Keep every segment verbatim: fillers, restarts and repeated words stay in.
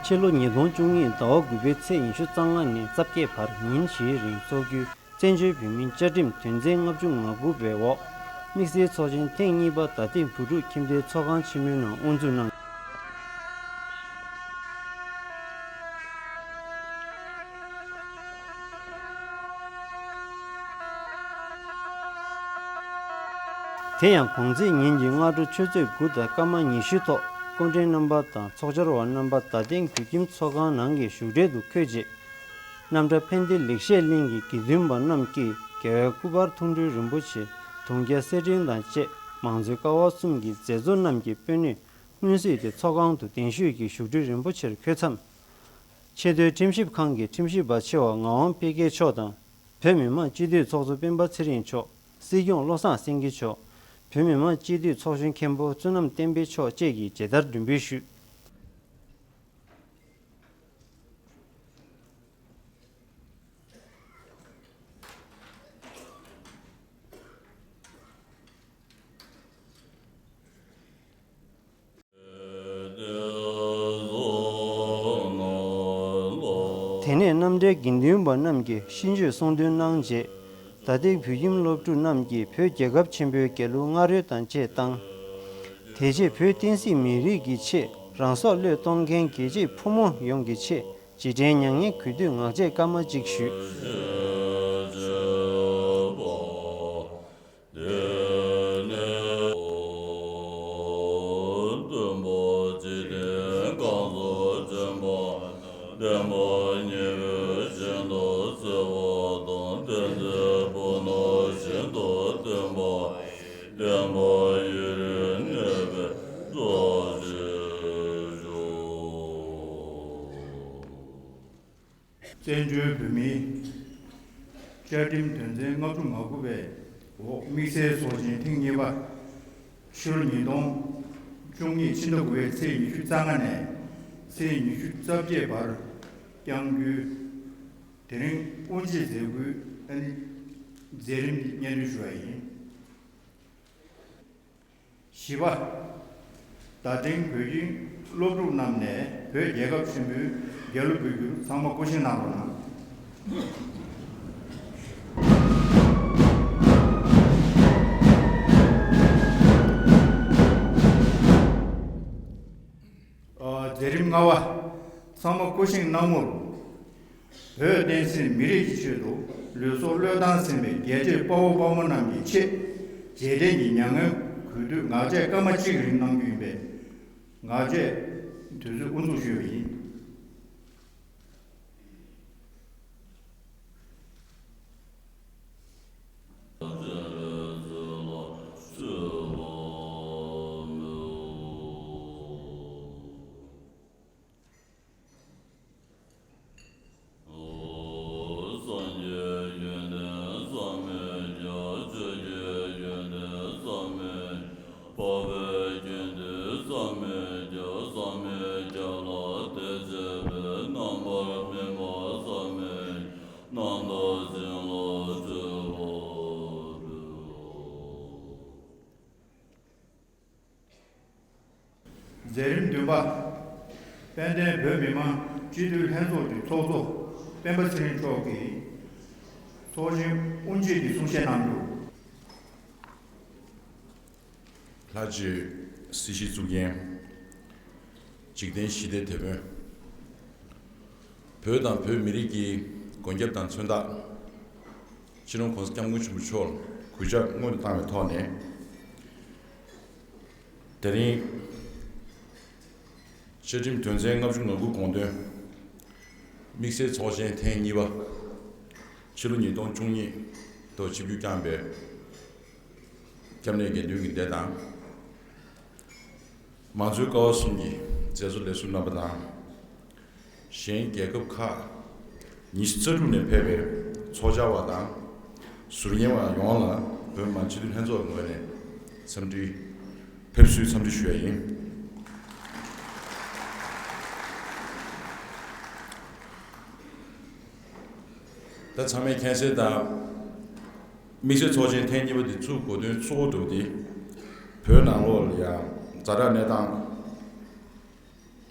ཕྱི་ལོ་ཉིས་སྟོང་བཅུ་གཉིས་ཟླ་བ་དགུ་པའི་ཚེས་ཉི་ཤུ་རྩ་ལྔ་ནས་རྩ་བརྒྱད་བར་ཉིན་བཞིའི་རིང་འཚོགས་རྒྱུའི་བཙན་བྱོལ་བོད་མིའི་བཅའ་ཁྲིམས་དོན་ཚན་ལྔ་བཅུ་ང་དགུ་པའི་འོག་དམིགས་བསལ་ཚོགས་ཆེན་ཐེངས་གཉིས་པ་རྡ་སྟེང་བོད་ཕྲུག་ཁྱིམ་སྡེའི་ཚོགས་ཁང་ཆེན་མོའི་ནང་དབུ་འཛུགས་གནང་། དེ་ཡང་གོང་ཚེས་ཉིན་གྱི་སྔ་དྲོ་ཆུ་ཚོད་དགུ་དང་སྐར་མ་ཉི་ཤུ་ཐོག་སྐུ་མགྲོན་རྣམ་པ་དང་ཚོགས་བཅར་བ་རྣམ་པ་རྡ་སྟེང་བོད་ཁྱིམ་ཚོགས་ཁང་ནང་གི་བཞུགས་གྲལ་དུ་འཁོད་རྗེས། རྣམ་གྲྭ་ཕན་བདེ་ལེགས་བཤད་གླིང་གི་དགེ་འདུན་པ་རྣམས་ཀྱིས་རྒྱལ་བའི་སྐུ་པར་མཐོང་གྲོལ་རིན་པོ་ཆེ་དུང་རྒྱ་གསེར་ཕྲེང་དང་བཅས་མང་གཙོའི་ཀ་བ་གསུམ་གྱི་མཛད་གཙོ་རྣམས་ཀྱི་སྤོས་སྣེས་སྔོན་བསུས་ཏེ་ཚོགས་ཁང་དུ་གདན་ཞུས་ཀྱིས་བཞུགས་གྲལ་རིན་པོ་ཆེར་འཁོད་མཚམས། ཆེས་མཐོའི་ཁྲིམས་ཞིབ་ཁང་གི་ཁྲིམས་ཞིབ་པ་ཆེ་བ་ངག་དབང་འཕེལ་རྒྱས་མཆོག་དང་། བོད་མི་མང་སྤྱི་འཐུས་ཚོགས་གཙོ་སྤེན་པ་ཚེ་རིང་མཆོག་སྲིད་སྐྱོང་བློ་བཟང་སེང་གེ་མཆོག་བོད་མི་མང་སྤྱི་འཐུས་ཚོགས་གཞོན་མཁན་པོ་བསོད་ནམས་བསྟན་འཕེལ་མཆོག་བཅས་ཀྱིས་མཇལ་དར་སྒྲེང་འབུལ་ཞུས། དེ་ནས་རྣམ་གྲྭའི་དགེ་འདུན་པ་རྣམས་ཀྱིས་ཤིས་བརྗོད་གསུང་འདོན་གནང་རྗེས། རྡ་སྟེང་བོད་ཁྱིམ་སློབ་ཕྲུག་རྣམས་ཀྱིས་བོད་རྒྱལ་ཁབ་ཆེན་པོའི་རྒྱལ་གླུ་བསྔགས་བརོད་དང་བཅས་བཏང་། དེ་རྗེས་བོད་བསྟན་སྲིད་མི་རིགས་ཀྱི་ཆེད་རང་སྲོག་བློས་གཏོང་མཁན་རྒྱལ་གཅེས་ཕོ་མོ་ཡོངས་ཀྱི་ཆེད་རྗེས་དྲན་མྱ་ངན་གུས་འདུད་ངག་བཅད་སྐར་མ་གཅིག་ཞུས། བཙན་བྱོལ་བོད་མིའི་བཅའ་ཁྲིམས་དོན་ཚན་ལྔ་བཅུ་ང་དགུ་པའི་འོག་དམིགས་བསལ་ཚོགས་ཆེན་ཐེངས་གཉིས་པ། ཕྱི་ལོ་ཉིས་སྟོང་བཅུ་གཉིས་ཕྱི་ཟླ་དགུ་པའི་ཚེས་ཉི་ཤུ་རྩ་ལྔ་ནས་ཚེས་ཉི་ཤུ་རྩ་བརྒྱད་བར་བསྐྱང་རྒྱུའི་དེ་རིང་དབུ་འབྱེད་མཛད་སྒོའི་ཨ་ནི་མཛད་རིམ་འདི་སྙན་སྒྲོན་ཞུ་བ་ཡིན། བཞི་པ། རྡ་སྟེང་བོད་ཁྱིམ་སློབ་ཕྲུག་རྣམས་ནས་བོད་རྒྱལ་ཁབ་ཆེན་པོའི་རྒྱལ་གླུ་འབུལ་རྒྱུར་ཚང་མ་སྐུ་བཞེངས་གནང་རོགས་གནང་། ཨ། མཛད་རིམ་ལྔ་པ། ཚང་མ་སྐུ་བཞེངས་གནང་ངོར། བོད་བསྟན་སྲིད་མི་རིགས་ཀྱི་ཆེད་དུ་ལུས་སྲོག་བློས་བཏང་ཟིན་པའི་རྒྱལ་གཅེས་དཔའ་བོ་དཔའ་མོ་རྣམས་ཀྱི་ཆེད་རྗེས་དྲན་གྱི་མྱ་ངན་གུས་འདུད་ངག་བཅད་སྐར་མ་གཅིག་རིང་གནང་རྒྱུ་ཡིན་པས། ངག་བཅད་དུས་ཚོད་དབུ་འཛུགས་ཞུས་པ་ཡིན། མཛད་རིམ་བདུན་པ། དཔལ་ལྡན་བོད་མི་མང་སྤྱི་འཐུས་ལྷན་ཚོགས་ཀྱི་ཚོགས་གཙོ་སྤེན་པ་ཚེ་རིང་མཆོག་གིས་ཚོགས་ཆེན་དབུ་འབྱེད་ཀྱི་གསུང་བཤད་གནང་རྒྱུ། ལྷ་རྗེ་སྲིད་ཞིའི་གཙུག་རྒྱན། འཇིག་རྟེན་ཞི་བདེའི་དེད་དཔོན། བོད་དང་བོད་མི་རིགས་ཀྱི་མགོན་སྐྱབས་དང་མཚོན་རྟགས། སྤྱི་ནོར་༸གོང་ས་༸སྐྱབས་མགོན་ཆེན་པོ་མཆོག་ལ་གུས་ཕྱག་སྔོན་དུ་བཏང་བའི་ཐོག་ནས། དེ་རིང་བཅའ་ཁྲིམས་དོན་ཚན་ལྔ་བཅུ་ང་དགུ་དགོངས་དོན་དམིགས་བསལ་ཚོགས་ཆེན་ཐེངས་གཉིས་པ། ཕྱི་ལོ་ཉིས་སྟོང་བཅུ་གཉིས་ཐོག་ཆིབས་བསྒྱུར་བསྐྱངས་པའི་སྐྱབས་གནས་དགེ་འདུན་གྱི་སྡེ་དང་། མང་གཙོའི་ཀ་བ་གསུམ་གྱི་མཛད་གཙོ་ལས་ཟུར་རྣམ་པ་དང་། གཞན་རྒྱལ་ཁབ་ཁག་ཉི་ཤུ་རྩ་དྲུག་ནས་ཕེབས་པའི་ཚོགས་བཅར་བ་དང་ཟུར་ཉན་པ་ཡོངས་ལ་བོད་མི་མང་སྤྱི་འཐུས་ལྷན་ཚོགས་ཀྱི་ངོས་ནས་འཚམས་འདྲི། ཕེབས་བསུའི་འཚམས་འདྲི་ཞུ་ཡ་ཡིན། ད་ཚང་མས་མཁྱེན་གསལ་ལྟར། དམིགས་བསལ་ཚོགས་ཆེན་ཐེངས་གཉིས་པ་འདི་ཚུགས་དགོས་དོན་གཙོ་བོ་འདྲ་བོ་དེ། བོད་ནང་ལོགས་ལ་ཡང་ཛ་དྲག་གནས་སྟངས་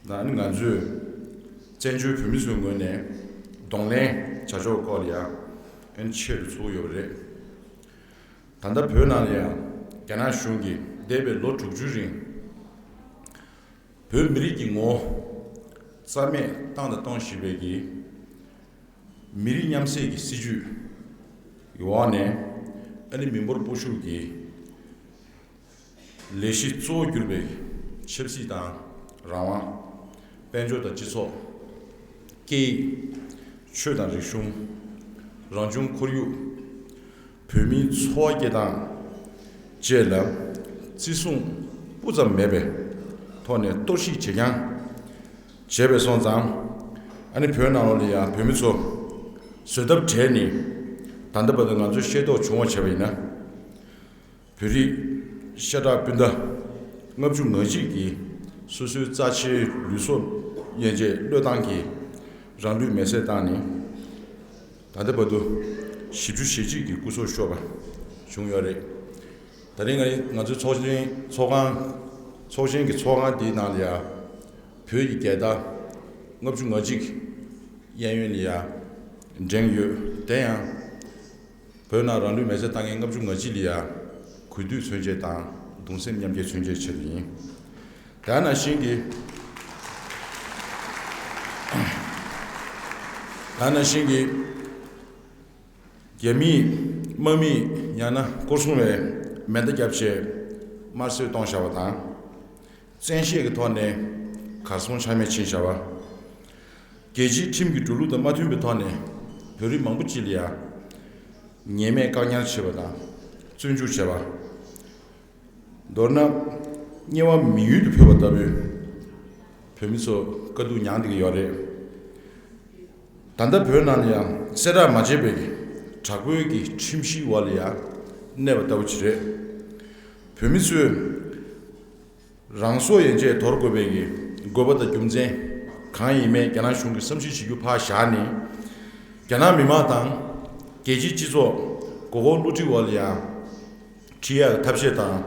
དང་ནི་ང་ཚོས་ བཙན་བྱོལ་བོད་མི་ཚོའི་ངོས་ནས་གདོང་ལེན་བྱ་ཕྱོགས་སྐོར་ལ་ཡང་ཨན་ཆེད་དུ་ཚུགས་ཡོད་པ་རེད། ད་ལྟ་བོད་ནང་ལ་ཡང་རྒྱ་ནག་གཞུང་གིས་འདས་པའི་ལོ་དྲུག་ཅུའི་རིང་བོད་མི་རིགས་ཀྱི་ངོ་བོ་རྩ་མེད་བཏང་དང་གཏོང་བཞིན་པའི་གི་མི་རིགས་མཉམ་བསྲེས་ཀྱི་སྲིད་ཇུས་ཀྱི་འོག་ནས་ཨ་ནི་མི་འབོར་སྤོ་བཤུག་གི་ལས་གཞི་གཙོ་བོ་གྱུར་པའི་ཆབ་སྲིད་དང་རང་དབང་། དཔལ་འབྱོར་དང་སྤྱི་ཚོགས། སྐད་ཡིག་ཆོས་དང་རིག་གཞུང་། རང་བྱུང་ཁོར་ཡུག་བོད་མིའི་འཚོ་བ་སྐྱེལ་སྟངས་བཅས་ལ་བརྩི་སྲུང་སྤུ་ཙམ་མེད་པའི་ཐོག་ནས་གཏོར་བཤིག་བྱེད་རྐྱང་བྱས་པས་སོང་ཙང་། ཨ་ནི་བོད་ནང་ལོགས་ལ་ཡང་བོད་མི་ཚོ་བཟོད་ཐབས་བྲལ་ནས་ད་ལྟ་བར་དུ་ང་ཚོས་ཤེས་རྟོགས་བྱུང་བ་བྱས་པ་ཡིན་ན། བོད་རིགས་ཤ་ཁྲག་སྤུན་ཟླ་ལྔ་བཅུ་ང་གཅིག་གིས་སོ་སོའི་རྩ་ཆེའི་ལུས་སྲོག་ཡན་ཆད་བློས་བཏང་གིས་རང་ལུས་མེར་སྲེག་བཏང་ནས་ད་ལྟ་བར་དུ་བཞི་བཅུ་ཞེ་གཅིག་གི་སྐུ་སྲོག་ཤོར་བ་བྱུང་ཡོད་རེད། ད་རིང་ང་ང་ཚོའི་ཚོགས་ཆེན་ཚོགས་ཁང་ཚོགས་ཆེན་གྱི་ཚོགས་ཁང་འདིའི་ནང་ལ་ཡང་བོད་ཀྱི་རྒྱལ་དར་ལྔ་བཅུ་ང་གཅིག་གཡས་གཡོན་ལ་ཡང་བསྒྲེངས་ཡོད། དེ་ཡང་བོད་ནང་རང་ལུས་མེར་སྲེག་བཏང་མཁན་ལྔ་བཅུ་ང་གཅིག་ལ་ཡང་གུས་འདུད་མཚོན་ཆེད་དང་གདུང་སེམས་མཉམ་སྐྱེད་མཚོན་ཆེད་ཆེད་དུ་ཡིན། དེ་ནང་བཞིན་གྱི་དེ་ནང་བཞིན་གྱི་རྒྱ་མིས་དམག་མིས་ཡང་ན་སྐོར་སྲུང་བས་མེ་མདའ་བརྒྱབ་བྱས་དམར་གསོད་གཏོང་བཞག་པ་དང་། བཙན་ཤེད་ཀྱི་ཐོག་ནས་གར་སོང་ཆ་མེད་ཕྱིན་བཞག་པ། རྒྱལ་སྤྱིའི་ཁྲིམས་ཀྱི་འགྲོ་ལུགས་དང་མ་མཐུན་པའི་ཐོག་ནས་བོད་རིགས་མང་པོ་ཅིག་ལ་ཡང་ཉེས་མེད་བཀག་ཉར་བྱས་པ་དང་བཙོན་འཇུག་བྱས་པ། མདོར་ན་དམྱལ་བ་མི་ཡུལ་དུ་འཕོས་པ་ལྟ་བུའི་བོད་མི་ཚོ་དཀའ་སྡུག་མྱངས་བསྡད་ཀྱི་ཡོད་རེད། ད་ལྟ་བོད་ནང་ལ་ཡང་གསལ་བསྒྲགས་མ་བྱས་པའི་དྲག་པོའི་གི་ཁྲིམས་གཞིའི་འོག་ལ་ཡང་གནས་པ་ལྟ་བུ་ཅིག་རེད། བོད་མི་ཚོས་རང་སྲོག་ཡན་ཆད་དོར་དགོས་པའི་གི་དགོས་པ་དང་རྒྱུ་མཚན་གང་ཡིན་མིན་རྒྱ་ནག་གཞུང་གིས་བསམ་ཤེས་བྱེད་རྒྱུ་ཕར་བཞག་ནས། རྒྱ་ནག་མི་མང་དང་རྒྱལ་སྤྱིའི་སྤྱི་ཚོགས་མགོ་སྐོར་བསླུ་བྲིད་འོག་ལ་ཡང་ཁྲིད་ཡག་གི་ཐབས་ཤེས་དང་།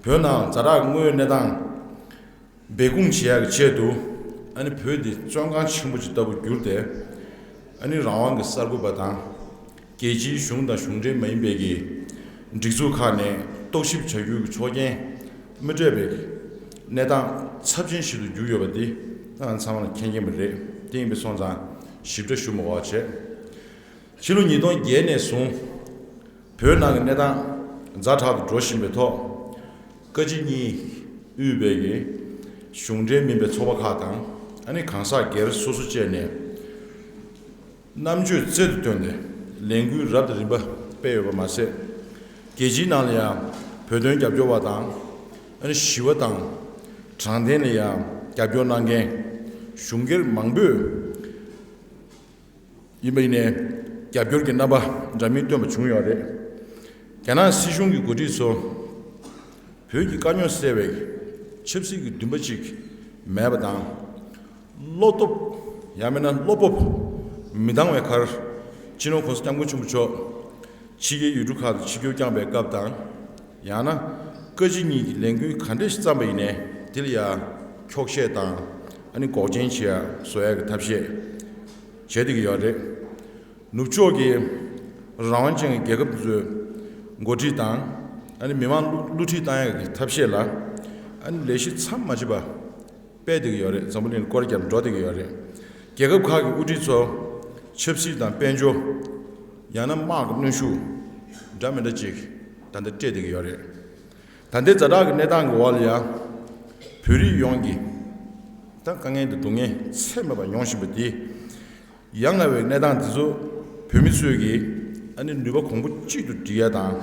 བོད་ནང་ཛ་དྲག་དངོས་ཡོད་གནས་སྟངས་སྦས་སྐུང་བྱེད་ཡག་གི་ཆེད་དུ་ཨ་ནི་བོད་འདི་བཙོན་ཁང་ཆེན་པོ་ཅིག་ལྟ་བུ་གྱུར་ཏེ། ཨ་ནི་རང་དབང་གི་གསར་འགོད་པ་དང་། རྒྱལ་སྤྱིའི་གཞུང་དང་གཞུང་འབྲེལ་མ་ཡིན་པའི་གི་སྒྲིག་འཛུགས་ཁག་ནས་རྟོག་ཞིབ་བྱ་རྒྱུའི་གི་ཆོག་མཆན་མི་སྤྲད་པའི་གནས་སྟངས་ཚབས་ཆེན་ཞིག་ཏུ་གྱུར་ཡོད་པ་འདི་ད་ང་ཚང་མ་ལ་མཁྱེན་མཁྱེན་པ་རེད། དེ་ཡིན་པའི་སོང་ཙང་ཞིབ་ཕྲ་ཞུ་མི་དགོས་པ་བྱས། ཕྱི་ལོ་ཉིས་སྟོང་བརྒྱད་ནས་བཟུང་བོད་ནང་གི་གནས་སྟངས་ཛ་དྲག་ཏུ་འགྲོ་བཞིན་པའི་ཐོག་བཀའ་སྤྱི་གཉིས་དབུས་པའི་གི་གཞུང་འབྲེལ་མིན་པའི་ཚོགས་པ་ཁག་དང་ཨ་ནི་གང་ཟག་སྒེར་སོ་སོ་བཅས་ནས། རྣམ་དཔྱོད་རྩལ་དུ་བཏོན་ཏེ་ལས་འགུལ་རབ་དང་རིམ་པ་སྤེལ་ཡོད་པ་མ་ཟད། རྒྱལ་སྤྱིའི་ནང་ལ་ཡང་བོད་དོན་རྒྱབ་སྐྱོར་བ་དང་ཨ་ནི་ཞི་བ་དང་དྲང་བདེན་ལ་ཡང་རྒྱབ་སྐྱོར་གནང་མཁན་གཞུང་སྒེར་མང་པོས་ཡིན་པ་ཡིན་ནའི་རྒྱབ་སྐྱོར་གྱི་རྣམ་པ་འདྲ་མིན་སྟོན་པ་བྱུང་ཡོད་རེད། རྒྱ་ནག་སྲིད་གཞུང་གི་འགོ་ཁྲིད་ཚོ་བོད་ཀྱི་དཀའ་རྙོག་སེལ་བའི་ཆབ་སྲིད་ཀྱི་འདུན་པ་ཅིག་མེད་པ་དང་། བློ་སྟོབས། ཡང་མིན་ན་བློ་སྤོབས་མི་འདང་བའི་ཁར་སྤྱི་ནོར་༸གོང་ས་༸སྐྱབས་མགོན་ཆེན་པོ་མཆོག་ཕྱི་རྒྱལ་ཡུལ་གྲུ་ཁག་ཏུ་ཆིབས་བསྒྱུར་བསྐྱངས་པའི་སྐབས་དང་། ཡང་ན་བཀའ་སྤྱི་གཉིས་ཀྱི་ལས་འགུལ་ག་འདྲས་ཤིག་བརྩམས་པ་ཡིན་ནའི་དེ་ལ་ཡང་འཁྱོག་བཤད་དང་ཨ་ནི་འགོག་རྐྱེན་བྱེད་ཡ་བཟོ་ཡ་གི་ཐབས་ཤེས་བྱས་བསྡད་ཀྱི་ཡོད་རེད། ནུབ་ཕྱོགས་ཀྱི་རང་དབང་ཅན་གྱི་རྒྱལ་ཁབ་དེ་ཚོའི་འགོ་ཁྲིད་དང་ཨ་ནི་མི་མང་བསླུ་བསླུ་ཁྲིད་བཏང་ཡ་གི་ཐབས་ཤེས་ལ་ཨ་ནི་ལས་གཞི་མཚམས་མ་ཆད་པ་སྤེལ་བསྡད་ཀྱི་ཡོད་རེད། འཛམ་བུ་གླིང་ལ་སྐོར་རྒྱབ་འགྲོ་བསྡད་ཀྱི་ཡོད་རེད། རྒྱལ་ཁབ་ཁག་གི་དབུ་ཁྲིད་ཚོ་ཆབ་སྲིད་དང་དཔལ་འབྱོར། ཡང་ན་དམག་གི་གནོན་ཤུགས་འདྲ་མི་འདྲ་ཅིག་ད་ལྟ་སྤྲད་བསྡད་ཀྱི་ཡོད་རེད། ད་ལྟའི་ཛ་དྲག་གི་གནས་སྟངས་ཀྱི་འོག་ལ་ཡང་བོད་རིགས་ཡོངས་ཀྱི་ད་དཀའ་ངལ་དང་སྡུག་བསྔལ་ཚད་མེད་པ་མྱོང་བཞིན་པ་འདི། ཡ་ང་བའི་གནས་སྟངས་འདི་ཚོ་བོད་མི་ཚོས་ཀྱིས་ཨ་ནི་ནུས་པ་གོང་བུ་གཅིག་ཏུ་སྒྲིལ་ཡ་དང་།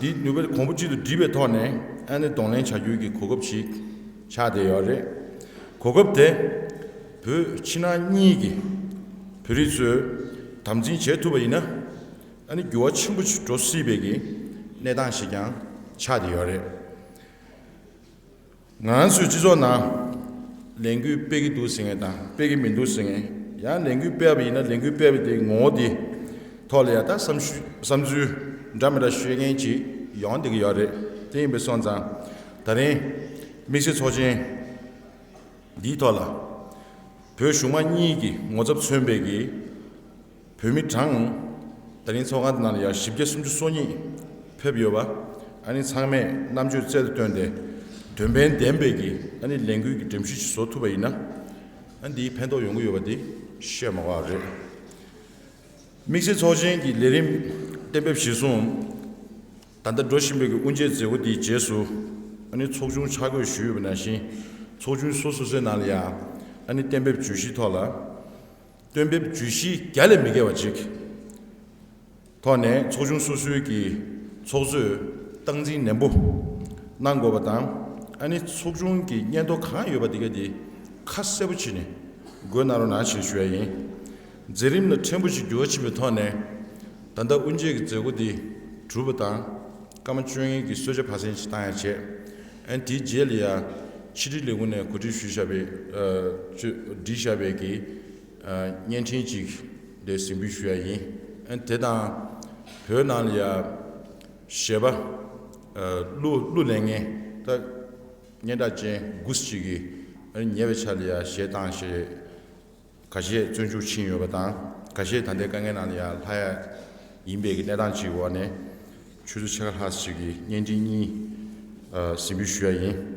འདི་ནུས་པ་གོང་བུ་གཅིག་ཏུ་སྒྲིལ་བའི་ཐོག་ནས་ཨ་ནི་གདོང་ལེན་བྱ་རྒྱུའི་གི་གོ་སྐབས་ཤིག་ཆགས་བསྡད་ཡོད་རེད། གོ་སྐབས་དེ་བོད་ཕྱི་ནང་གཉིས་ཀྱི་བོད་རིགས་ཚོས་དམ་འཛིན་བྱེད་ཐུབ་པ་ཡིན་ན་ཨ་ནི་འགྱུར་བ་ཆེན་པོ་ཞིག་འགྲོ་སྲིད་པའི་གི་གནས་སྟངས་ཤིག་ཀྱང་ཆགས་བསྡད་ཡོད་རེད། ང་ཚོའི་སྤྱི་ཚོགས་ནང་ལས་འགུལ་སྤེལ་གྱི་འདུག་ཟེར་མཁན་དང་སྤེལ་གྱི་མི་འདུག་ཟེར་མཁན། ཡང་ལས་འགུལ་སྤེལ་བ་ཡིན་ན་ལས་འགུལ་སྤེལ་བའི་དེའི་ངོ་བོ་དེ་ཐོག་ལ་ཡང་ད་བསམ་ཤུ་བསམ་ཚུལ་འདྲ་མི་འདྲ་ཤོད་མཁན་ཅིག་ཡོང་བསྡད་ཀྱི་ཡོད་རེད། དེ་ཡིན་པས་སོང་ཙང་ད་རིང་དམིགས་བསལ་ཚོགས་ཆེན་འདིའི་ཐོག་ལ་ བོད་གཞུང་མང་གཉིས་ཀྱི་ངོ་ཚབ་མཚོན་པའི་གི་བོད་མི་གྲངས་ད་རིང་ཚོགས་ཁང་ནང་ལ་ཡང་བཞི་བརྒྱ་སུམ་ཅུ་སོ་གཉིས་ཕེབས་ཡོད་པ། ཨ་ནི་ཚང་མས་རྣམ་དཔྱོད་རྩལ་དུ་བཏོན་ཏེ་དོན་ཕན་ལྡན་པའི་གི་ཨ་ནི་ལས་འགུལ་གྱི་སྒྲོམ་གཞི་ཞིག་བཟོ་ཐུབ་པ་ཡིན་ན། ཨ་ནི་འདིའི་ཕན་ཐོགས་ཡོང་གི་ཡོད་པ་འདི་བཤད་མ་དགོས་པ་རེད། དམིགས་བསལ་ཚོགས་ཆེན་གྱི་ལས་རིམ་གཏན་འབེབས་གཞིར་བཟུང་། ད་ལྟ་འགྲོ་བཞིན་པའི་གི་དབུ་འབྱེད་མཛད་སྒོ་དེའི་རྗེས་སུ། ཨ་ནི་ཚོགས་ཆུང་ཆ་བགོས་ཞུས་ཡོད་པ་ནང་བཞིན། ཚོགས་ཆུང་སོ་སོ་སོའི་ནང་ལ་ཡང་ཨ་ནི་གཏན་འབེབས་བརྗོད་གཞིའི་ཐོག་ལ། གཏན་འབེབས་བརྗོད་གཞི་བརྒྱ་ལས་མི་བརྒལ་བ་ཅིག་ཐོག་ནས་ཚོགས་ཆུང་སོ་སོའི་གི་ཚོགས་གཙོས་སྟངས་འཛིན་ནན་པོ་གནང་དགོས་པ་དང་། ཨ་ནི་ཚོགས་ཆུང་གི་སྙན་ཐོ་གང་ཡོད་པ་དེ་ག་དེ་ཁ་གསལ་པོ་བྱས་ནས་འགོད་གནང་རོགས་གནང་ཞེས་ཞུ་ཡ་ཡིན། མཛད་རིམ་ལ་ཕྲན་བུ་ཞིག་འགྱུར་བ་ཕྱིན་པའི་ཐོག་ནས། ད་ལྟ་དབུ་འབྱེད་ཀྱི་མཛད་སྒོ་འདི་གྲུབ་པ་དང་། སྐར་མ་བཅོ་ལྔའི་གི་གསོལ་ཇ་ཕར་ཕྱིན་ཞིག་བཏང་ཡ་བྱས། ཨ་ནི་དེའི་རྗེས་ལ་ཡ་ཕྱི་དྲིལ་ལས་ཁུངས་ནས་གོ་སྒྲིག་ཞུས་བཞག་པའི་ཨ་ཅོ་བསྒྲིགས་བཞག་པའི་གི་ཨ་བརྙན་འཕྲིན་ཅིག་དེ་གཟིགས་འབུལ་ཞུ་ཡ་ཡིན། ཨ་ནི་དེ་དང་བོད་ནང་ལ་ཡ་གཞས་པ་ཨ་གླུ་གླུ་ལེན་མཁན་ད་སྙན་གྲགས་ཅན་དགུ་ཅིག་གིས་ཨ་ནི་ཉེ་བའི་ཆར་ལ་ཡ་གཞས་བཏང་ཞེས། ཁ་ཤས་བཙོན་འཇུག་ཕྱིན་ཡོད་པ་དང་། ཁ་ཤས་ད་ལྟའི་དཀའ་ངལ་ནང་ལ་ཡང་ལྷག་ཡ་ཡིན་པའི་གི་གནས་སྟངས་ཅིག་འོག་ནས། ཆུ་ཚོད་ཕྱེད་ཀ་ལྷག་ཅིག་གི་བརྙན་འཕྲིན་གཉིས་ཨ་གཟིགས་འབུལ་ཞུ་ཡ་ཡིན།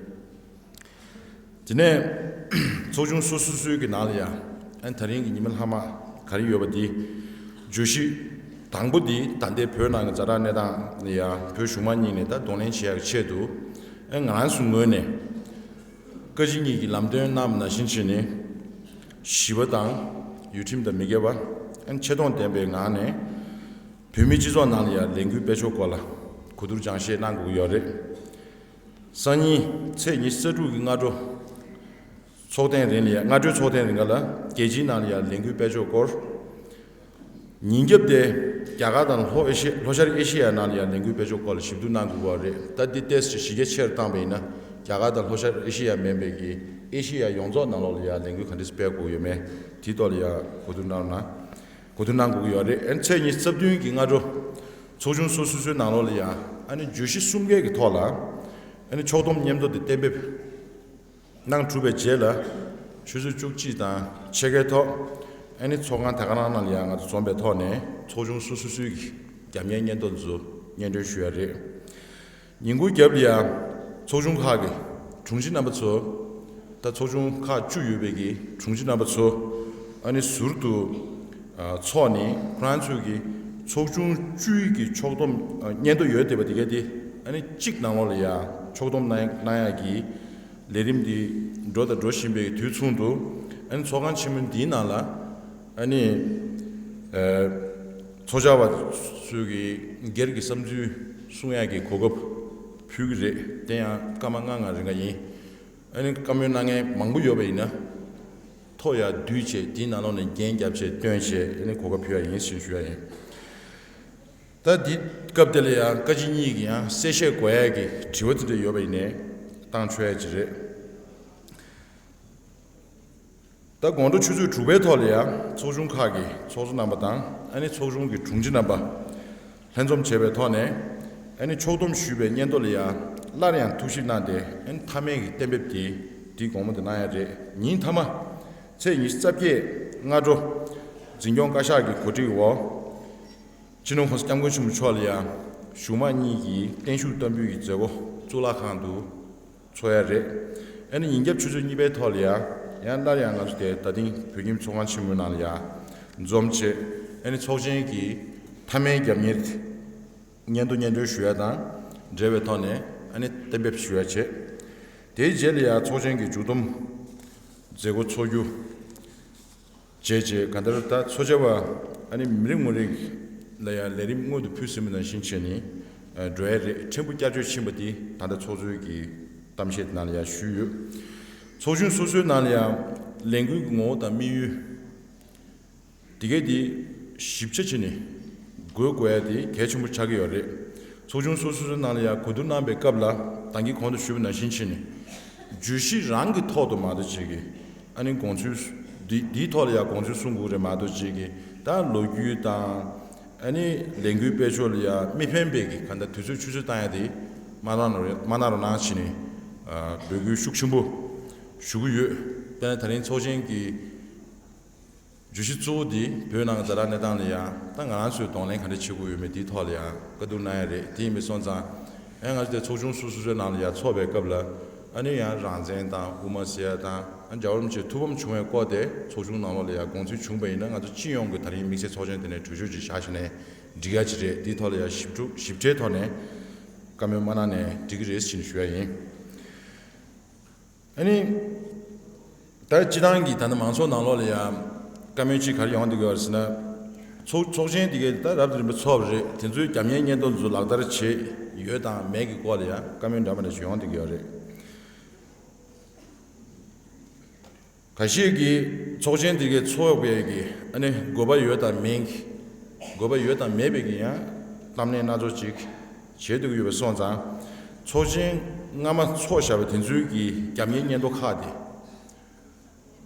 དེ་ནས་ཚོགས་ཆུང་སོ་སོ་སོའི་གི་ནང་ལ་ཡང་ཨ་ད་རིང་གི་ཉི་མ་ལྷག་མ་ག་རེ་ཡོད་པ་འདི། བརྗོད་གཞི་དང་པོ་འདི་ད་ལྟའི་བོད་ནང་གི་ཛ་དྲག་གནས་སྟངས་ལ་ཡང་བོད་གཞུང་མང་གཉིས་ནས་ད་གདོང་ལེན་བྱེད་ཡ་གི་ཆེད་དུ། ཨ་ང་རང་ཚོའི་ངོས་ནས། བཀའ་སྤྱི་གཉིས་ཀྱིས་ལམ་སྟོན་གནང་བ་ནང་བཞིན་བྱས་ནས། ཞི་བ་དང་། ཡུལ་ཁྲིམས་དང་མི་འགལ་བ། ཨ་ནི་ཆེ་མཐོང་ལྡན་པའི་ངང་ནས། བོད་མིའི་སྤྱི་ཚོགས་ནང་ལ་ཡང་ལས་འགུལ་སྤེལ་ཕྱོགས་སྐོར་ལ་གོ་བསྡུར་སྦྱང་བཤད་གནང་དགོས་ཀྱི་ཡོད་རེད། སང་ཉིན་ཚེས་ཉི་ཤུ་རྩ་དྲུག་གི་སྔ་དྲོ། ཚོགས་ཐེངས་རིང་ལ་ཡང་སྔ་དྲོའི་ཚོགས་ཐེངས་རིང་ག་ལ་རྒྱལ་སྤྱིའི་ནང་ལ་ཡང་ལས་འགུལ་སྤེལ་ཕྱོགས་སྐོར། ཉིན་རྒྱབ་དེ་རྒྱ་གར་དང་ལྷོ་ཨེ་ཤི་ལྷོ་ཤར་ཨེ་ཤི་ཡ་ནང་ལ་ཡང་ལས་འགུལ་སྤེལ་ཕྱོགས་སྐོར་ལ་ཞིབ་བསྡུར་གནང་དགོས་པ་རེད། ད་འདི་ཏོག་ཙམ་གཞི་རྒྱ་ཆེ་རུ་བཏང་བ་ཡིན་ན། རྒྱ་གར་དང་ལྷོ་ཤར་ཨེ་ཤི་ཡ་མིན་པའི་གི་ཨེ་ཤི་ཡ་ཡོངས་རྫོགས་ནང་ལོགས་ལ་ཡང་ལས་འགུལ་ག་འདྲས་སྤེལ་དགོས་ཡོད་མེད་དེའི་ཐོག་ལ་ཡང་གོ་བསྡུར་གནང་རོགས་གནང་། གོ་བསྡུར་གནང་དགོས་ཀྱི་ཡོད་རེད། ཨ་ནི་ཚེས་ཉི་ཤུ་རྩ་བདུན་གྱི་སྔ་དྲོ། ཚོགས་ཆུང་སོ་སོ་སོའི་ནང་ལོགས་ལ་ཡང་ཨ་ནི་བརྗོད་གཞི་གསུམ་ཀའི་གི་ཐོག་ལ། ཨ་ནི་ཕྱོགས་བསྡོམས་སྙན་ཐོ་དེ་གཏན་འབེབས། གནང་གྲུབ་པའི་རྗེས་ལ། ཆུ་ཚོད་བཅུ་གཅིག་དང་ཕྱེད་ཀའི་ཐོག་ཨ་ནི་ཚོགས་ཁང་དེ་ག་རང་ནང་ལ་ཡང་ང་ཚོ་འཛོམས་པའི་ཐོག་ནས་ཚོགས་ཆུང་སོ་སོ་སོའི་གི་རྒྱབ་གཉེར་སྙན་ཐོ་འདི་ཚོ་སྙན་སྒྲོན་ཞུ་ཡ་རེད། ཉིན་གུང་རྒྱབ་ལ་ཡང་ཚོགས་ཆུང་ཁག་གི་དྲུང་ཆེ་རྣམ་པ་ཚོ། ད་ཚོགས་ཆུང་ཁག་བཅུ་ཡོད་པའི་གི་དྲུང་ཆེ་རྣམ་པ་ཚོ། ཨ་ནི་ཟུར་དུ་ཨ་ཚོགས་ནས་ཁོ་རང་ཚོའི་གི་ཚོགས་ཆུང་བཅུའི་གི་ཕྱོགས་བསྡོམས་ཨ་སྙན་ཐོ་ཡོད་བསྡད་པ་དེ་ག་དེ་ཨ་ནི་གཅིག་ནང་ལོགས་ལ་ཡང་ཕྱོགས་བསྡོམས་གནང་གནང་ཡ་གི་ལས་རིམ་འདི་འགྲོ་དང་འགྲོ་བཞིན་པའི་དུས་མཚུངས་སུ། ཨ་ནི་ཚོགས་ཁང་ཆེན་མོ་འདིའི་ནང་ལ་ཨ་ནི་ཨ་ཚོགས་བཅར་བ་ཚོས་ཀྱི་སྒེར་གྱི་བསམ་ཚུལ་གསུང་ཡག་གི་གོ་སྐབས་ཕུལ་གྱི་རེད། དེ་ཡང་སྐར་མ་ལྔ་ལྔ་རིང་ག་ཡིན། ཨ་ནི་བཀའ་མོལ་གནང་མཁན་མང་པོ་ཡོད་པ་ཡིན་ན། ཐོ་ཡར་བསྡུས་བྱས་དེའི་ནང་ལོགས་ནས་རྒྱན་བརྒྱབ་བྱས་བཏོན་བྱས་ཨ་ནི་གོ་སྐབས་ཕུལ་ཡ་ཡིན་ཞེས་ཞུ་ཡ་ཡིན། ད་འདི་སྐབས་དེ་ལ་ཡང་བཀའ་སྤྱི་གཉིས་ཀྱིས་ཡང་གསལ་བཤད་དགོས་ཡ་གི་དྲི་བ་དེ་འདྲ་ཡོད་པ་ཡིན་ནའི་བཏང་ཆོག་ཡ་ཅིག་རེད། ད་དགོང་དྲོ་ཆུ་ཚོད་དྲུག་པའི་ཐོག་ལ་ཡང་ཚོགས་ཆུང་ཁག་གི་ཚོགས་གཙོ་རྣམ་པ་དང་ཨ་ནི་ཚོགས་ཆུང་གི་དྲུང་ཆེ་རྣམ་པ་ལྷན་འཛོམས་བྱས་པའི་ཐོག་ནས་ཨ་ནི་ཕྱོགས་བསྡོམས་ཞུས་པའི་སྙན་ཐོ་ལ་ཡང་སླར་ཡང་ཐུགས་ཞིབ་གནང་སྟེ་ཨ་ནི་མཐའ་མའི་གི་གཏན་འབེབས་དེ་དེའི་དགོང་མོ་དེ་གནང་ཡ་རེད། ཉིན་མཐའ་མ་ཚེས་ཉི་ཤུ་རྩ་བརྒྱད་སྔ་དྲོ་འཛིན་སྐྱོང་བཀའ་ཤག་གི་གོ་སྒྲིག་འོག་སྤྱི་ནོར་༸གོང་ས་༸སྐྱབས་མགོན་ཆེན་པོ་མཆོག་ལ་ཡང་གཞུང་མང་གཉིས་ཀྱི་བརྟན་བཞུགས་བསྟར་འབུལ་གྱི་མཛད་སྒོ་གཙུག་ལག་ཁང་དུ་ཚོགས་ཡ་རེད། ཨ་ནི་ཉིན་རྒྱབ་ཆུ་ཚོད་གཉིས་པའི་ཐོག་ལ་ཡང་ཡང་སླར་ཡང་ང་ཚོ་དེ་ད་ཐེངས་བོད་ཁྱིམ་ཚོགས་ཁང་ཆེན་མོའི་ནང་ལ་ཡང་འཛོམས་བྱས། ཨ་ནི་ཚོགས་ཆེན་གྱི་མཐའ་མའི་རྒྱབ་གཉེར་སྙན་ཐོ་སྙན་སྒྲོན་ཞུ་ཡ་དང་འབྲེལ་བའི་ཐོག་ནས་ཨ་ནི་གཏན་འབེབས་ཞུ་ཡ་བྱས། དེའི་རྗེས་ལ་ཡང་ཚོགས་ཆེན་གྱི་མཇུག་བསྡོམས་མཛད་སྒོ་འཚོགས་རྒྱུ། བྱས་རྗེས་གང་ལྟར་ད་ཚོགས་བཅར་བ་ཨ་ནི་མི་རེ་ངོ་རེ་ལ་ཡང་ལས་རིམ་སྔོན་དུ་ཕུལ་ཟིན་པ་ནང་བཞིན་བྱས་ནས་འགྲོ་ཡ་རེད། ཕྲན་བུ་བསྐྱར་བཅོས་ཕྱིན་པ་དེ་ད་ལྟ་ཚོགས་གཙོའི་གི་གཏམ་བཤད་ནང་ལ་ཡང་ཞུས་ཡོད། ཚོགས་ཆུང་སོ་སོའི་ནང་ལ་ཡང་ལས་འགུལ་གྱི་ངོ་བོ་དང་དམིགས་ཡུལ་དེ་གས་དེ་ཞིབ་ཆ་བྱས་ནས་འགོད་དགོས་ཡ་དེ་གལ་ཆེན་པོ་ཆགས་ཀྱི་ཡོད་རེད། ཚོགས་ཆུང་སོ་སོ་སོའི་ནང་ལ་ཡང་གོ་བསྡུར་གནང་པའི་སྐབས་ལ་ད་གིན་གོང་དུ་ཞུས་པ་ནང་བཞིན་བྱས་ནས་བརྗོད་གཞི་རང་གི་ཐོག་ཏུ་མ་གཏོགས་བྱེད་ཀྱི་ཨ་ནི་དགོངས་ཚུལ་འདི་འདིའི་ཐོག་ལ་ཡང་དགོངས་ཚུལ་གསུང་དགོས་རེད་མ་གཏོགས་བྱེད་ཀྱི་ད་ལོ་རྒྱུས་དང་ཨ་ནི་ལས་འགུལ་སྤེལ་ཕྱོགས་ལ་ཡང་མི་ཕན་པའི་གི་གང་ལྟར་དུས་ཚོད་ཆུད་ཟོས་བཏང་ཡ་དེ་མ་གནང་རོགས་རེད། མ་གནང་རོགས་གནང་བྱས་ནས་འབོད་སྐུལ་ཤུགས་ཆེན་པོ་ཞུ་གི་ཡོད། དཔེར་ན་ད་རིང་ཚོགས་ཆེན་གྱི་ བརྗོད་གཞི་གཙོ་བོ་འདི་བོད་ནང་གི་ཛ་དྲག་གནས་སྟངས་ལ་ཡང་ད་ང་རང་ཚོས་གདོང་ལེན་ག་འདྲ་བྱེད་དགོས་ཡོད་མེད་འདིའི་ཐོག་ལ་ཡང་བཀའ་བསྡུར་གནང་ཡ་རེད། དེ་ཡིན་པའི་སོང་ཙང་ཨེ་ང་ཚོ་དེ་ཚོགས་ཆུང་སོ་སོ་སོའི་ནང་ལ་ཡང་ཚོགས་པའི་སྐབས་ལ་ཨ་ནི་ཡང་རང་བཙན་དང་དབུ་མ་ཟེར་ཡ་དང་ཨ་རྒྱལ་བ་རིན་པོ་ཆེ་ཐུགས་ཕམ་བྱུང་བའི་སྐོར་དེ་ཚོགས་ཆུང་ནང་ལོགས་ལ་ཡང་དགོངས་ཚུལ་བྱུང་བ་ཡིན་ན་ང་ཚོ་སྤྱི་ཡོངས་ཀྱི་ད་རིང་དམིགས་བསལ་ཚོགས་ཆེན་དེ་ནས་གྲོས་ཆོད་ཅིག་བཞག་བྱས་ནས་འགྲིག་ཡ་ཅིག་རེད། འདིའི་ཐོག་ལ་ཡང་ཞིབ་ཕྲུག་ཞིབ་ཕྲའི་ཐོག་ནས་བཀའ་མོལ་མ་གནང་ནས་འགྲིག་གི་རེད་ཟེར་ནས་ཞུ་ཡ་ཡིན། ཨ་ནི། ད་སྤྱི་བཏང་གི་ད་ལྟ་མང་ཚོགས་ནང་ལོགས་ལ་ཡང་བཀའ་མོལ་ཅིག་ག་རེ་ཡོང་བསྡད་ཀྱི་ཡོད་རེད་ཟེར་ན། ཚོགས་ཚོགས་ཆེན་འདི་གའི་ད་རབ་དང་རིམ་པ་ཚོགས་པ་རེད། དེ་ཚོའི་རྒྱབ་གཉེར་སྙན་ཐོ་ཚོ་ལག་བསྟར་བྱེད་ཡོད་དང་མེད་ཀྱི་སྐོར་ལ་ཡང་བཀའ་མོལ་འདྲ་མི་འདྲ་ཞིག་ཡོང་བསྡད་ཀྱི་ཡོད་རེད། ཁ་ཤས་ཀྱིས་ཚོགས་ཆེན་འདི་གའི་ཚོགས་པའི་གི་ཨ་ནི་དགོས་པ་ཡོད་དང་མེད་ཀྱི་དགོས་པ་ཡོད་དང་མེད་པའི་གི་ཡང་གཏམ་གླེང་སྣ་ཚོགས་ཅིག་བྱེད་འདོད་ཀྱི་ཡོད་པ་སོང་ཙང་། ཚོགས་ཆེན་སྔ་མ་ཚོགས་བཞག་པ་དེ་ཚོའི་གི་རྒྱབ་གཉེར་སྙན་ཐོ་ཁག་དེ།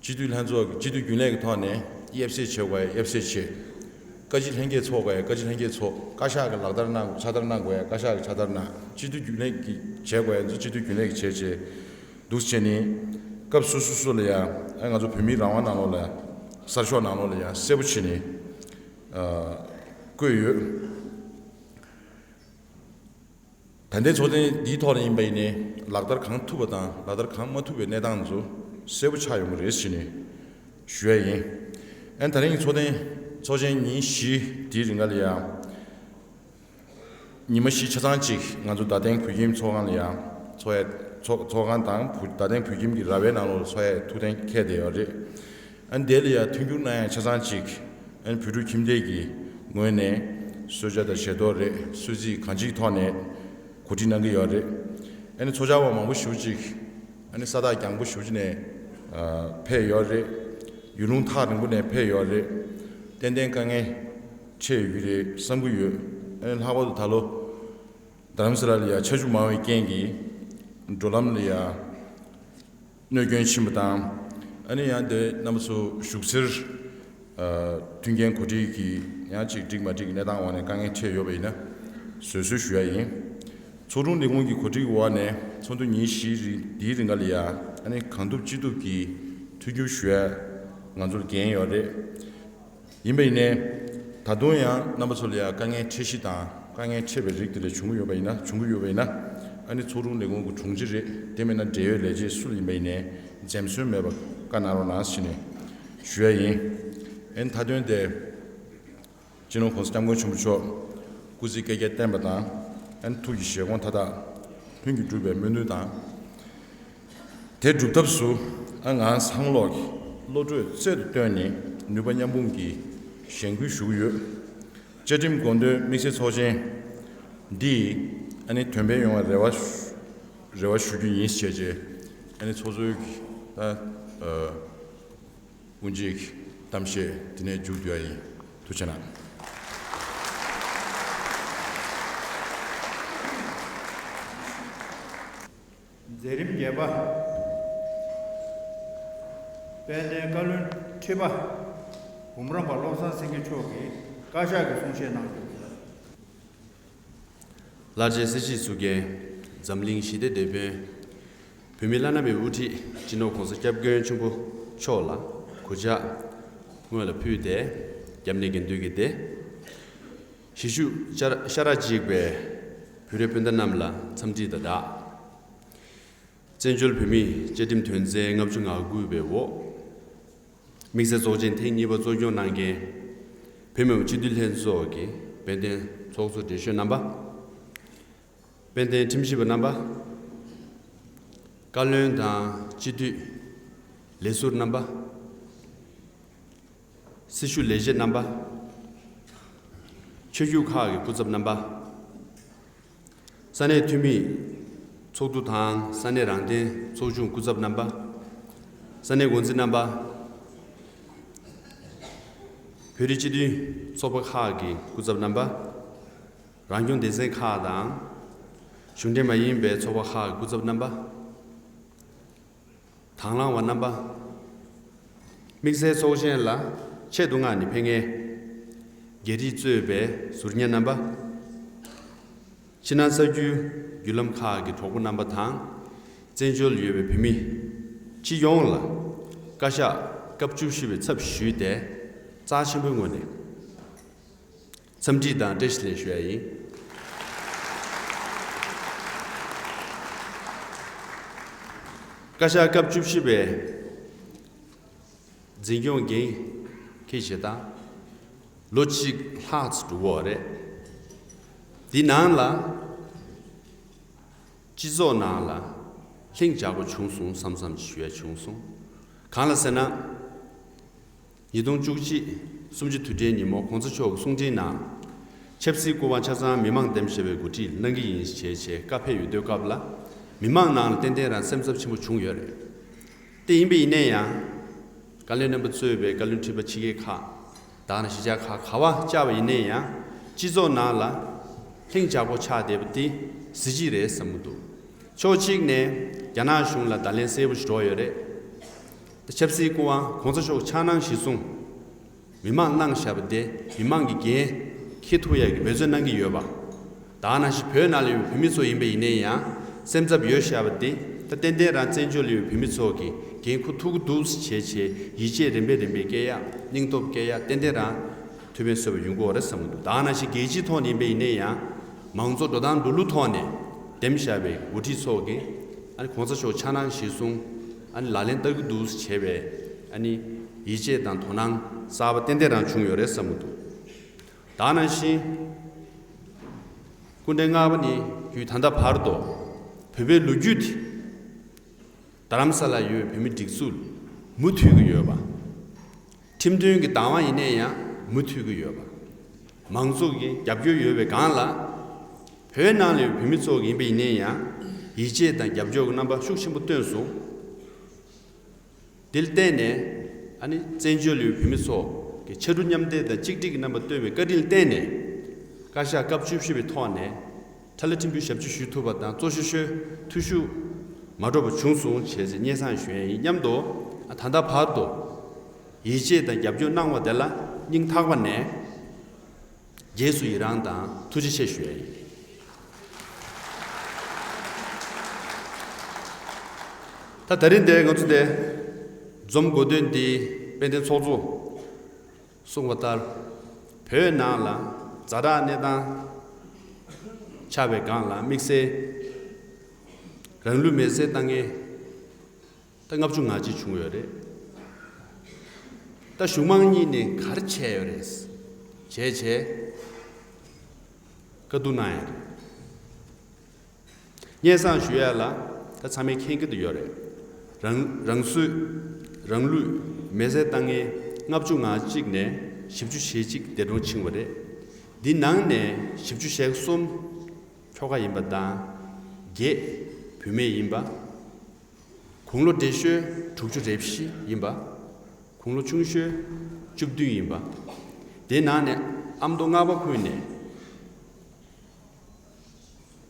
སྤྱི་འཐུས་ལྷན་ཚོགས་ཀྱི་སྤྱི་འཐུས་རྒྱུན་ལས་ཀྱི་ཐོག་ནས་དབྱེ་གསེས་བྱེད་དགོས་ཡ་དབྱེ་གསེས་བྱེད། བཀའ་སྤྱི་ལྷན་རྒྱས་ཚོགས་དགོས་ཡ་བཀའ་སྤྱི་ལྷན་རྒྱས་ཚོགས། བཀའ་ཤག་གི་ལག་བསྟར་གནང་ཕྱག་བསྟར་གནང་དགོས་ཡ་བཀའ་ཤག་གི་ཕྱག་བསྟར་གནང་། སྤྱི་འཐུས་རྒྱུན་ལས་ཀྱི་བྱེད་དགོས་ཡ་ཚོ་སྤྱི་འཐུས་རྒྱུན་ལས་ཀྱི་བྱས་བྱས་འདུག་བྱས་ནས་སྐབས་སོ་སོ་སོ་ལ་ཡ་ཨ་ང་ཚོ་བོད་མིའི་རང་དབང་ནང་ལོགས་ལ་གསར་ཤོག་ནང་ལོགས་ལ་ཡ་གསལ་པོ་བྱས་ནས་བཀོད་ཡོད། ད་ལྟའི་ཚོགས་ཐེངས་འདིའི་ཐོག་ནས་ཡིན་པ་ཡིན་ནའི་ལག་བསྟར་གང་ཐུབ་པ་དང་ལག་བསྟར་གང་མ་ཐུབ་པའི་གནས་སྟངས་ཚོ་གསལ་པོ་ཆགས་ཡོང་གི་རེད་ཟེར་ནས་ཞུ་ཡ་ཡིན། ཨན་ད་རིང་གི་ཚོགས་ཐེངས་ཚོགས་ཆེན་ཉིན་བཞི་དེའི་རིང་ག་ལ་ཡང་ཉི་མ་བཞི་ཆ་ཚང་གཅིག་ང་ཚོ་རྡ་སྟེང་བོད་ཁྱིམ་ཚོགས་ཁང་ལ་ཡང་ཚོགས་ཡ་ཚོགས་ཚོགས་ཁང་དང་བུ་རྡ་སྟེང་བོད་ཁྱིམ་གྱི་ར་བའི་ནང་ལོགས་ཚོགས་ཡ་ཐུགས་གཏན་འཁེལ་བསྡད་ཡོད་རེད། ཨ་ནི་དེ་ལ་ཡང་མཐུན་འགྱུར་གནང་ཡ་ཆ་ཚང་གཅིག་ཨ་ནི་བོད་ཕྲུག་ཁྱིམ་སྡེ་གི་ངོས་ནས་གསོལ་ཇ་དང་བཞེས་ཏོག་རེད། གསོལ་ཚིགས་གང་ཅིའི་ཐོག་ནས་གོ་སྒྲིག་གནང་གི་ཡོད་རེད། ཨ་ནི་ཚོགས་བཅར་བ་མང་པོ་ཞེ་པོ་ཅིག་ཨ་ནི་ས་ཐག་རྒྱང་པོ་ཞེ་པོ་ཅིག་ནས་ཨ་ཕེབས་ཡོད་རེད། ཡུལ་ལུང་ཐག་རིང་པོ་ནས་ཕེབས་ཡོད་རེད། ཏན་ཏན་དཀའ་ངལ་འཕྲད་ཡོད་ཀྱི་རེད་བསམ་གྱི་ཡོད། ཨ་ནི་ལྷག་པར་དུ་ད་ལོ་རྡ་རམ་ས་ལ་ལ་ཡ་ཆར་ཆུ་མང་བའི་རྐྱེན་གྱིས་འགྲོ་ལམ་ལ་ཡ། གནོད་སྐྱོན་ཕྱིན་པ་དང་། ཨ་ནི་ཡང་དེ་རྣམ་པ་ཚོ་བཞུགས་སའི་ཨ་མཐུན་རྐྱེན་གོ་སྒྲིག་གི་ཡང་ཅིག་འགྲིག་མ་འགྲིག་གི་གནས་སྟངས་འོག་ནས་དཀའ་ངལ་འཕྲད་ཡོད་པ་ཡིན་ན་བཟོད་གསོལ་ཞུ་ཡ་ཡིན། ཚོགས་དྲུང་ལས་ཁུངས་ཀྱི་གོ་སྒྲིག་འོག་ནས་ཚོགས་འདུ་ཉིན་བཞིའི་རིང་འདིའི་རིང་ག་ལ་ཡ་ཨ་ནི་གང་ཐུབ་ཅི་ཐུབ་ཀྱིས་མཐུན་འགྱུར་ཞུ་ཡ་ང་ཚོར་འགན་ཡོད་རེད། ཡིན་པ་ཡིན་ནའི། ད་དུང་ཡང་རྣམ་པ་ཚོ་ལ་ཡང་དཀའ་ངལ་འཕྲད་གཞི་དང་དཀའ་ངལ་འཕྲད་པའི་རིགས་དེ་འདྲ་བྱུང་གི་ཡོད་པ་ཡིན་ན་བྱུང་གི་ཡོད་པ་ཡིན་ན། ཨ་ནི་ཚོགས་དྲུང་ལས་ཁུངས་ཀྱི་དྲུང་ཆེ་རེད་དེ་མིན་ན་འབྲེལ་ཡོད་ལས་བྱེད་སུ་ལ་ཡིན་པ་ཡིན་ནའི་འཛེམ་ཟོན་མེད་པར་བཀའ་གནང་རོགས་གནང་ཞེས་ནས་ཞུ་ཡ་ཡིན། ཨ་ནི་མཐའ་དོན་དེ། སྤྱི་ནོར་༸གོང་ས་༸སྐྱབས་མགོན་ཆེན་པོ་མཆོག་སྐུ་ཚེ་བསྐལ་བརྒྱར་བརྟན་པ་དང་། ཨ་ནི་ཐུགས་ཀྱི་བཞེད་དགོངས་མཐའ་དག་ལྷུན་གྱིས་འགྲུབ་པའི་སྨོན་འདུན་དང་། དེ་སྒྲུབ་ཐབས་སུ་ཨ་ང་སང་ལོག་གི་བློ་གྲོས་རྩལ་དུ་བཏོན་ནས་ནུས་པ་མཉམ་སྤུངས་ཀྱིས་གཞེན་སྐུལ་ཞུ་གི་ཡོད། བཅའ་ཁྲིམས་དགོངས་དོན་དམིགས་བསལ་ཚོགས་ཆེན་འདིས་ཨ་ནི་དོན་ཕན་ཡོང་བའི་རེ་བ་རེ་བ་ཞུ་རྒྱུ་ཡིན་ཞེས་བྱས་ཨ་ནི་ཚོགས་གཙོའི་གི་ད་ཨ། དབུ་འབྱེད་ཀྱི་གཏམ་བཤད་འདི་ནས་མཇུག་བསྡུ་བ་ཡིན། ཐུགས་རྗེ་གནང་། མཛད་རིམ་བརྒྱད་པ། དཔལ་ལྡན་བཀའ་བློན་ཁྲི་པ་འབུམ་རམས་པ་བློ་བཟང་སེང་གེ་མཆོག་གིས་བཀའ་ཤག་གི་གསུང་བཤད་གནང་རྒྱུ། ལྷར་བཅས་སྲིད་ཞིའི་གཙུག་རྒྱན། འཛམ་གླིང་ཞི་བདེའི་དེད་དཔོན། བོད་མི་བླ་ན་མེད་པའི་དབུ་ཁྲིད་སྤྱི་ནོར་༸གོང་ས་༸སྐྱབས་མགོན་ཆེན་པོ་མཆོག་ལ་གུས་ཕྱག་སྔོན་ལ་ཕུལ་ཏེ། རྒྱབ་ནས་དགེ་འདུན་གྱི་སྡེ། གཞིས་བཞུགས་ཤ་ཤ་ཁྲག་གཅིག་པའི་བོད་རིགས་སྤུན་ཟླ་རྣམས་ལ་འཚམས་འདྲི་དང་སྦྲགས། བཙན་བྱོལ་བོད་མིའི་བཅའ་ཁྲིམས་དོན་ཚན་ལྔ་བཅུ་ང་དགུ་པའི་འོག་དམིགས་བསལ་ཚོགས་ཆེན་ཐེངས་གཉིས་པ་གཙོ་སྐྱོང་གནང་མཁན་བོད་མི་མང་སྤྱི་འཐུས་ལྷན་ཚོགས་ཀྱི་དཔལ་ལྡན་ཚོགས་གཙོ་བགྲེས་གཞོན་རྣམ་པ། དཔལ་ལྡན་ཁྲིམས་ཞིབ་པ་རྣམ་པ། བཀའ་བློན་དང་སྤྱི་འཐུས་ལས་ཟུར་རྣམ་པ། སྲི་ཞུ་ལས་བྱེད་རྣམ་པ། ཆོས་བརྒྱུད་ཁག་གི་སྐུ་ཚབ་རྣམ་པ། ས་གནས་འཐུས་མིའི་ཚོགས་འདུ་དང་ས་གནས་རང་བདེན་ཚོགས་ཆུང་སྐུ་ཚབ་རྣམ་པ། ས་གནས་འགོ་འཛིན་རྣམ་པ། བོད་རིགས་སྤྱི་མཐུན་ཚོགས་པ་ཁག་གི་སྐུ་ཚབ་རྣམ་པ། རང་སྐྱོང་སྡེ་ཚན་ཁག་དང་། གཞུང་འབྲེལ་མ་ཡིན་པའི་ཚོགས་པ་ཁག་གི་སྐུ་ཚབ་རྣམ་པ། དང་བླངས་པ་རྣམ་པ། དམིགས་བསལ་ཚོགས་ཆེན་ལ་ཆེད་དུ་མངགས་ནས་ཕེབས་མཁན་རྒྱ་རིགས་གཙོས་པའི་ཟུར་ཉན་རྣམ་པ། ཕྱི་ནང་གསར་འགྱུར་བརྒྱུད་ལམ་ཁག་གི་གྲོགས་པོ་རྣམ་པ་དང་། བཙན་བྱོལ་ཡོད་པའི་བོད་མི་སྤྱི་ཡོངས་ལ་བཀའ་ཤག་སྐབས་བཅུ་བཞི་པའི་ཚབ་ཞུས་ཏེ། རྩ་ཆེན་པོའི་ངོས་ནས་འཚམས་འདྲི་དང་བཀྲ་ཤིས་བདེ་ལེགས་ཞུ་ཡ་ཡིན། བཀའ་ཤག་སྐབས་བཅུ་བཞི་པའི་འཛིན་སྐྱོང་འགན་འཁྱེར་བྱེད་སྟངས་ལོ་གཅིག་ལྷག་ཙམ་འགྲོ་གི་ཡོད་རེད། འདི་ནང་ལ་སྤྱི་ཚོགས་ནང་ལ་ལྷིང་འཇགས་པོ་བྱུང་སོང་བསམ་བསམ་ཞུ་ཡ་བྱུང་སོང་། གང་ལ་ཟེར་ན། ཉིས་སྟོང་བཅུ་གཅིག་གསུམ་བཅུ་དུས་དྲན་ཉིན་མོ་གོང་ས་མཆོག་གི་གསུང་འཕྲིན་ནང་། ཆབ་སྲིད་སྐུ་དབང་ཆ་ཚང་མི་མང་འདེམས་བྱས་པའི་འགོ་ཁྲིད་གནང་གི་ཡིན་ཞེས་བྱས་བཀའ་ཕེབས་ཡོད་དུས་སྐབས་ལ། མི་མང་ནང་ལ་ཏན་ཏན་རང་སེམས་འཚབ་ཆེན་པོ་བྱུང་ཡོད་རེད། དེ་ཡིན་པ་ཡིན་ན་ཡང་། བཀའ་བློན་རྣམ་པ་གཙོས་པའི་བཀའ་བློན་ཁྲི་པ་ཕྱི་རྒྱལ་ཁག་དང་གཞིས་ཆགས་ཁག་ག་པར་བཅར་བ་ཡིན་ན་ཡང་། སྤྱི་ཚོགས་ནང་ལ་ལྷིང་འཇགས་པོ་ཆགས་བསྡད་པ་དེ་གཟི་བརྗིད་རེད་བསམ་གྱི་འདུག་ཕྱོགས་གཅིག་ནས་རྒྱ་ནག་གཞུང་ལ་བརྡ་ལན་གསལ་པོ་ཞིག་འགྲོ་ཡོད་རེད། ད་ཆབ་སྲིད་སྐུ་དབང་གོང་ས་མཆོག་འཆར་སྣང་གཞིར་བཟུང་། མི་མང་གནང་བཞག་པ་དེ་མི་མང་གི་འགན་འཁྱེར་ཐུབ་ཡག་གི་འབད་བརྩོན་གནང་གི་ཡོད་པ། ད་ག་ནང་བཞིན་བོད་ནང་ལ་ཡོད་པའི་བོད་མི་ཚོ་ཡིན་པ་ཡིན་ནའི་ཡང་སེམས་འཚབ་ཡོད་བཞག་པ་དེ་ད་ཏན་ཏན་རང་བཙན་བྱོལ་ལ་ཡོད་པའི་བོད་མི་ཚོ་གི་འགན་འཁུར་ཐུབ་ཀྱི་འདུག་ཟེར་བྱས་བྱས་ཡིད་ཆེས་རིམ་པས་རིམ་པས་སྐྱེ་ཡག་སྙིང་སྟོབས་སྐྱེ་ཡག་ཏན་ཏན་རང་ཐུགས་ཕན་གསོས་པ་ཡོང་གི་ཡོད་རེད་བསམ་གྱི་འདུག་ད་ག་ནང་བཞིན་རྒྱལ་སྤྱིའི་ཐོག་ནས་ཡིན་པ་ཡིན་ནའི་ཡང་མང་གཙོ་འགྲོ་སྟངས་འགྲོ་ལུགས་ཐོག་ནས་འདེམས་བཞག་པའི་འགོ་ཁྲིད་ཚོ་གིས་ཨ་ནི་གོང་ས་མཆོག་འཆར་སྣང་གཞིར་བཟུང་ཨ་ནི་ལག་ལེན་བསྟར་གྱི་འདུག་ཟེར་བྱས་པའི་ཨ་ནི་ཡིད་ཆེས་དང་དོ་སྣང་གསར་པ་ཏན་ཏན་རང་བྱུང་ཡོད་རེད་བསམ་གྱི་འདུག་ད་ག་ནང་བཞིན། སྐུ་ཕྲེང་ལྔ་པ་ནས་བརྒྱུད་ད་ལྟ་བར་དུ་བོད་པའི་ལོ་རྒྱུས་དེ་རྡ་རམ་ས་ལ་ཡོད་བོད་མི་སྒྲིག་འཛུགས་མུ་མཐུད་ཀྱི་ཡོད་པ། ཁྲིམས་མཐུན་གྱི་བདག་དབང་ཡིན་ནའི་ཡང་མུ་མཐུད་ཀྱི་ཡོད་པ། མང་ཚོགས་ཀྱི་རྒྱབ་སྐྱོར་ཡོད་པའི་སྒང་ལ། བོད་ནང་ལ་ཡོད་བོད་མི་ཚོ་ཡིན་པ་ཡིན་ནའི་ཡང་ཡིད་ཆེས་དང་རྒྱབ་སྐྱོར་གྱི་རྣམ་པ་ཤུགས་ཆེན་པོ་བཏོན་སོང་། དེ་ལ་བརྟེན་ནས་ཨ་ནི་བཙན་བྱོལ་ཡུལ་བོད་མི་ཚོ་གི་ཕྱར་གྲུ་མཉམ་འདེགས་དང་གཅིག་སྒྲིལ་གྱི་རྣམ་པ་བཏོན་པའི་བཀའ་དྲིན་ལ་བརྟེན་ནས། བཀའ་ཤག་སྐབས་བཅུ་བཞི་པའི་ཐོག་ནས་ཁྲ་ལ་ཕྲན་བུ་ཞབས་ཕྱི་ཞུ་ཐུབ་པ་དང་གཙོ་ཤོས་ཤོས་ཐུ་ཤུ་མ་འགྲོ་བ་བྱུང་སོང་བྱས་ཚེ་སྙན་སེང་ཞུ་ཡས་ཡིན་སྙམ་དུ། ད་ལྟ་བར་དུ་ཡིད་ཆེས་དང་རྒྱབ་སྐྱོར་གནང་བ་དེ་ལ་སྙིང་ཐག་པ་ནས། རྗེས་སུ་ཡི་རང་དང་ཐུགས་རྗེ་ཆེ་ཞུ་ཡ་ཡིན། ད་ད་རིང་འདིར་ང་ཚོ་འདིར་འཛོམས་དགོས་དོན་འདི་དཔལ་ལྡན་ཚོགས་གཙོ་གསུངས་པ་ལྟར། བོད་ནང་ལ་ཛ་དྲག་གནས་སྟངས་ཆགས་པའི་སྒང་ལ་དམིགས་བསལ་རང་ལུས་མེར་སྲེག་བཏང་མཁན། ད་ལྔ་བཅུ་ང་གཅིག་བྱུང་ཡོད་རེད། ད་གཞུང་མང་གཉིས་ནས་ག་རེ་བྱས་ཡོད་རེད། བྱས་བྱས་བཀའ་བསྡུར་གནང་ཡོད་རེད། སྙན་སེང་ཞུ་ཡ་ལ་ད་ཚང་མས་མཁྱེན་གྱི་འདུག་ཡོད་རེད། རང་རང་སྲོག་རང་ལུས་མེར་སྲེག་བཏང་མཁན་ལྔ་བཅུ་ང་གཅིག་ནས་བཞི་བཅུ་ཞེ་གཅིག་འདས་གྲོངས་ཕྱིན་པ་རེད། འདི་ནང་ནས་བཞི་བཅུ་ཞེ་གསུམ་ཁྱོ་ག་ཡིན་པ་དང་། བརྒྱད་བུད་མེད་ཡིན་པ། དགུང་ལོ་བགྲེས་ཤོས་དྲུག་ཅུ་རེ་བཞི་ཡིན་པ། དགུང་ལོ་ཆུང་ཤོས་བཅུ་བདུན་ཡིན་པ། དེའི་ནང་ནས་ཨ་མདོ་རྔ་བ་ཁུལ་ནས་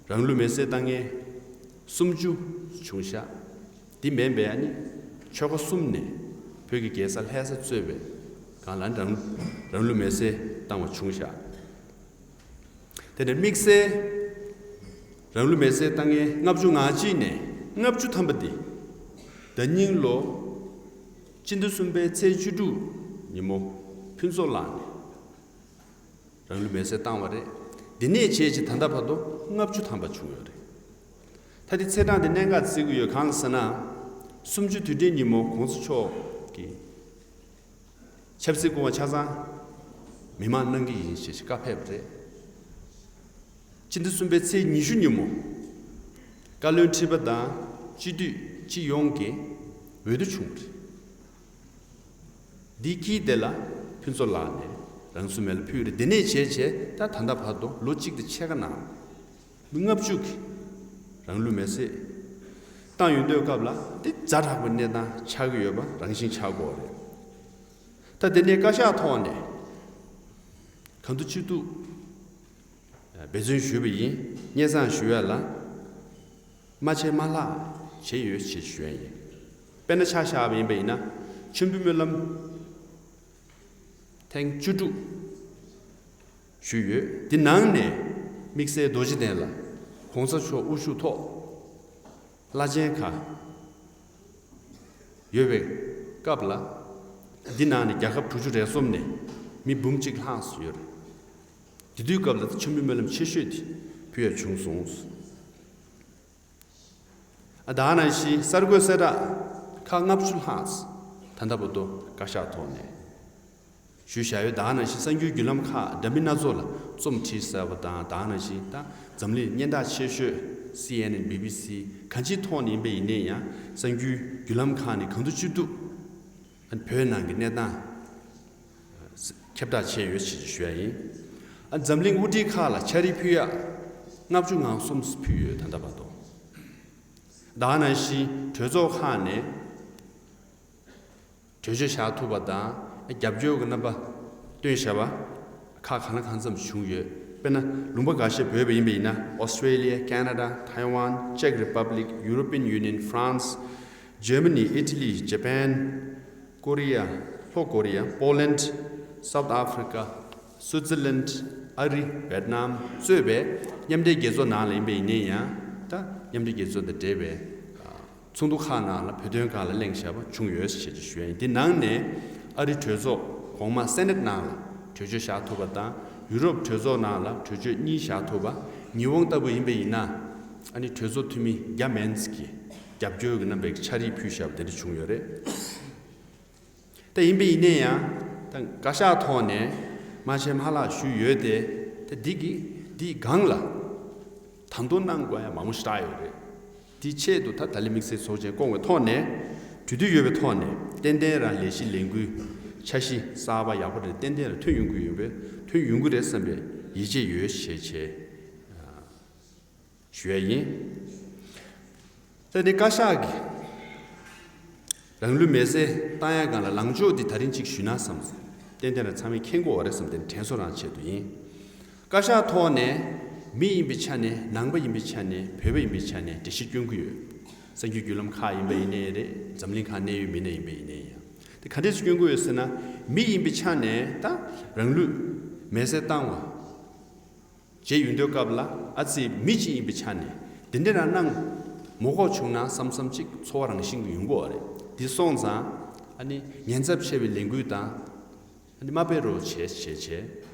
རང་ལུས་མེར་སྲེག་བཏང་མཁན་སུམ་ཅུ་བྱུང་ཤག་འདི་མིན་པའི་ཨ་ནི་ཆོལ་ཁ་གསུམ་ནས་བོད་ཀྱི་རྒྱལ་ས་ལྷ་ས་གཙོས་པའི་སྒང་ལ་རང་རང་ལུས་མེར་སྲེག་བཏང་བ་བྱུང་ཤག་དེ་ནས་དམིགས་བསལ་རང་ལུས་མེར་སྲེག་བཏང་མཁན་ལྔ་བཅུ་ང་གཅིག་ནས་ལྔ་བཅུ་ཐམ་པ་དེ་ཟླ་ཉིན་ལོ་སྤྱི་ཟླ་གསུམ་པའི་ཚེས་བཅུ་དྲུག་ཉིན་མོ་ཕུན་ཚོགས་ལགས་ནས་རང་ལུས་མེར་སྲེག་བཏང་བ་རེད། འདི་ནས་བྱས་རྗེས་ད་ལྟ་བར་དུ་ལྔ་བཅུ་ཐམ་པ་བྱུང་ཡོད་རེད། ད་དེ་ཚེས་གྲངས་དེ་གནད་འགག་བརྩི་གི་ཡོད་གང་ལ་ཟེར་ན། གསུམ་བཅུ་དུས་དྲན་ཉིན་མོ་གོང་ས་མཆོག་གིས་ཆབ་སྲིད་སྐུ་དབང་ཆ་ཚང་མི་མང་གནང་གི་ཡིན་ཞེས་བཀའ་ཕེབས་པ་རེད། སྤྱི་ཟླ་གསུམ་པའི་ཚེས་ཉི་ཤུ་ཉིན་མོ། བཀའ་བློན་ཁྲི་པ་དང་སྤྱི་འཐུས་སྤྱི་ཡོངས་ཀྱི་འོས་བསྡུ་བྱུང་བ་རེད། འདི་དཀྱིལ་དེ་ལ་ཕུན་ཚོགས་ལགས་ནས་རང་སྲོག་མེ་ལ་ཕུལ་རེད། འདི་ནས་བྱས་བྱས་ད་ད་ལྟ་བར་དུ་ལོ་གཅིག་དང་ཕྱེད་ཀ་ནང་མི་ལྔ་བཅུ་གིས་རང་ལུས་མེར་སྲེག་བཏང་ཡོང་དུས་སྐབས་ལ་འདི་ཛ་དྲག་པའི་གནས་སྟངས་ཆགས་ཀྱི་ཡོད་པ་རང་བཞིན་ཆགས་ཀྱི་ཡོད་རེད། ད་དེ་ནས་བཀའ་ཤག་ཐོག་ནས་གང་ཐུབ་ཅི་ཐུབ་འབད་བརྩོན་ཞུས་པ་ཡིན། སྙན་སེང་ཞུ་ཡ་ལ་མ་བྱས་མ་ལྷག་བྱས་ཡོད་ཅེས་ཞུ་ཡ་ཡིན། དཔེར་ན་ཆ་བཞག་པ་ཡིན་པ་ཡིན་ན། མཆོད་འབུལ་སྨོན་ལམ་ཐེངས་བཅུ་དྲུག་ཞུས་ཡོད། འདི་ནང་ནས་དམིགས་བསལ་རྡོ་རྗེ་གདན་ལ་གོང་ས་མཆོག་དབུ་བཞུགས་ཐོག་བླ་ཆེན་ཁག་ཡོད་པའི་སྐབས་ལ། འདི་ནང་ནས་རྒྱལ་ཁབ་དྲུག་ཅུ་རེ་གསུམ་ནས་མི་འབུམ་གཅིག་ལྷག་ཙམ་ཡོད་རེད། དེ་དུས་སྐབས་ལ་མཆོད་འབུལ་སྨོན་ལམ་ཆེ་ཤོས་དེ་ཕུལ་ཡ་བྱུང་སོང་། ད་ག་ནང་བཞིན་གསར་འགོད་གསལ་བསྒྲགས་ཁག་ལྔ་བཅུ་ལྷག་ཙམ་ད་ལྟ་བར་དུ་བཀའ་ཤག་ཐོག་ནས་ཞུས་བཞག་ཡོད། ད་ག་ནང་བཞིན་གསར་འགྱུར་བརྒྱུད་ལམ་ཁག་འདྲ་མིན་སྣ་ཚོགས་ལ་རྩོམ་བྲིས་ཚར་བ་དང་། ད་ག་ནང་བཞིན་ད་འཛམ་གླིང་སྙན་གྲགས་ཆེ་ཤོས་སི་ཨེན་ཨེན། བི་བི་སི་གང་ཅིའི་ཐོག་ནས་ཡིན་པ་ཡིན་ནའི་ཡང་གསར་འགྱུར་བརྒྱུད་ལམ་ཁག་ནས་གང་ཐུབ་ཅི་ཐུབ་ཨ་ནི་བོད་ནང་གི་གནས་སྟངས་ཁྱབ་བསྒྲགས་བྱས་ཡོད་ཅེས་ཞུ་ཡ་ཡིན། ཨ་འཛམ་གླིང་དབུ་ཁྲིད་ཁག་ལ་ཕྱག་བྲིས་ཕུལ་ཡ་ལྔ་བཅུ་ང་གསུམ་ཕུལ་ཡོད་ད་ལྟ་བར་དུ། ད་ག་ནང་བཞིན་གྲོས་ཚོགས་ཁག་ནས་གྲོས་ཆོད་བཞག་ཐུབ་པ་དང་རྒྱབ་སྐྱོར་གྱི་རྣམ་པ་སྟོན་བཞག་པ་ཁག་གང་ལ་གང་འཚམ་བྱུང་ཡོད། དཔེར་ན་ལུང་པ་འགའ་ཤས་བོད་པ་ཡིན་པ་ཡིན་ན་Australia, Canada, Taiwan, Czech Republic, European Union, France, Germany, Italy, Japan, Korea, ལྷོ་ཀོ་རི་ཡ། Poland, South Africa, Switzerland, ཨ་རི། Vietnam གཙོས་པའི་མཉམ་འབྲེལ་རྒྱལ་ཚོགས་ནང་ལ་ཡིན་པ་ཡིན་ནའི་ཡང་། ད་མཉམ་འབྲེལ་རྒྱལ་ཚོགས་དང་འབྲེལ་བའི་ཚོགས་འདུ་ཁག་ནང་ལ་བོད་དོན་སྒང་ལ་གླེང་བཞག་པ་བྱུང་ཡོད་ཅེས་ཞུ་ཡ་ཡིན། འདི་ནང་ནས་ཨ་རི་གྲོས་ཚོགས་གོང་མ་སེ་ནེ་ཊི་ནང་ལ་གྲོས་ཆོད་བཞག་ཐུབ་པ་དང་། ཡུ་རོབ་གྲོས་ཚོགས་ནང་ལ་གྲོས་ཆོད་གཉིས་བཞག་ཐུབ་པ། ཉི་ཧོང་ལྟ་བུ་ཡིན་པ་ཡིན་ན་ཨ་ནི་གྲོས་ཚོགས་འཐུས་མི་བརྒྱ་མན་ཙམ་གྱིས་རྒྱབ་སྐྱོར་གྱི་རྣམ་པའི་ཕྱག་བྲིས་ཕུལ་བཞག་པ་དེ་འདྲ་བྱུང་ཡོད་རེད། ད་ཡིན་པ་ཡིན་ནའི་ཡང་ད་བཀའ་ཤག་ཐོག་ནས་མ་བྱས་མ་ལྷག་ཞུས་ཡོད་དེ། ད་འདི་གི་འདིའི་སྒང་ལ་ད་དུང་གནང་དགོས་ཡ་མང་པོ་ཞེ་དྲག་ཡོད་རེད། དེའི་ཆེད་དུ་ད་ད་ལན་དམིགས་བསལ་ཚོགས་ཆེན་བསྐོང་བའི་ཐོག་ནས་གྲོས་བསྡུར་ཡོད་པའི་ཐོག་ནས་ཏན་ཏན་རང་ལས་གཞི་ལས་འགུལ་འཆར་གཞི་གསར་པ་ཡག་པོ་རེ་ཏན་ཏན་རང་ཐོན་ཡོང་གི་ཡོད་པས། ཐོན་ཡོང་གི་རེད་བསམ་པའི་ཡིད་ཆེས་ཡོད་ཞེས་བྱས། ཞུ་ཡ་ཡིན། ད་ནི་བཀའ་ཤག་གིས་རང་ལུས་མེར་སྲེག་བཏང་ཡ་སྒང་ལ་ལངས་ཕྱོགས་འདི་ད་རིང་གཅིག་ཞུས་ན་བསམ། ཏན་ཏན་རང་ཚང་མས་མཁྱེན་གྱི་ཡོད་རེད་བསམ། དེ་ནི་དྲན་གསོ་རང་ཆེད་དུ་ཡིན། བཀའ་ཤག་ཐོག་ནས་མི་ཡིན་པའི་ཆ་ནས། ནང་པ་ཡིན་པའི་ཆ་ནས། བོད་པ་ཡིན་པའི་ཆ་ནས་འགྲེལ་བཤད་སྐྱོན་གྱི་ཡོད། གསར་འགྱུར་བརྒྱུད་ལམ་ཁག་ཡིན་པ་ཡིན་ནའི་རེད། འཛམ་གླིང་ཁག་གནད་ཡོད་མི་སྣ་ཡིན་པ་ཡིན་ནའི་ཡང་། དེ་ག་འདྲས་སེ་སྐྱོན་གྱི་ཡོད་ཟེར་ན། མི་ཡིན་པའི་ཆ་ནས་ད་རང་ལུས་མེར་སྲེག་བཏང་བ། བྱས་ཡོང་དུས་སྐབས་ལ་ཨ་ཙི་མི་གཅིག་ཡིན་པའི་ཆ་ནས་དེ་འདྲ་རང་གནང་མ་དགོས་བྱུང་ན་བསམ་བསམ་གཅིག་ཚོར་བ་རང་བཞིན་གྱི་ཡོང་གི་ཡོད་རེད། དེ་སོང་ཙང་ཨ་ནི་ཉེན་ཚབས་ཆེ་བའི་ལས་འགུལ་དང་ཨ་ནི་མ་སྤེལ་རོགས་བྱེད་ཅེས་བྱས་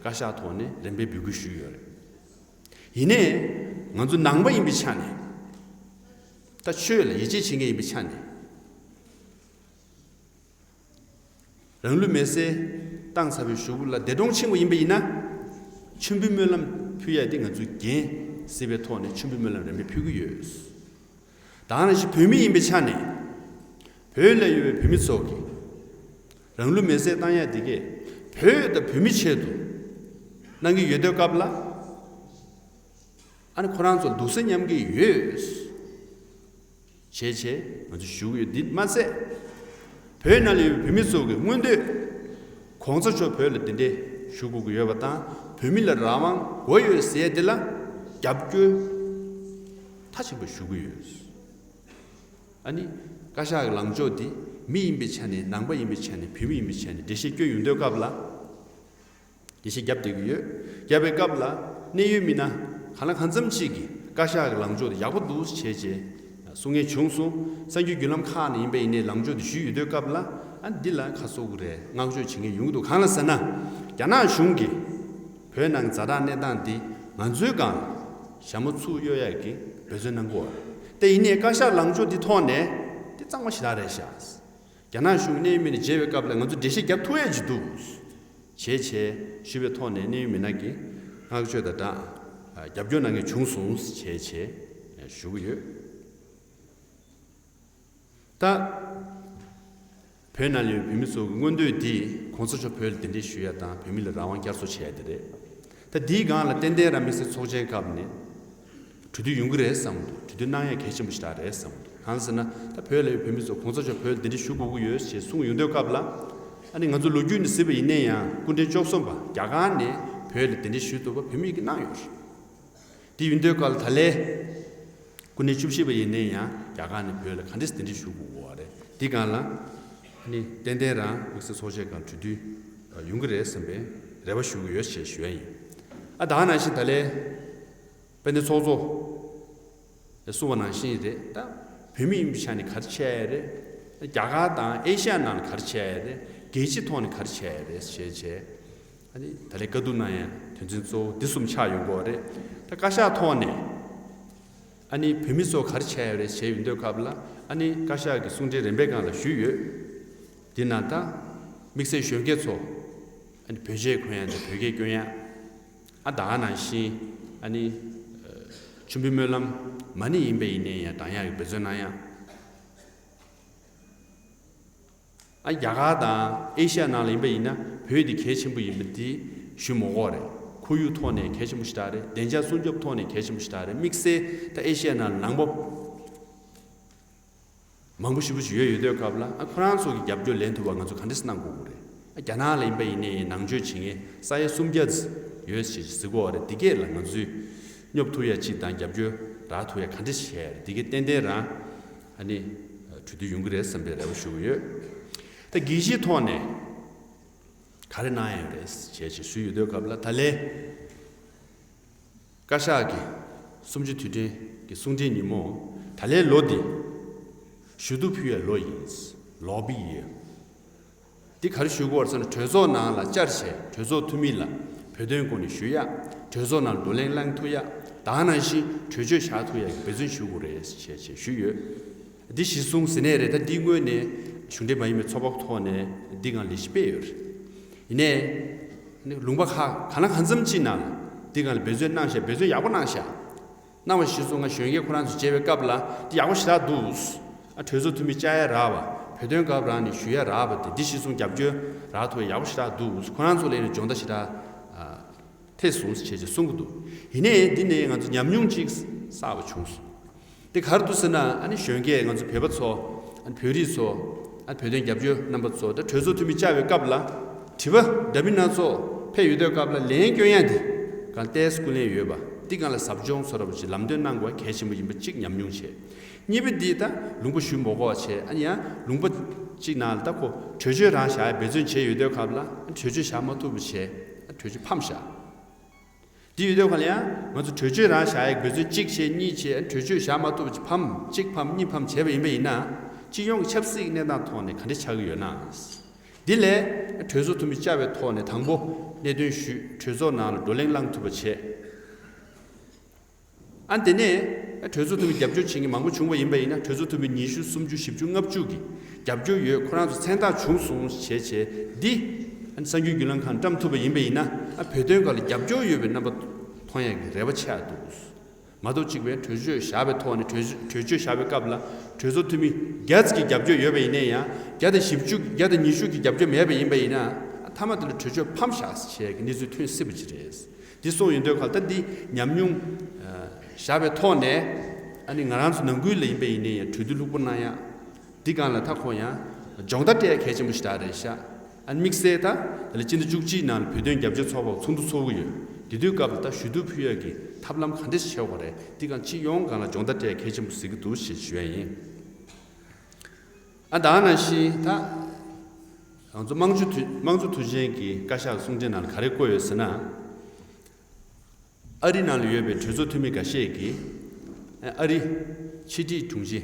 བཀའ་ཤག་ཐོག་ནས་རེ་འབོད་འབོད་སྐུལ་ཞུས་ཡོད་རེད། ཡིན་ནའི་ང་ཚོ་ནང་པ་ཡིན་པའི་ཆ་ནས། ད་ཆོས་ལ་ཡིད་ཆེས་བྱེད་མཁན་ཡིན་པའི་ཆ་ནས། རང་ལུས་མེར་སྲེག་བཏང་ཚར་བའི་གཞུག་གུ་ལ་འདས་གྲོངས་ཕྱིན་པ་ཡིན་པ་ཡིན་ན། མཆོད་འབུལ་སྨོན་ལམ་ཕུལ་ཡ་དེ་ང་ཚོས་འགན་གཟིགས་པའི་ཐོག་ནས་མཆོད་འབུལ་སྨོན་ལམ་རེ་འབོད་ཕུལ་གྱི་ཡོད། ད་ག་ནང་བཞིན་བོད་མི་ཡིན་པའི་ཆ་ནས། བོད་ལ་ཡོད་པའི་བོད་མི་ཚོ་གིས་རང་ལུས་མེར་སྲེག་བཏང་ཡ་དེ་གས་བོད་དང་བོད་མི་ཆེད་དུ་གནང་གི་ཡོད་དུས་སྐབས་ལ། ཨ་ནི་ཁོ་རང་ཚོ་སྡུག་བསྔལ་མཉམ་གྱི་ཡོད། བྱས་བྱས་ང་ཚོ་ཞུ་གི་ཡོད། འདི་མ་ཟད། བོད་ནང་ལ་ཡོད་པའི་བོད་མི་ཚོ་གི་མངོན་འདོད། གོང་ས་མཆོག་བོད་ལ་གདན་འདྲེན་ཞུ་དགོས་ཀྱི་ཡོད་པ་དང་། བོད་མི་ལ་རང་དབང་དགོས་ཡོད་ཟེར་དེ་ལ་རྒྱབ་སྐྱོར་མཐའ་གཅིག་པ་ཞུ་གི་ཡོད། ཨ་ནི་བཀའ་ཤག་གི་ལངས་ཕྱོགས་འདི་མི་ཡིན་པའི་ཆ་ནས། ནང་པ་ཡིན་པའི་ཆ་ནས། བོད་མི་ཡིན་པའི་ཆ་ནས་འགྲེལ་བཤད་སྐྱོན་ཡོང་དུས་སྐབས་ལ། འགྲེལ་བཤད་བརྒྱབ་བསྡད་ཀྱི་ཡོད། བརྒྱབ་པའི་སྐབས་ལ་གནད་ཡོད་མི་སྣ་གང་ལ་གང་འཚམ་ཅིག་གིས་བཀའ་ཤག་གི་ལངས་ཕྱོགས་དེ་ཡག་པོ་འདུག་བྱས་རྗེས་གསུང་མཁན་བྱུང་སོང་། གསར་འགྱུར་བརྒྱུད་ལམ་ཁག་ནས་ཡིན་པ་ཡིན་ནའི་ལངས་ཕྱོགས་དེ་ཞུས་ཡོད་དུས་སྐབས་ལ། ཨ་འདི་ལ་ཁ་གསོ་གི་རེད། བསྔགས་བརྗོད་བྱེད་མཁན་ཡོང་གི་འདུག་གང་ལ་ཟེར་ན། རྒྱ་ནག་གཞུང་གིས་བོད་ནང་གི་ཛ་དྲག་གནས་སྟངས་འདི་ང་ཚོའི་སྒང་ལ་ཞྭ་མོ་ཚུར་གཡོ་ཡག་གི་འབད་བརྩོན་གནང་གི་ཡོད་རེད། དེ་ཡིན་ནའི་བཀའ་ཤག་ལངས་ཕྱོགས་འདི་ཐོག་ནས་དེ་གཙང་མ་ཞེ་དྲག་རེད་ཤག་རྒྱ་ནག་གཞུང་གནད་ཡོད་མི་སྣ་མཇལ་བའི་སྐབས་ལ་ང་ཚོ་འགྲེལ་བཤད་བརྒྱབ་ཐུབ་ཡ་ཅིག་འདུག་བྱས་བྱས་ཞུས་པའི་ཐོག་ནས་གནད་ཡོད་མི་སྣ་གིས་བསྔགས་བརྗོད་དང་སྦྲགས་རྒྱབ་སྐྱོར་གནང་མཁན་བྱུང་སོང་བྱས་བྱས་ཞུ་གི་ཡོད། ད་བོད་ནང་ཡོད་བོད་མི་ཚོ་གི་མངོན་འདོད་འདི་གོང་ས་མཆོག་བོད་ལ་གདན་འདྲེན་ཞུ་ཡ་དང་བོད་མི་ལ་རང་དབང་བསྐྱར་གསོ་བྱེད་ཡ་དེ་རེད། ད་འདིའི་སྒང་ལ་ཏན་ཏན་རང་དམིགས་བསལ་ཚོགས་ཆེན་སྐབས་ནས་གྲོས་བསྡུར་ཡོང་གི་རེད་བསམ་འདུག་གྲོས་བསྡུར་གནང་ཡ་གལ་ཆེན་པོ་ཞིག་རེད་བསམ་འདུག་གང་ཟེར་ན་ད་བོད་ལ་ཡོད་བོད་མི་ཚོ་གོང་ས་མཆོག་བོད་ལ་གདན་འདྲེན་ཞུ་དགོས་ཀྱི་ཡོད་ཞེས་གསུངས་ཡོང་དུས་སྐབས་ལ། ཨ་ནི་ང་ཚོ་ལོ་རྒྱུས་ནས་གཟིགས་པ་ཡིན་ན་ཡང་སྐུ་ཕྲེང་བཅུ་གསུམ་པ་རྒྱ་གར་ནས་བོད་ལ་གདན་འདྲེན་ཞུས་ཐུབ་པ་བོད་མི་ཡིས་གནང་ཡོད་རེད། དེ་ཡིན་དུས་སྐབས་ལ་ད་ལན་སྐུ་ཕྲེང་བཅུ་བཞི་པ་ཡིན་ན་ཡང་རྒྱ་གར་ནས་བོད་ལ་ག་འདྲས་གདན་འདྲེན་ཞུ་དགོས་ཀྱི་ཡོད་རེད། འདི་སྒང་ལ་ཨ་ནི་ཏན་ཏན་རང་དམིགས་བསལ་ཚོགས་ཆེན་སྒང་གྲོས་བསྡུར་ཡོང་གི་རེད་བསམ་པའི་རེ་བ་ཞུ་གི་ཡོད་ཅེས་ཞུ་ཡ་ཡིན། ཨ་ད་ག་ནང་བཞིན་ད་ལན་དཔལ་ལྡན་ཚོགས་གཙོ་གསུངས་པ་ནང་བཞིན་རེད། ད་བོད་མི་ཡིན་པའི་ཆ་ནས་ག་རེ་བྱས་ཡ་རེད། རྒྱ་གར་དང་ཨེ་ཤ་ཡ་ནང་ལ་ག་རེ་བྱས་ཡ་རེད། རྒྱལ་སྤྱིའི་ཐོག་ནས་ག་རེ་བྱས་ཡོད་རེད་ཞེས་བྱས། ཨ་ནི་ད་ལན་བཀའ་བསྡུར་གནང་ཡ་དོན་ཚན་གཙོ་བོ་འདི་གསུམ་ཆགས་ཡོང་གི་ཡོད་རེད། ད་བཀའ་ཤག་ཐོག་ནས་ཨ་ནི་བོད་མི་ཚོ་ག་རེ་བྱས་ཡོད་རེད་ཞེས་ཡོང་དུས་སྐབས་ལ། ཨ་ནི་བཀའ་ཤག་གི་གསུང་འཕྲིན་རིམ་པས་སྒང་ལ་ཞུས་ཡོད། འདི་ནང་ད་དམིགས་བསལ་གཞོན་སྐྱེས་ཚོ་ཨ་ནི་བོད་ཆས་གོན་ཡ་དང་བོད་སྐད་སྐྱོན་ཡ། ཨ་ད་ག་ནང་བཞིན་ཨ་ནི་ཨ་མཆོད་འབུལ་སྨོན་ལམ་མ་ཎི་ཡིན་པ་ཡིན་ནའི་ཡང་བགྲང་ཡག་གི་འབད་བརྩོན་གནང་ཡ། ཨ་རྒྱ་གར་དང་ཨེ་ཤ་ཡ་ནང་ལ་ཡིན་པ་ཡིན་ན་བོད་འདི་གལ་ཆེན་པོ་ཡིན་པ་འདི་ཞུ་མི་དགོས་རེད། ཁོར་ཡུག་ཐོག་ནས་གལ་ཆེན་པོ་ཞེ་དྲག་རེད། བདེ་འཇགས་སྲུང་སྐྱོབ་ཐོག་ནས་གལ་ཆེན་པོ་ཞེ་དྲག་རེད། དམིགས་བསལ་ད་ཨེ་ཤ་ཡ་ནང་ལ་ནང་པ་མང་པོ་ཞེ་པོ་ཞིག་ཡོད་ཡོད་དུས་སྐབས་ལ། ཨ་ཁོ་རང་ཚོ་གི་རྒྱབ་སྐྱོར་ལེན་ཐུབ་པ་ང་ཚོ་ག་འདྲས་གནང་དགོས་ཀྱི་རེད། ཨ་རྒྱ་ནག་ལ་ཡིན་པ་ཡིན་ནའི་ནང་ཆོས་བྱེད་མཁན་ས་ཡ་སུམ་བརྒྱ་ཙམ་ཡོད་ཞེས་ཟེར་གྱི་ཡོད་རེད། འདི་གས་ལ་ང་ཚོས་སྙོབ་ཐུབ་ཡ་གཅིག་དང་རྒྱབ་སྐྱོར་རག་ཐུབ་ཡ་ག་འདྲས་བྱས་རེད། འདི་གས་ཏན་ཏན་རང་ཨ་ནི་གྲོས་བསྡུར་ཡོང་གི་རེད་བསམ་པའི་རེ་བ་ཞུ་གི་ཡོད། ད་དགེ་བཤེས་ཐོག་ནས་ག་རེ་གནང་ཡ་ཡོད་རེད་ཞེས་ཞུས་ཡོད་དུས་སྐབས་ལ། ད་ལན་བཀའ་ཤག་གི་གསུམ་བཅུ་དུས་དྲན་གྱི་གསུང་འཕྲིན་ཉིན་མོ། ད་ལན་ལོ་འདི་ཞུ་གཏུག་ཕུལ་ཡ་ལོ་ཡིན། ལོ་བི་ཡིར། འདི་ག་རེ་ཞུ་དགོས་རེད་ཟེར་ན། གྲོས་ཚོགས་ནང་ལ་བཅར་བྱས་གྲོས་ཚོགས་འཐུས་མི་ལ་བོད་དོན་སྐོར་ནས་ཞུ་ཡ། གྲོས་ཚོགས་ནང་བགྲོ་གླེང་གནང་ཐུབ་ཡ། ད་ག་ནང་བཞིན་གྲོས་ཆོད་བཞག་ཐུབ་ཡ་གི་འབད་བརྩོན་ཞུ་དགོས་རེད་ཞེས་བྱས་ཞུས་ཡོད། འདི་གཞི་བཟུང་ཟིན་ནའི་རེད། ད་འདི་སྔོན་ནས་གཞུང་འབྲེལ་མ་ཡིན་པའི་ཚོགས་པ་ཐོག་ནས་འདི་སྒང་ལས་གཞི་སྤེལ་ཡོད་རེད། ཡིན་ནའི་ལུང་པ་ཁག་གང་ལ་གང་འཚམ་ཅིག་ནང་ལ་འདི་སྒང་ལ་འབད་བརྩོན་གནང་བཞག་འབད་བརྩོན་ཡག་པོ་གནང་བཞག་གནང་བ་གཞི་བཟུང་ང་གཞོན་སྐྱེས་ཁོ་རང་ཚོ་མཇལ་བའི་སྐབས་ལ་འདི་ཡག་པོ་ཞེ་དྲག་འདུག་ཨ་གྲོས་ཚོགས་འཐུས་མི་བཅར་ཡ་རག་པ། བོད་དོན་སྐབས་རང་ནས་ཞུ་ཡ་རག་པ། དེ་འདི་གཞི་བཟུང་རྒྱབ་སྐྱོར་རག་ཐུབ་ཡ་ཡག་པོ་ཞེ་དྲག་འདུག་ཁོ་རང་ཚོ་ལ་ཡིན་ན་སྦྱོང་བརྡར་ཞེ་དྲག་ཨ་ཐེབས་སོང་ཞེས་ཞེས་གསུང་གི་འདུག་ཡིན་ནའི་འདི་ནས་ང་ཚོ་ཉམས་མྱོང་ཅིག་བསགས་པ་བྱུང་སོང་། དེ་ག་རེ་འདུག་ཟེར་ན། ཨ་ནི་གཞོན་སྐྱེས་ང་ཚོ་བོད་པ་ཚོ། ཨ་ནི་བོད་རིགས་ཚོ། ཨ་ནི་བོད་དོན་རྒྱབ་སྐྱོར་རྣམ་པ་ཚོ། ད་གྲོས་ཚོགས་འཐུས་མི་བཅར་བའི་སྐབས་ལ་དྲི་བ་འདྲ་མིན་སྣ་ཚོགས་ཕེབས་ཡོང་དུས་སྐབས་ལ་ལན་སྐྱོན་ཡ་འདི་གང་ལྟས་སྐུ་ལན་ཡོད་པ། འདི་སྒང་ལ་ཟབ་སྦྱོང་ཚོ་ར་བ་ཅིག་ལམ་སྟོན་གནང་དགོས་གལ་ཆེན་པོ་ཡིན་པ་གཅིག་ཉམས་མྱོང་བྱས། གཉིས་པ་འདི་ད་ལུང་པ་ཞུ་མ་དགོས་པ་བྱས། ཨ་ནི་ཡང་ལུང་པ་གཅིག་ནང་ལ་ད་ཁོ་གྲོས་ཆོད་རང་བཞག་ཡ་འབད་བརྩོན་བྱས་ཡོང་དུས་སྐབས་ལ་གྲོས་ཆོད་བཞག་མ་ཐུབ་པ་བྱས། གྲོས་ཆོད་ཕམ་བཞག་འདི་ཡོད་དུས་ག་ལ་ཡང་ང་ཚོ་གྲོས་ཆོད་རང་བཞག་ཡག་འབད་བརྩོན་གཅིག་བྱས་གཉིས་བྱས། གྲོས་ཆོད་བཞག་མ་ཐུབ་པ་ཕམ། གཅིག་ཕམ་གཉིས་ཕམ་བྱས་པ་ཡིན་པ་ཡིན་ན། སྤྱི་ཡོངས་ཀྱི་ཆབ་སྲིད་གནས་སྟངས་ཐོག་ནས་ག་འདྲ་ཆགས་ཀྱི་ཡོད་ན། འདི་ལས་གྲོས་ཚོགས་འཐུས་མི་བཅར་བའི་ཐོག་ནས་དང་པོ་གནད་དོན་ཞུས། གྲོས་ཚོགས་ནང་ལ་བགྲོ་གླེང་གནང་ཐུབ་པ་བྱས། ཨ་དེ་ནས་གྲོས་ཚོགས་འཐུས་མི་རྒྱབ་སྐྱོར་བྱེད་མཁན་མང་པོ་བྱུང་བ་ཡིན་པ་ཡིན་ན། གྲོས་ཚོགས་འཐུས་མི་ཉི་ཤུ་སུམ་ཅུ་བཞི་བཅུ་ལྔ་བཅུ་གི་རྒྱབ་སྐྱོར་ཡོད། ཁོ་རང་ཚོ་མཚན་རྟགས་བྱུང་སོང་བྱས་བྱས་འདི་ཨ་ནི་གསར་འགྱུར་བརྒྱུད་ལམ་ཁག་བཀྲམ་ཐུབ་པ་ཡིན་པ་ཡིན་ན། ཨ་བོད་དོན་སྒང་ལ་རྒྱབ་སྐྱོར་ཡོད་པའི་རྣམ་པ་མཐོང་ཡག་གི་རེ་བ་ཆེ་བ་འདུག་མ་གཏོགས་གཅིག་པའི་གྲོས་ཆོད་བཞག་པའི་ཐོག་ནས། གྲོས་གྲོས་ཆོད་བཞག་པའི་སྐབས་ལ་གྲོས་ཚོགས་འཐུས་མི་བརྒྱ་ཙམ་གྱི་རྒྱབ་སྐྱོར་ཡོད་པ་ཡིན་ན་ཡང་། བརྒྱ་དང་བཞི་བཅུ་བརྒྱ་དང་ཉི་ཤུ་གི་རྒྱབ་སྐྱོར་མེད་པ་ཡིན་པ་ཡིན་ན། ཨ་མཐའ་མ་དེ་ལ་གྲོས་ཆོད་ཕམ་བཞག་ཟེར་བྱས་ཀྱི་གནས་ཚུལ་ཐོན་སྲིད་པ་ཅིག་རེད། འདི་སོང་ཡོང་དུས་ག་ལ་ད་འདི་ཉམས་མྱོང་ཨ་བཞག་པའི་ཐོག་ནས། ཨ་ནི་ང་རང་ཚོ་ནང་ཁུལ་ལ་ཡིན་པ་ཡིན་ནའི་ཡང་གྲོས་བསྡུར་ལྷུག་པོ་གནང་ཡ། འདི་སྒང་ལ་ད་ཁོ་ཡང་སྦྱོང་བརྡར་སྤྲད་ཡ་གལ་ཆེན་པོ་ཞིག་རེད་ཤག་ཨ་ནི་དམིགས་བསལ་ད་དེ་ལ་སྤྱི་ཟླ་བཅུ་གཅིག་ནང་ལ་བོད་དོན་རྒྱབ་སྐྱོར་ཚོགས་པ་ཚོགས་འདུ་ཚོགས་ཀྱི་ཡོད། དེ་དུས་སྐབས་ལ་ད་ཞུ་གཏུག་ཕུལ་ཡ་གི་ཐབས་ལམ་ག་འདྲས་བྱེད་དགོས་རེད། འདི་སྒང་སྤྱི་ཡོངས་སྒང་ལ་སྦྱོང་བརྡར་སྤྲད་ཡ་གལ་ཆེན་པོ་གཟིགས་ཀྱི་འདུག་ཞེས་ཞུ་ཡ་ཡིན། ཨ་ད་ག་ནང་བཞིན་ད་ང་ཚོ་དམངས་གཙོ་དུས་དམངས་གཙོ་དུས་ཆེན་གྱི་བཀའ་ཤག་གསུང་འཕྲིན་ནང་ལ་ག་རེ་བཀོད་ཡོད་ཟེར་ན། ཨ་རི་ནང་ལ་ཡོད་པའི་གྲོས་ཚོགས་འཐུས་མི་འགའ་ཤས་ཀྱིས་ཨ་རི་ཕྱི་དྲིལ་དྲུང་ཆེ་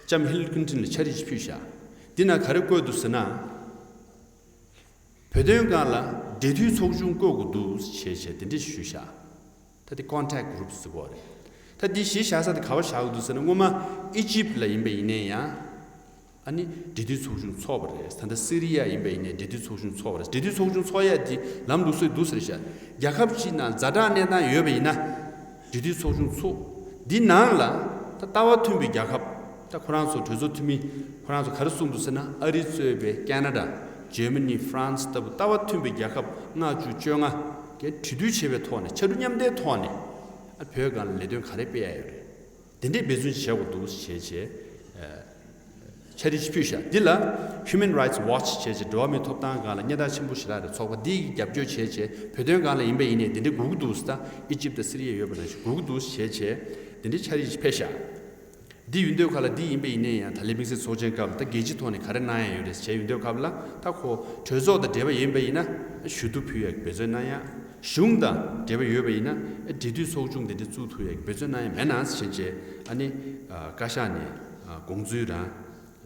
ལྕམ་ཧིལ་ལི་ཀིན་ཊོན་ལ་ཕྱག་བྲིས་ཤིག་ཕུལ་བཞག་འདི་ནང་ག་རེ་བཀོད་འདུག་ཟེར་ན། བོད་དོན་སྒང་ལ་འབྲེལ་མཐུད་ཚོགས་ཆུང་བསྐོ་དགོས་འདུག་ཞེས་བྱས་དེ་འདྲ་ཞུས་བཞག་ད་དེ་ཀོན་ཊེག་གྷུ་རུབ་ཟེར་གོ་རེད། ད་འདི་གཞི་བཞག་ས་དེ་ག་པར་བཞག་དགོས་འདུག་ཟེར་ན། སྔོན་མ་ཨི་ཇིབ་ལ་ཡིན་པ་ཡིན་ནའི་ཡང་། ཨ་ནི་འབྲེལ་མཐུད་ཚོགས་ཆུང་ཚོགས་པ་རེད། ད་ལྟ་སི་རི་ཡ་ཡིན་པ་ཡིན་ནའི་འབྲེལ་མཐུད་ཚོགས་ཆུང་ཚོགས་པ་རེད། འབྲེལ་མཐུད་ཚོགས་ཆུང་ཚོགས་ཡ་དེ་ལམ་ལུགས་སྲོལ་འདུག་ཟེར་ཤག་རྒྱལ་ཁབ་ཅིག་ནང་ཛ་དྲག་གནས་སྟངས་ཡོད་པ་ཡིན་ན། འབྲེལ་མཐུད་ཚོགས་ཆུང་ཚོགས། འདི་ནང་ལ་ད་ལྟ་བ་མཐུན་པའི་རྒྱལ་ཁབ། ད་ཁོ་རང་ཚོ་གྲོས་ཚོགས་འཐུས་མི་ཁོ་རང་ཚོ་ག་རེ་གསུངས་འདུག་ཟེར་ན། ཨ་རི་གཙོས་པའི་ཀེ་ན་ཌ། འཇར་མ་ནི། ཧྥ་རན་སི་ལྟ་བུ་ལྟ་བ་མཐུན་པའི་རྒྱལ་ཁབ་ལྔ་བཅུ་བཅོ་ལྔ་གིས་གྲོས་བསྡུར་བྱས་པའི་ཐོག་ནས། ཕྱར་གྲུ་མཉམ་འདེགས་ཐོག་ནས་ཨ་བོད་སྒང་ལ་ལས་དོན་ག་རེ་སྤེལ་ཡ་ཡོད་རེད། དེ་འདྲའི་འབད་བརྩོན་བྱེད་དགོས་འདུག་ཞེས་བྱས། ཨ་ཕྱག་བྲིས་ཕུལ་བཞག་འདི་ལ་Human Rights Watch ཞེས་བྱས་འགྲོ་བ་མིའི་ཐོབ་ཐང་སྒང་ལ་སྙན་ཐག་ཆེན་པོ་ཞེ་དྲག་རེད། ཚོགས་པ་འདི་གིས་རྒྱབ་སྐྱོར་བྱས་བྱས། བོད་དོན་སྒང་ལ་ཡིན་པ་ཡིན་ནའི་འདི་འདྲའི་དགོས་ཀྱི་འདུག་ཟེར། ད་ཨི་ཇིབ་དང་སི་རི་ཡ་ཡོད་པ་ནང་བཞིན་དགོས་ཀྱི་འདུག་ཞེས་བྱས་འདི་འདྲའི་ཕྱག་བྲིས་ཕུལ་བཞག་འདི་ཡིན་དུས་ག་ལ་འདི་ཡིན་པ་ཡིན་ནའི་ཡང་། ད་ལན་དམིགས་བསལ་ཚོགས་ཆེན་སྐབས་ལ་ད་རྒྱལ་སྤྱིའི་ཐོག་ནས་ག་རེ་གནང་ཡ་ཡོད་རེད་ཞེས་ཡིན་དུས་སྐབས་ལ། ད་ཁོ་གྲོས་ཚོགས་དང་འབྲེལ་བ་ཡིན་པ་ཡིན་ན་ཞུ་གཏུག་ཕུལ་ཡ་འབད་བརྩོན་གནང་ཡ། གཞུང་དང་འབྲེལ་བ་ཡོད་པ་ཡིན་ན་འབྲེལ་མཐུད་ཚོགས་ཆུང་འདི་འདྲ་བཙུགས་ཐུབ་ཡ་འབད་བརྩོན་གནང་ཡ་མེད་ན་ཞེས་བྱས། ཨ་ནི་ཨ་བཀའ་ཤག་ནས་ཨ་དགོངས་ཚུལ་རང་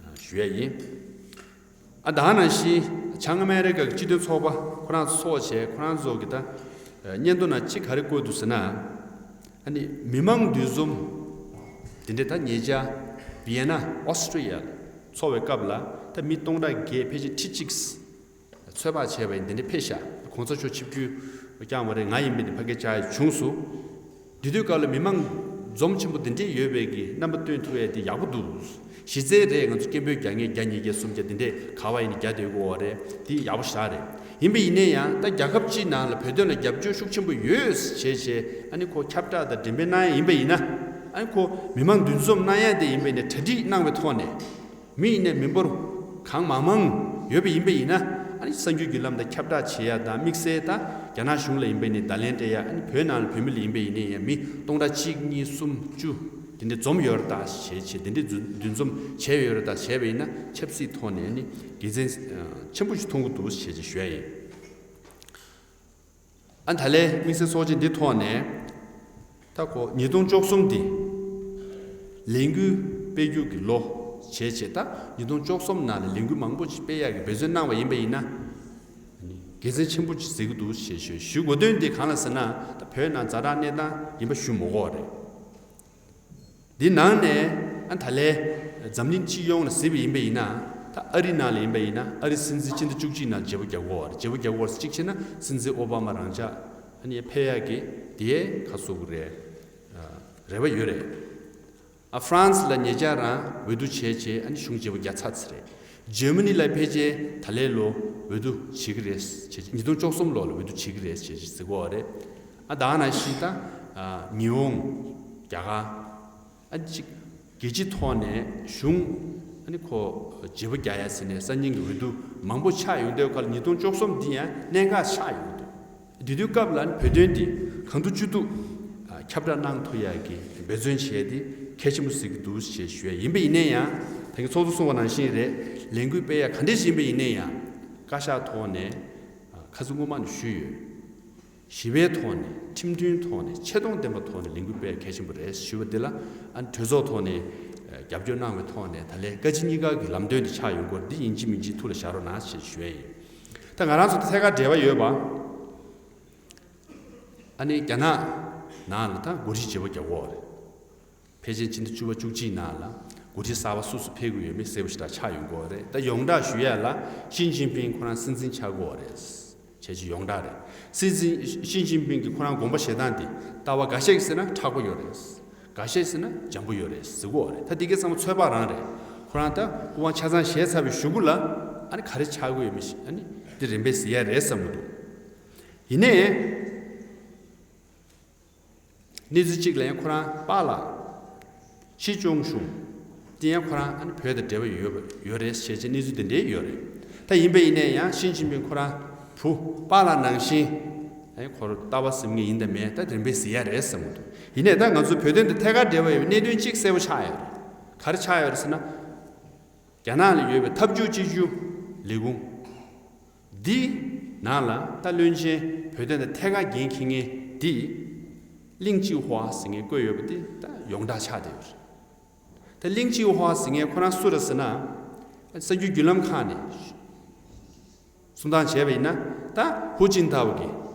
ཨ་ཞུ་ཡ་ཡིན། ད་ག་ནང་བཞིན་བྱང་ཨ་མེ་རི་ཀ་གི་སྤྱི་མཐུན་ཚོགས་པ་ཁོ་རང་ཚོ་ཚོགས་བྱས། ཁོ་རང་ཚོ་གི་ད་སྙན་ཐོ་ནང་གཅིག་ག་རེ་བཀོད་འདུག་ཟེར་ན། ཨ་ནི་མི་མང་འདུ་འཛོམས་དེ་འདྲ་ད་ཉེ་ཆར་བི་ཡེ་ན་ཨོ་སི་ཊི་རི་ཡ་ཚོགས་པའི་སྐབས་ལ་ད་མི་སྟོང་ཕྲག་བརྒྱད་ཕལ་ཆེར་ཁྲི་གཅིག་ཚོད་དཔག་བྱས་པ་ཡིན། དེ་འདྲ་ཕེབས་ཤག་གོང་ས་མཆོག་ཆིབས་བསྒྱུར་བསྐྱངས་པ་རེད། ང་ཡིན་པ་ཡིན་ན་ཕ་གིར་བཅར་ཡ་བྱུང་སོང་། དེ་དུས་སྐབས་ལ་མི་མང་འཛོམས་ཆེན་པོ་དེ་འདྲས་ཡོད་པའི་གི་རྣམ་པ་སྟོན་ཐུབ་ཡ་དེ་ཡག་པོ་འདུག་གཞི་རྩའི་རེད། ང་ཚོ་སྐད་འབོད་རྒྱག་མཁན་བརྒྱ་ཉིས་བརྒྱ་སུམ་བརྒྱ་དེ་འདྲས་ག་བ་ཡིན་ན་རྒྱག་བསྡད་ཀྱི་ཡོད་རེད། དེ་ཡག་པོ་ཞེ་དྲག་རེད། ཡིན་པ་ཡིན་ནའི་ཡང་ད་རྒྱལ་ཁབ་སྤྱིའི་ནང་ལ་བོད་དོན་ལ་རྒྱབ་སྐྱོར་ཤུགས་ཆེན་པོ་ཡོད་བྱས་བྱས། ཨ་ནི་ཁོ་ཁྱབ་བསྒྲགས་དང་འགྲེམས་སྤེལ་གནང་ཡ་ཡིན་པ་ཡིན་ན། ཨ་ནི་ཁོ་མི་མང་འདུ་འཛོམས་གནང་ཡ་དེ་ཡིན་པ་ཡིན་ན་གྲ་སྒྲིག་གནང་བའི་ཐོག་ནས། མི་ཡིན་ནའི་མི་འབོར་གང་མང་མང་ཡོད་པ་ཡིན་པ་ཡིན་ན། ཨ་ནི་གསར་འགྱུར་བརྒྱུད་ལམ་དང་ཁྱབ་བསྒྲགས་བྱེད་ཡ་དང་དམིགས་བསལ་ད་རྒྱ་ནག་གཞུང་ལ་ཡིན་པ་ཡིན་ནའི་བརྡ་ལན་སྤྲད་ཡ། ཨ་ནི་བོད་ནང་ལ་བོད་མི་ལ་ཡིན་པ་ཡིན་ནའི་ཡང་མི་སྟོང་ཕྲག་གཅིག་གཉིས་གསུམ་བཅུ་དེ་འདྲ་འཛོམས་ཡོད་རེད་ད་བྱས་བྱས། དེ་འདྲ་འདུ་འཛོམས་བྱས་ཡོད་རེད་ད་བྱས་པ་ཡིན་ན་ཆབ་སྲིད་ཐོག་ནས་ཨ་ནི་དགེ་མཚན་ཆེན་པོ་ཞིག་མཐོང་གི་འདུག་བྱས་བྱས་ཞུ་ཡ་ཡིན། ཨ་ད་ལས་དམིགས་བསལ་ཚོགས་ཆེན་འདི་ཐོག་ནས་ད་ཁོ་ཉིས་སྟོང་བཅུ་གསུམ་འདི་ལས་འགུལ་སྤེལ་རྒྱུ་གི་ལོ་བྱས་བྱས། ད་ཉིས་སྟོང་བཅུ་གསུམ་ནང་ལ་ལས་འགུལ་མང་པོ་ཅིག་སྤེལ་ཡག་གི་འབད་བརྩོན་གནང་བ་ཡིན་པ་ཡིན་ན། དགེ་མཚན་ཆེན་པོ་ཅིག་གཟིགས་ཀྱི་འདུག་ཞེས་ཞུ་ཞུ་དགོས་དོན་འདི་གང་ལ་ཟེར་ན། ད་བོད་ནང་ཛ་དྲག་གནས་སྟངས་ཡིན་པ་ཞུ་མི་དགོས་པ་རེད། འདི་ནང་ནས་ཨ་ད་ལས་འཛམ་གླིང་སྤྱི་ཡོངས་ལ་གཟིགས་པ་ཡིན་པ་ཡིན་ན། ད་ཨ་རི་ནང་ལ་ཡིན་པ་ཡིན་ན། ཨ་རི་སྲིད་འཛིན་སྤྱི་ཟླ་བཅུ་གཅིག་ནང་བརྗེ་པོ་རྒྱག་གི་ཡོད་རེད། བརྗེ་པོ་རྒྱག་གི་ཡོད་རེད། གཅིག་བྱས་ན་སྲིད་འཛིན་ཨོ་བྷ་མ་རང་འཇགས་ཨ་ནི་ཕེབས་ཡག་གི་དེའི་ཁ་གསོ་གི་རེད། རེ་བ་ཡོད་རེད། ཨ་ཧྥ་རན་སི་ལ་ཉེ་ཆར་རང་འོས་བསྡུ་བྱས་བྱས་ཨ་ནི་གཞུང་བརྗེ་པོ་རྒྱག་ཚར་ཚར་རེད། འཇར་མ་ནི་ལ་ཕལ་ཆེར་ད་ལོའི་ལོ་འོས་བསྡུ་བྱེད་ཀྱི་རེད་བྱས། ཉིས་སྟོང་བཅུ་གསུམ་ལོ་ལ་འོས་བསྡུ་བྱེད་ཀྱི་རེད་བྱས་བྱས་ཟེར་གྱི་ཡོད་རེད། ཨ་ད་ག་ནང་བཞིན་ད་ཨ་ཉི་ཧོང་། རྒྱ་གར། ཨ་ནི་གཅིག་རྒྱལ་སྤྱིའི་ཐོག་ནས་གཞུང་ཨ་ནི་ཁོ་བརྗེ་པོ་རྒྱག་ཡ་ཟེར་ནས་སང་ཉིན་གྱི་འོས་བསྡུ་མང་པོ་ཆགས་ཡོང་དུས་སྐབས་ལ་ཉིས་སྟོང་བཅུ་གསུམ་འདི་ཡང་གནད་འགག་ཆགས་ཡོང་གི་འདུག་དེ་དུས་སྐབས་ལ་ཨ་ནི་བོད་དོན་འདི་གང་ཐུབ་ཅི་ཐུབ་ཨ་ཁྱབ་བསྒྲགས་གནང་ཐུབ་ཡ་གི་འབད་བརྩོན་བྱས་ཏེ་གལ་ཆེན་པོ་གཟིགས་ཀྱི་འདུག་ཞེས་ཞུ་ཡ་ཡིན་པ་ཡིན་ན་ཡང་། ད་གིན་ཚོགས་གཙོ་གསུངས་པ་ནང་བཞིན་རེད། ལས་འགུལ་སྤེལ་ཡ་ག་འདྲས་ཞིག་ཡིན་པ་ཡིན་ན་ཡང་བཀའ་ཤག་ཐོག་ནས་ཨ་ཁ་སང་སྔོན་མ་ནས་ཞུས་ཡོད། ཞི་བའི་ཐོག་ནས། ཁྲིམས་མཐུན་ཐོག་ནས། ཆེ་མཐོང་ལྡན་པའི་ཐོག་ནས་ལས་འགུལ་སྤེལ་གལ་ཆེན་པོ་རེད་ཞུ་བ་འདི་ལ་ཨ་ནི་གྲོས་ཚོགས་ཐོག་ནས་ཨ་རྒྱབ་སྐྱོར་གནང་བའི་ཐོག་ནས་ད་ལན་བཀའ་སྤྱི་གཉིས་ཀ་གི་ལམ་སྟོན་དེ་ཆགས་ཡོང་སྐོར་འདི་ཡིན་གཅིག་མིན་གཅིག་ཐུགས་ལ་བཞག་རོགས་གནང་ཞེས་ཞུ་ཡ་ཡིན། ད་ང་རང་ཚོ་ཐད་ཀར་འབྲེལ་བ་ཡོད་པ། ཨ་ནི་རྒྱ་ནག་ནང་ལ་ད་འགོ་ཁྲིད་བརྗེ་པོ་རྒྱག་གི་ཡོད་རེད། ཕལ་ཆེར་ཕྱི་ཟླ་བཅུ་པ་བཅུ་གཅིག་ནང་ལ་འགོ་ཁྲིད་གསར་པ་སུ་སུ་ཕེབས་ཀྱི་ཡོད་མེད་གསལ་པོ་ཞེ་དྲག་ཆགས་ཡོང་གི་ཡོད་རེད། ད་ཡོངས་གྲགས་ཞུ་ཡ་ལ་ཞི་ཅིན་ཕིང་ཁོ་རང་སྲིད་འཛིན་ཆགས་ཀྱི་ཡོད་རེད་བྱས་ཅིག་ཡོངས་གྲགས་རེད། སྲིད་འཛིན་ཞི་ཅིན་ཕིང་གི་ཁོ་རང་དགོངས་པ་བཞེས་སྟངས་དེ་ལྟ་བ་འགའ་ཤས་ཀྱིས་ཟེར་ན་མཁྲེགས་པོ་ཡོད་རེད། འགའ་ཤས་ཀྱིས་ཟེར་ན་འཇམ་པོ་ཡོད་རེད་ཟེར་གྱི་ཡོད་རེད། ད་འདི་གའི་ཚང་མ་ཚོད་དཔག་རང་རེད། ཁོ་རང་ད་སྐུ་དབང་ཆ་ཚང་བཞེས་ཚར་བའི་གཞུག་གུ་ལ་ཨ་ནི་ག་རེ་ཆགས་ཀྱི་ཡོད་མེད་ཨ་ནི་འདི་རིམ་པས་གཟིགས་ཡ་རེད་བསམ་གྱི་འདུག་ཡིན་ནའི། གནས་ཚུལ་གཅིག་ལ་ཡང་ཁོ་རང་པཱ་ལགས་ཕྱིས་བྱུང་བྱུང་། དེ་ཡང་ཁོ་རང་ཨ་ནི་བོད་དང་འབྲེལ་བ་ཡོད་པ་ཡོད་རེད་ཞེས་བྱས་གནས་ཚུལ་དེ་འདྲས་ཡོད་རེད། ད་ཡིན་པ་ཡིན་ནའི་ཡང་ཞི་ཅིན་ཕིང་ཁོ་རང་བུ་པཱ་ལགས་ནང་བཞིན་ཨ་ནི་ཁོ་རང་ལྟ་བ་ཟེར་མཁན་ཡིན་དང་མེད་ད་རིམ་པས་གཟིགས་ཡ་རེད་བསམ་གྱི་འདུག་ཡིན་ནའི་ད་ང་ཚོ་བོད་དོན་དང་ཐད་ཀར་འབྲེལ་བ་ཡོད་པའི་གནད་དོན་གཅིག་གསལ་པོ་ཆགས་ཡོད་རེད། ག་རེ་ཆགས་ཡོད་རེད་ཟེར་ན། རྒྱ་ནག་ལ་ཡོད་པའི་འཐབ་ཇུས་གཅིག་གྱུར་ལས་ཁུངས་འདི་ནང་ལ་ད་བློན་ཆེན་བོད་དོན་དང་ཐད་ཀར་འགན་འཁྱེར་མཁན་འདི་ལིང་ཅི་ཧྭ་ཟེར་མཁན་བསྐོས་ཡོད་པ་འདི་ད་ཡོངས་གྲགས་ཆགས་བསྡད་ཡོད་རེད། ད་ལིང་ཅི་ཧྭ་ཟེར་མཁན་ཁོ་རང་སུ་རེད་ཟེར་ན། གསར་འགྱུར་བརྒྱུད་ལམ་ཁག་ནས་གསུང་སྟངས་བྱས་པ་ཡིན་ན། ད་ཧུའུ་ཅིན་ཐའོ་གི་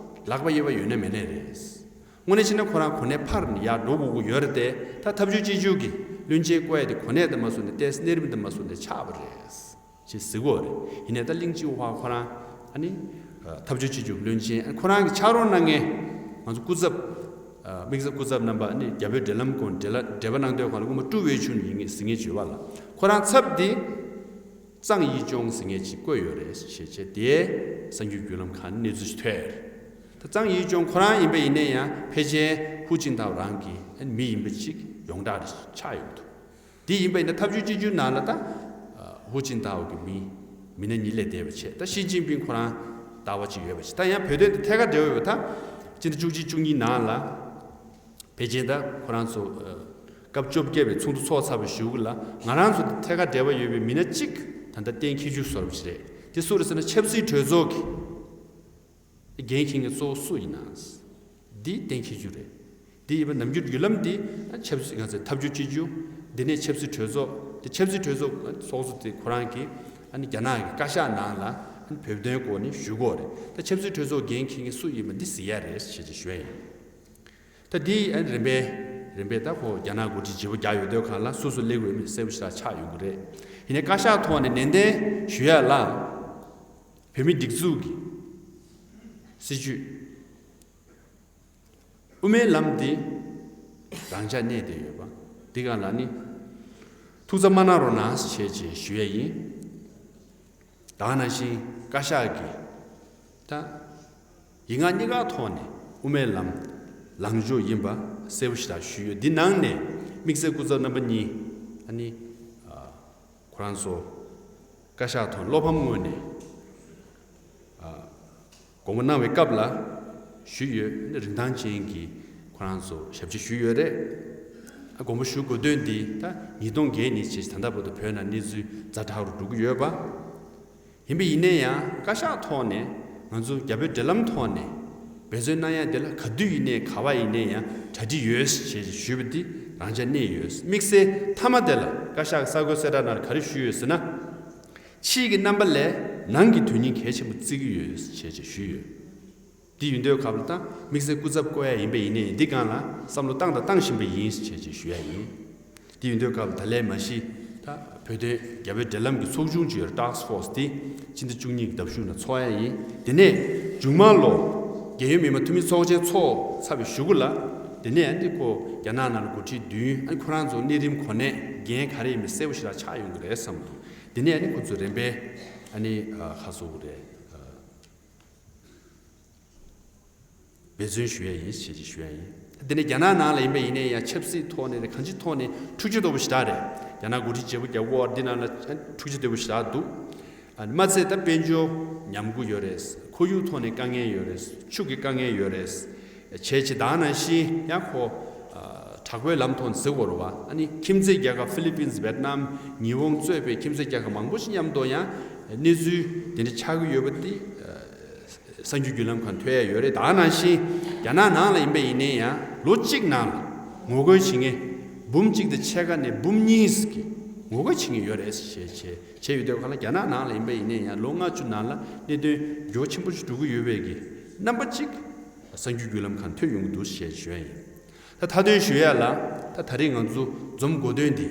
ལག་པ་གཡས་པ་ཡོད་ན་མེད་ན་རེད། དངོས་གནས་བྱས་ན་ཁོ་རང་གོ་གནས་ཕར་ནས་ཡར་འགྲོ་དགོས་ཀྱི་ཡོད་རེད་དེ། ད་འཐབ་ཇུས་གཅིག་གྱུར་གྱི་བློན་ཆེན་བསྐོ་ཡ་དེ་གོ་གནས་དེ་མ་བཟུང་ནས་ཏོག་ཙམ་གནས་རིམ་དེ་མ་བཟུང་ནས་ཆགས་པ་རེད་ཅེས་ཟེར་གྱི་ཡོད་རེད། ཡིན་ནའི་ད་ལིང་ཅི་ཧྭ་ཁོ་རང་ཨ་ནི་འཐབ་ཇུས་གཅིག་གྱུར་བློན་ཆེན་ཁོ་རང་གི་ཕྱག་རོགས་གནང་མཁན་ང་ཚོ་སྐུ་ཚབ་དམིགས་བསལ་སྐུ་ཚབ་རྣམ་པ་ཨ་ནི་རྒྱ་བོད་འབྲེལ་ལམ་སྐོར་འབྲེལ་ལ་འབྲེལ་བ་གནང་དོན་ཁག་ལ་སྐུ་ངོ་ཀྲུའུ་ཝེ་ཆུན་ཡིན་ངེས་ཟེར་མཁན་བྱོས་པ་ལ་ཁོ་རང་ཚབ་དེ། ཙང་ཡི་ཅོང་ཟེར་མཁན་ཅིག་བསྐོས་ཡོད་རེད་ཞེས་བྱས་དེའི་གསར་འགྱུར་བརྒྱུད་ལམ་ཁག་ནས་གནས་ཚུལ་ཞིག་ཐོན་ཡོད་རེད། ད་ཙང་ཡི་ཅོང་ཁོ་རང་ཡིན་པ་ཡིན་ན་ཡང་ཕལ་ཆེར་ཧུའུ་ཅིན་ཐའོ་རང་གི་མི་ཡིན་པ་ཅིག་ཡོངས་གྲགས་རེ་ཆགས་ཡོང་གི་འདུག་དེ་ཡིན་པ་ཡིན་ན་འཐབ་ཇུས་གཅིག་གྱུར་ནང་ལ་ད་ཧུའུ་ཅིན་ཐའོ་གི་མི་མི་སྣ་གཉིས་སླེབས་བསྡད་པ་བྱས། ད་ཞི་ཅིན་ཕིང་ཁོ་རང་ལྟ་བ་ཅིག་ཡོད་པ་བྱས། ད་ཡང་བོད་དོན་དེ་ཐད་ཀར་འབྲེལ་བ་ཡོད་པ་ད་སྤྱི་ཟླ་བཅུ་གཅིག་བཅུ་གཉིས་ནང་ལ། ཕལ་ཆེར་ད་ཁོ་རང་ཚོ་ཨ་སྐབས་བཅོ་བརྒྱད་པའི་ཚོགས་འདུ་ཚོགས་ཚར་བའི་གཞུག་ལ་ང་རང་ཚོ་དང་ཐད་ཀར་འབྲེལ་བ་ཡོད་པའི་མི་སྣ་གཅིག་ད་ལྟ་གཏན་འཁེལ་རྒྱུ་བཟོ་འདྲ་ཞིག་རེད། དེ་སུ་རེད་ཟེར་ན་ཆབ་སྲིད་གྲོས་ཚོགས་ཀྱི་འགན་འཁྱེར་མཁན་གཙོ་བོ་སུ་ཡིན་ན། འདི་གཏན་འཁེལ་རྒྱུ་རེད། འདི་ཡིན་པ་ནམ་རྒྱུན་བརྒྱུད་ལམ་འདི་ཆབ་སྲིད་ང་ཚོའི་འཐབ་ཇུས་གཅིག་གྱུར། འདི་ནས་ཆབ་སྲིད་གྲོས་ཚོགས་འདི་ཆབ་སྲིད་གྲོས་ཚོགས་ཚོགས་གཙོ་དེ་ཁོ་རང་གི་ ཨ་ནི་རྒྱ་ནག་གི་བཀའ་ཤག་ནང་ལ་ཨ་ནི་བོད་དོན་སྐོར་ནས་ཞུ་དགོས་རེད། ད་ཆབ་སྲིད་གྲོས་ཚོགས་འགན་འཁྱེར་མཁན་སུ་ཡིན་པ་འདི་གཟིགས་ཡ་རེད་ཞེས་ཞུ་ཡ་ཡིན། ད་འདི་ཨ་ནི་རིམ་པས་རིམ་པས་ད་ཁོ་རྒྱ་ནག་འགོ་ཁྲིད་བརྗེ་པོ་རྒྱག་ཡོད་དུས་གང་ལ་སུ་སུ་སླེབས་དགོས་མིན་གསལ་པོ་ཞེ་དྲག་ཆགས་ཡོང་གི་རེད། ཡིན་ནའི་བཀའ་ཤག་ཐོག་ནས་ནན་ཏན་ཞུ་ཡ་ལ། བོད་མི་སྒྲིག་འཛུགས་ཀྱི་སྲིད་བྱུས་དབུ་མའི་ལམ་འདི་རང་འཇགས་གནས་བསྡད་ཡོད་པ་འདི་གང་ལ་ནི་ཐུགས་འཚབ་མ་གནང་རོགས་གནང་ཞེས་བྱས་ཞུ་ཡ་ཡིན། ད་ག་ནང་བཞིན་བཀའ་ཤག་གིས་ད་ཡིག་ངག་གཉིས་ཀ་ཐོག་ནས་དབུ་མའི་ལམ་ལངས་ཕྱོགས་ཡིན་པ་གསལ་པོ་ཞེ་དྲག་ཞུས་ཡོད། འདི་ནང་ནས་དམིགས་བསལ་སྐུ་ཚབ་རྣམ་པ་གཉིས་ཨ་ནི་ཁོ་རང་ཚོ་བཀའ་ཤག་ཐོག་བློ་ཕམ་ངོས་ནས་དགོངས་པ་གནང་བའི་སྐབས་ལ་ཞུས་ཡོད། རིན་ཐང་ཅན་གྱི་ཁོ་རང་ཚོ་ཞབས་ཕྱི་ཞུས་ཡོད་རེད། ཨ་དགོངས་པ་ཞུ་དགོས་དོན་འདི་ད་ཉིས་སྟོང་བརྒྱད་ནས་བྱས་ད་ལྟ་བར་དུ་བོད་ནང་གནས་ཚུལ་ཛ་དྲག་རུ་འགྲོ་གི་ཡོད་པ། ཡིན་པ་ཡིན་ན་ཡང་བཀའ་ཤག་ཐོག་ནས་ང་ཚོ་རྒྱ་བོད་འབྲེལ་ལམ་ཐོག་ནས་འབད་བརྩོན་གནང་ཡ་དེ་ལ་ག་དུས་ཡིན་ནའི་ག་བ་ཡིན་ནའི་ཡང་གྲ་སྒྲིག་ཡོད་ཞེས་ཞུས་པ་འདི་རང་འཇགས་གནས་ཡོད། དམིགས་བསལ་མཐའ་མ་དེ་ལ་བཀའ་ཤག་གི་གསར་འགོད་གསལ་བསྒྲགས་ནང་ལ་ག་རེ་ཞུས་ཡོད་ཟེར་ན། ཕྱིའི་གི་རྣམ་པ་ལས་ནང་གི་དོན་སྙིང་གལ་ཆེན་པོ་བརྩི་གི་ཡོད་ཅེས་ཅེས་ཞུས་ཡོད། འདི་ཡིན་དུས་སྐབས་ལ་ད་དམིགས་བསལ་སྐུ་ཚབ་བསྐོ་ཡ་ཡིན་པ་ཡིན་ནའི་འདི་སྒང་ལ་བསམ་བློ་བཏང་དང་བཏང་བཞིན་པ་ཡིན་ཅེས་ཅེས་ཞུ་ཡ་ཡིན། འདི་ཡིན་དུས་སྐབས་ལ་ད་ལན་མ་གཞི་ད་བོད་དོན་རྒྱ་བོད་འབྲེལ་ལམ་གྱི་ཚོགས་ཆུང་ཅིག་ཡོད་རེད། ཊཱསྐ་ཕོར་སི་འདི་སྤྱི་ཟླ་བཅུ་གཉིས་ཀྱི་ཟླ་གཞུག་ནང་ཚོགས་ཡ་ཡིན། དེ་ནས་མཇུག་མ་ལོ་རྒྱལ་ཡོངས་མི་མང་འཐུས་མི་ཚོགས་ཆེན་ཚོགས་ཚར་བའི་གཞུག་གུ་ལ་དེ་ནས་ཨ་འདི་ཁོ་རྒྱ་ནག་ནང་ལ་འགོ་ཁྲིད་བདུན་ཨ་ཁོ་རང་ཚོ་གནས་རིམ་གོ་གནས་འགན་ག་རེ་ཡིན་མིན་གསལ་པོ་ཞེ་དྲག་ཆགས་ཡོང་གི་རེད་བསམ་འདུག་དེ་ནས་ཨ་ནི་ཁོ་ཚོ་རིམ་པས་ཨ་ནི་ཁ་གསོ་གི་རེད། འབད་བརྩོན་ཞུ་ཡ་ཡིན་ཞེས་ཞུ་ཡ་ཡིན། དེ་ནས་རྒྱ་ནག་ནང་ལ་ཡིན་པ་ཡིན་ནའི་ཡང་ཆབ་སྲིད་ཐོག་ནས་རེད། གང་ཅིའི་ཐོག་ནས་འཁྲུག་ཆ་དོད་པོ་ཞེ་དྲག་རེད། རྒྱ་ནག་འགོ་ཁྲིད་བརྗེ་པོ་རྒྱག་དགོས་འདི་ནང་ལ་འཁྲུག་ཆ་དོད་པོ་ཞེ་དྲག་འདུག་ཨ་ནི་མ་ཚད་ད་དཔལ་འབྱོར་ཉམས་རྒུད་ཡོད་རེད། ཁོར་ཡུག་ཐོག་ནས་དཀའ་ངལ་ཡོད་རེད། ཕྱུགས་ཀྱི་དཀའ་ངལ་ཡོད་རེད། བྱས་ཅི་ད་ནང་བཞིན་ཡང་ཁོ་དྲག་པོའི་ལམ་ཐོག་ནས་ཟེར་དགོས་རེད་བ། ཨ་ནི་ཁྱིམ་མཚེས་རྒྱལ་ཁབ་ཧྥི་ལི་པིན་སི་ཝེད་ནམ་ཉི་ཧོང་གཙོས་པའི་ཁྱིམ་མཚེས་རྒྱལ་ཁབ་མང་པོ་ཞིག་མཉམ་དུ་ཡང་གནས་ཚུལ་དེ་འདྲ་ཆགས་ཀྱི་ཡོད་པ་དེ། གསར་འགྱུར་བརྒྱུད་ལམ་ཁག་ཐོས་ཡ་ཡོད་རེད། ད་ག་ནང་བཞིན་རྒྱ་ནག་ནང་ལ་ཡིན་པ་ཡིན་ནའི་ཡང་ལོ་གཅིག་ནང་ལ་ངོ་རྒོལ་བྱེད་མཁན་འབུམ་གཅིག་དང་ཕྱེད་ཀ་ནས་འབུམ་གཉིས་ཀྱི་ངོ་རྒོལ་བྱེད་མཁན་ཡོད་རེད་ཞེས་བྱས་བྱས་ཡོད་དུས་ག་ལ་རྒྱ་ནག་ནང་ལ་ཡིན་པ་ཡིན་ནའི་ཡང་ལོ་ལྔ་བཅུ་ནང་ལ་གནད་དོན་འགྱུར་བ་ཆེན་པོ་ཞིག་འགྲོ་གི་ཡོད་པའི་གི་རྣམ་པ་གཅིག་གསར་འགྱུར་བརྒྱུད་ལམ་ཁག་ཐོས་ཡོང་གི་འདུག་ཞེས་ཞུ་ཡ་ཡིན། ད་མཐའ་དོན་ཞུ་ཡ་ལ་ད་ད་རེས་ང་ཚོ་འཛོམས་དགོས་དོན་འདི།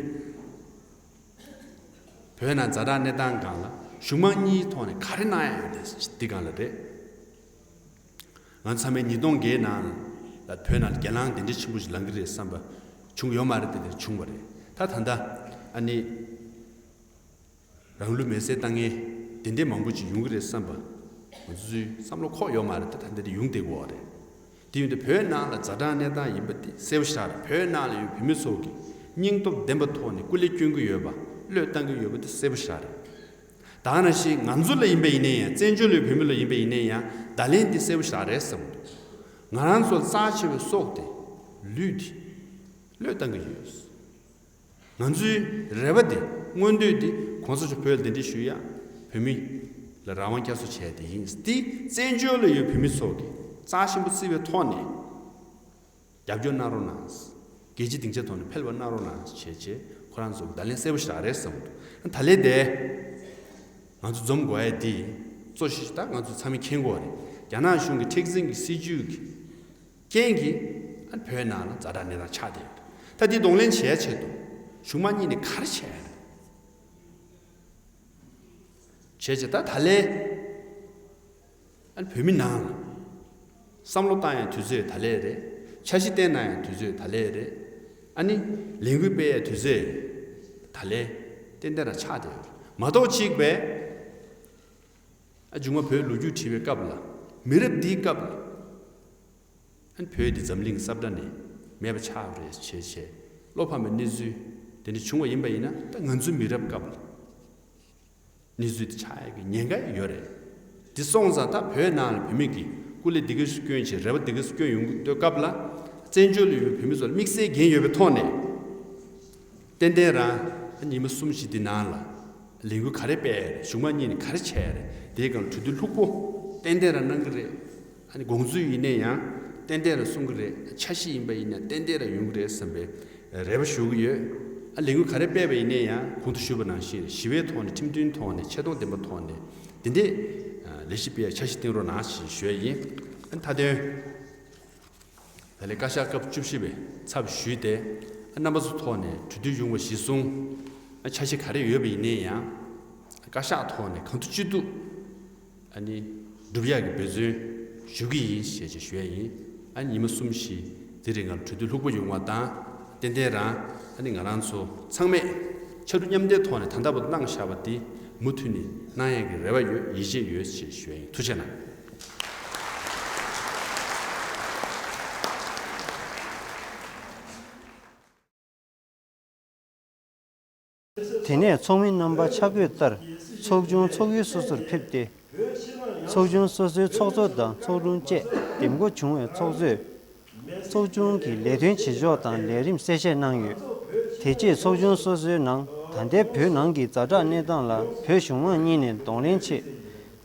བོད་ནང་ཛ་དྲག་གནས་སྟངས་སྒང་ལ་གཞུང་མང་གཉིས་ཐོག་ནས་ག་རེ་གནང་ཡ་ཡོད་རེད་འདི་སྒང་ལ་རེད། ང་ཚང་མས་ཉིས་སྟོང་བརྒྱད་ནང་ལ་བོད་ནང་ལ་གྱེན་ལངས་དེ་འདྲ་ཆེན་པོ་ཞིག་ལང་གི་རེད་བསམ་པ་བྱུང་ཡོད་མ་རེད། དེ་འདྲ་བྱུང་བ་རེད། ད་ད་ལྟ་ཨ་ནི་རང་ལུས་མེར་སྲེག་བཏང་མཁན་དེ་འདྲ་མང་པོ་ཅིག་ཡོང་གི་རེད་བསམ་པ་ང་ཚོའི་བསམ་བློ་འཁོར་ཡོད་མ་རེད། ད་ད་འདི་འདྲ་ཡོང་བསྡད་ཀྱི་ཡོད་རེད། དེ་ཡིན་དུས་བོད་ནང་ལ་ཛ་དྲག་གནས་སྟངས་ཡིན་པ་དེ་གསལ་པོ་ཞེ་དྲག་རེད། བོད་ནང་ལ་ཡོད་བོད་མི་ཚོ་གིས་སྙིང་སྟོབས་ལྡན་པ་ཐོག་ནས་སྐུ་ལས་བསྐྱོན་གྱི་ཡོད་པ་བློས་བཏང་གི་ཡོད་པ་དེ་གསལ་པོ་ཞེ་དྲག་རེད། ད་ག་ནང་བཞིན་ང་ཚོ་ལ་ཡིན་པ་ཡིན་ནའི་ཡང་བཙན་བྱོལ་ལ་ཡོད་བོད་མི་ལ་ཡིན་པ་ཡིན་ནའི་ཡང་བརྡ་ལན་དེ་གསལ་པོ་ཞེ་དྲག་རེད་བསམ་གྱི་འདུག་ང་རང་ཚོ་རྩ་ཆེ་བའི་སྲོག་དེ་ལུས་དེ་བློས་བཏང་གི་ཡོད། ང་ཚོའི་རེ་བ་དེ་མངོན་འདོད་དེ་གོང་ས་མཆོག་བོད་ལ་གདན་འདྲེན་ཞུ་ཡ་བོད་མི་ལ་རང་དབང་བསྐྱར་གསོ་བྱས་དེ་ཡིན། དེ་བཙན་བྱོལ་ལ་ཡོད་བོད་མི་ཚོ་གིས་རྩ་ཆེན་པོ་བརྩི་བའི་ཐོག་ནས་རྒྱབ་སྐྱོར་གནང་རོགས་གནང་། རྒྱལ་སྤྱིའི་སྡིངས་ཆ་ཐོག་ནས་ཕེབས་པ་གནང་རོགས་གནང་བྱས་བྱས་ཁོ་རང་ཚོ་གི་བརྡ་ལན་གསལ་པོ་ཞིག་རག་རེད་བསམ་འདུག་ད་ལན་དེ་ང་ཚོ་འཛོམས་དགོས་ཡ་དེ་གཙོ་ཆེ་ཤོས་ད་ང་ཚོ་ཚང་མས་མཁྱེན་གྱི་ཡོད་རེད། རྒྱ་ནག་གཞུང་གི་མཁྲེགས་འཛིན་གྱི་སྲིད་ཇུས་ཀྱི་རྐྱེན་གྱིས་ཨ་བོད་ནང་ལ་ཛ་དྲག་གནས་སྟངས་ཆགས་བསྡད་ཡོད་རེད། ད་འདི་གདོང་ལེན་བྱེད་ཡ་ཆེད་དུ་གཞུང་མང་གཉིས་ནས་ག་རེ་བྱས་ཡ་རེད། བྱས་བྱས་ད་ད་ལན་ཨ་ནི་བོད་མི་ནང་ལ་བསམ་བློ་བཏང་ཡ་དུས་ཚོད་ད་ལན་རེད། འཆར་གཞི་བཏིང་གནང་ཡ་དུས་ཚོད་ད་ལན་རེད། ཨ་ནི་ལས་འགུལ་སྤེལ་ཡ་དུས་ཚོད་ད་ལན་ཏན་ཏན་རང་ཆགས་བསྡད་ཡོད་རེད། མ་གཏོགས་གཅིག་པས་ཨ་མཇུག་མ་བོད་ལོ་རྒྱུས་བྲིས་པའི་སྐབས་ལ་མི་རབས་འདིའི་སྐབས་ལ་ཨ་ནི་བོད་འདི་འཛམ་གླིང་གི་ས་བཀྲ་ནས་མེད་པ་ཆགས་པ་རེད་བྱས་བྱས་བློ་ཕམ་པའི་གནས་ཚུལ་དེ་འདྲ་བྱུང་བ་ཡིན་པ་ཡིན་ན་ད་ང་ཚོའི་མི་རབས་སྐབས་ལ། གནས་ཚུལ་དེ་ཆགས་ཡག་གི་ཉེན་ཁ་ཡོད་རེད། དེ་སོང་ཙང་ད་བོད་ནང་ལ་བོད་མི་གིས་སྐུ་ལས་འདི་ག་སུ་བསྐྱོན་བྱས་རེ་བ་འདི་ག་སུ་བསྐྱོན་ཡོང་གི་དུས་སྐབས་ལ་བཙན་བྱོལ་ལ་ཡོད་པའི་བོད་མི་ཚོ་ལ་དམིགས་བསལ་འགན་ཡོད་པའི་ཐོག་ནས་ཏན་ཏན་རང་ཉི་མ་གསུམ་བཞི་འདི་ནང་ལ་ལས་འགུལ་ག་རེ་སྤེལ་ཡ་རེད། གཞུང་མང་གཉིས་ནས་ག་རེ་བྱས་ཡ་རེད། དེའི་སྒང་ལ་གྲོས་བསྡུར་ལྷུག་པོ་ཏན་ཏན་རང་གནང་གི་རེད། ཨ་ནི་དགོངས་ཚུལ་ཡིན་ནའི་ཡང་ཏན་ཏན་རང་གསུང་གི་རེད། འཆར་གཞི་ཡིན་པ་ཡིན་ན་ཏན་ཏན་རང་ཡོང་གི་རེད་བསམ་པའི་རེ་བ་ཞུ་གི་ཡོད། ཨ་ལས་འགུལ་ག་རེ་སྤེལ་བ་ཡིན་ན་ཡང་གོང་དུ་ཞུས་པ་ནང་བཞིན་ཞི་བའི་ཐོག་ནས་ཁྲིམས་མཐུན་ཐོག་ནས་ཆེ་མཐོང་ལྡན་པའི་ཐོག་ནས་འདི་འདྲས་ལས་གཞི་སྤེལ་ཡ་འཆར་གཞི་བཏིང་རོགས་གནང་ཞེས་ཞུ་ཡ་ཡིན། ཨ་མཐའ་དོན། ད་ལན་བཀའ་ཤག་སྐབས་བཅུ་བཞི་པའི་ཚབ་ཞུས་ཏེ། ཨ་རྣམ་པ་ཚོ་ཐོག་ནས་གྲོས་བསྡུར་ཡོང་བ་གཞིར་བཟུང་། ཨ་འཆར་གཞི་ག་རེ་ཡོད་པ་ཡིན་ནའི་ཡང་། བཀའ་ཤག་ཐོག་ནས་གང་ཐུབ་ཅི་ཐུབ། ཨ་ནི་སྒྲུབ་ཡག་གི་འབད་བརྩོན་ཞུ་གི་ཡིན་ཞེས་ཞུ་ཡ་ཡིན། ཨ་ཉི་མ་གསུམ་བཞི་དེ་རིང་ང་ལ་གྲོས་བསྡུར་ལྷུག་པོ་ཡོང་བ་དང་། ཏན་ཏན་རང་ཨ་ནི་ང་རང་ཚོ་ཚང་མས་ཕྱར་གྲུ་མཉམ་འདེགས་ཐོག་ནས་ད་ལྟ་བར་གནང་བཞག་པ་འདི་མུ་མཐུད་ནས་གནང་ཡག་གི་རེ་བ་ཡོད། ཡིད་ཆེས་ཡོད་ཞེས་ཞུ་ཡ་ཡིན། ཐུགས་རྗེ་གནང་། དེ་ནས་ཚོགས་མི་རྣམ་པ་ཆ་བགོས་ལྟར་ཚོགས་ཆུང་ཚོགས་ཡུལ་སོ་སོར་ཕེབས་ཏེ། ཚོགས་ཆུང་སོ་སོའི་ཚོགས་གཙོ་དང་ཚོགས་དྲུང་བཅས་འདེམས་བསྐོ་བྱུང་བའི་ཚོགས་གཙོས། ཚོགས་ཆུང་གི་ལས་དོན་བྱེད་ཕྱོགས་དང་ལས་རིམ་གསལ་བཤད་གནང་ཡོད། དེ་རྗེས་ཚོགས་ཆུང་སོ་སོའི་ནང་ད་ལྟའི་བོད་ནང་གི་ཛ་དྲག་གནས་སྟངས་ལ་བོད་གཞུང་མང་གཉིས་ནས་གདོང་ལེན་ཆེད།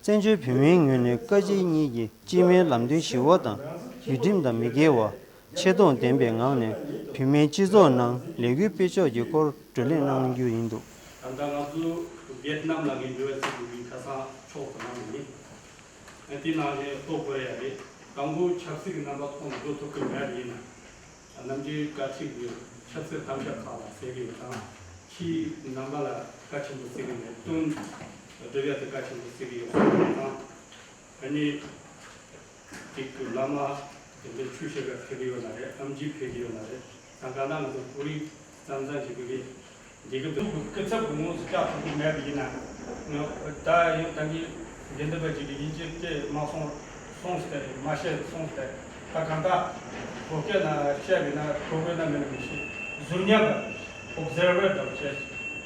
བཙན་བྱོལ་བོད་མིའི་ངོས་ནས་བཀའ་སྤྱི་གཉིས་ཀྱི་སྤྱི་མོས་ལམ་སྟོན་ཞི་བ་དང་ཡུལ་ཁྲིམས་དང་མི་འགལ་བ། ཆེ་མཐོང་ལྡན་པའི་ངང་ནས་བོད་མིའི་སྤྱི་ཚོགས་ནང་ལས་འགུལ་སྤེལ་ཕྱོགས་ཀྱི་སྐོར་བགྲོ་གླེང་གནང་རྒྱུ་ཡིན་འདུག། ད་ལྟ་ང་ཚོ་ཝེ་ཏི་ནམ་ལ་གི་འབྲེལ་བ་བྱེད་དགོས་པའི་ཁ་སང་ཕྱོགས་སུ་གནང་ནས་ཡིན། དེ་ནང་བཞིན་གཏོགས་དགོས་ཡ་རེད། དང་པོ་ཆབ་སྲིད་ཀྱི་རྣམ་པ་ཐོག་ནས་འགྲོ་ཐུབ་ཀྱི་མེད་པ་ཡིན་ན། གནམ་གྲུའི་བཀའ་ཁྲིད་ཀྱི་ཆབ་སྲིད་གཏམ་བཤད་ཁག་ལ་ཟེར་གྱི་ཡོད་ཙང་། ཕྱིའི་རྣམ་པ་ལ་བཀའ་ཆེན་པོ་ཟེར་གྱི་མེད་དོན། སྒྲུབ་ཡ་དེ་བཀའ་ཆེན་པོ་ཟེར་གྱི་ཡོད་ཙང་། ཨ་ནི། གཅིག་གི་བླ་མ་དེ་འདྲའི་ཆོས་བཤད་པར་ཕེབས་ཀྱི་ཡོད་ན་རེད། ཨེམ་ཆི་ཕེབས་ཀྱི་ཡོད་ན་རེད། ད་ག་ན་ང་ཚོ་བོད་རིགས་ཙམ་ཙམ་ཞིག་གི་རེད། འདི་གི་འདུག་གི་སྐུ་ཚབ་ཀྱི་ངོས་སུ་བཅར་ཐུབ་ཀྱི་མེད་པ་ཡིན་ན། ང་ད་ཡང་ད་གིན་དགེ་འདུན་པ་ཅིག་གིས་ཡིན་གཅིག་སྐད་མ་གསུངས་གསུངས་ཟེར་མ་བཤད་གསུངས་ཟེར། ད་གང་ལྟར་བོད་སྐད་ནང་བཤད་པ་ཡིན་ན་གོ་དགོས་ན་མིན་ན་མི་ཤེས། གཟུར་གཉིས་པ། ཨོབ་ཛར་བར་དང་བཅས།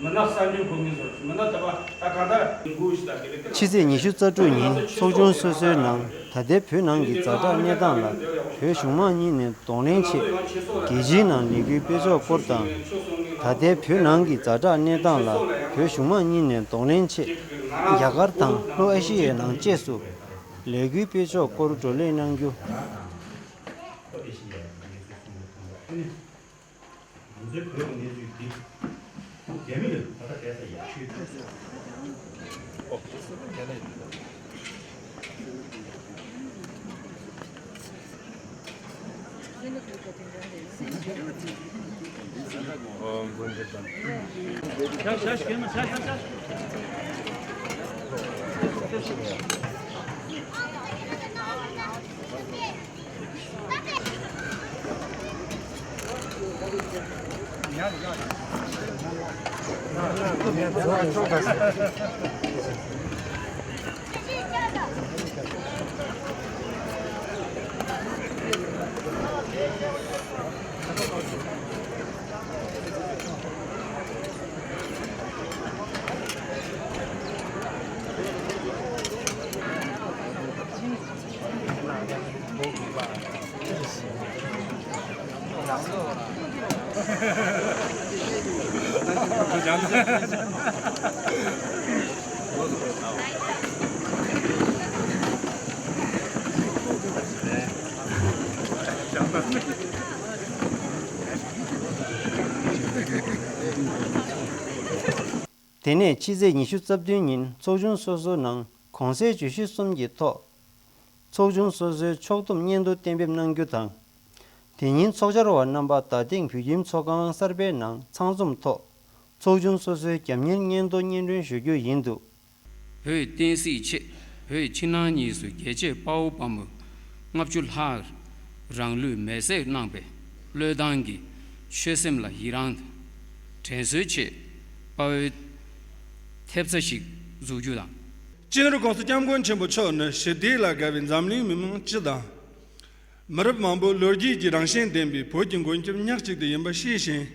མི་སྣ་གསར་འཇོག་དགོས་ངེས་སོ། མི་སྣ་དེ་བ་ད་ག་འདྲ་འགུག་ཞིག་ད་གི་ཕྱི་ཚེས་ཉི་ཤུ་རྩ་དྲུག་ཉིན་ཚོགས་ཆུང་སོ་སོའི་ནང་ད་ལྟའི་བོད་ནང་གི་ཛ་དྲག་གནས་སྟངས་ལ་བོད་གཞུང་མང་གཉིས་ནས་གདོང་ལེན་ཆེད་རྒྱལ་སྤྱིའི་ནང་ལས་འགུལ་སྤེལ་ཕྱོགས་སྐོར་དང་། ད་ལྟའི་བོད་ནང་གི་ཛ་དྲག་གནས་སྟངས་ལ་བོད་གཞུང་མང་གཉིས་ནས་གདོང་ལེན་ཆེད་རྒྱ་གར་དང་ལྷོ་ཨེ་ཤི་ཡའི་ནང་བཅས་སུ་ལས་འགུལ་སྤེལ་ཕྱོགས་སྐོར་བགྲོ་གླེང་གནང་རྒྱུ། ང་ཚོའི་བོད་ཀྱི་གནས་ཚུལ་འདི། རྒྱ་མི་ལ་ད་ལྟ་བསྡད་ས་ཡག་ཤོས་འདུག། ཨོ། རྒྱ་ནག་ཡིན་འདུག། ཨོ། མགོན་པོ་དང་། དེ་ནས་ཕྱི་ཚེས་ཉི་ཤུ་རྩ་བདུན་ཉིན་ཚོགས་ཆུང་སོ་སོའི་ནང་གོང་གསལ་བརྗོད་གཞི་གསུམ་གྱི་ཐོག་ཚོགས་ཆུང་སོ་སོའི་ཕྱོགས་བསྡོམས་སྙན་ཐོ་གཏན་འབེབས་གནང་རྒྱུ་དང་། དེ་ཉིན་ཚོགས་བཅར་བ་རྣམ་པ་རྡ་སྟེང་བོད་ཁྱིམ་ཚོགས་ཁང་གསར་པའི་ནང་ཚང་འཛོམས་ཐོག་ཚོགས་ཆུང་སོ་སོའི་རྒྱབ་གཉེར་སྙན་ཐོ་སྙན་སྒྲོན་ཞུ་རྒྱུ་ཡིན་འདུག། བོད་བསྟན་སྲིད་ཆེད་བོད་ཕྱི་ནང་གཉིས་སུ་རྒྱལ་གཅེས་དཔའ་བོ་དཔའ་མོ་ལྔ་བཅུ་ལྷག་རང་ལུས་མེར་སྲེག་གནང་བའི་བློས་བཏང་གིས་ཆོད་སེམས་ལ་ཡི་རངས་དྲན་གསོའི་ཆེད་དཔའ་བོའི་ཐེབས་རྩ་ཞིག་འཛུགས་རྒྱུ་དང་། སྤྱི་ནོར་༸གོང་ས་༸སྐྱབས་མགོན་ཆེན་པོ་མཆོག་ནི་ཞི་བདེ་ལ་དགའ་བའི་འཛམ་གླིང་མི་མང་སྤྱི་དང་། མི་རབས་མང་པོའི་ལོ་རྒྱུས་ཀྱི་རང་བཞིན་ལྡན་པའི་བོད་ཀྱི་མགོན་སྐྱབས་ཉག་གཅིག་དེ་ཡིན་པ་ཤེས་ཤིང་།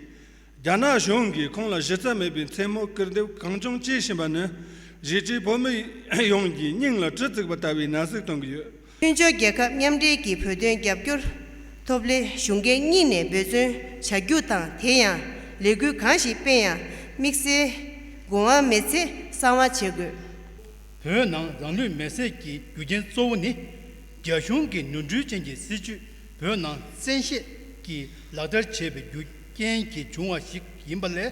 རྒྱ་ནག་གཞུང་གིས་ཁོང་ལ་གཞི་རྩ་མེད་པའི་མཚན་སྨོད་སྐུར་འདེབས་གང་བྱུང་བྱེད་བཞིན་པ་ནི། གཞིས་བྱེས་བོད་མི་ཡོངས་ཀྱི་སྙིང་ལ་གྲི་བཙུགས་པ་ལྟ་བུའི་ན་ཟུག་གཏོང་གི་ཡོད། མཐུན་ཕྱོགས་རྒྱལ་ཁབ་མཉམ་འབྲེལ་གྱིས་བོད་དོན་རྒྱབ་སྐྱོར་ཐོབ་སླད་གཞུང་སྒེར་གཉིས་ནས་འབད་བརྩོན་བྱ་རྒྱུ་དང་། དེ་ཡང་ལས་འགུལ་གང་ཞིག་སྤེལ་ཡང་དམིགས་བསལ་དགོས་དབང་མེད་ཚེ་གསང་བ་བྱེད་དགོས། བོད་ནང་རང་ལུས་མེར་སྲེག་གི་རྒྱུ་རྐྱེན་གཙོ་བོ་ནི། རྒྱ་གཞུང་གི་ནོར་འཁྲུལ་ཅན་གྱི་སྲིད་བྱུས་བོད་ནང་བཙན་ཤེད་ཀྱིས་ལག་བསྟར་བྱས་པའི་རྒྱུ་རྐྱེན་གྱིས་བྱུང་བ་ཞིག་ ཡིན་པ་ལས།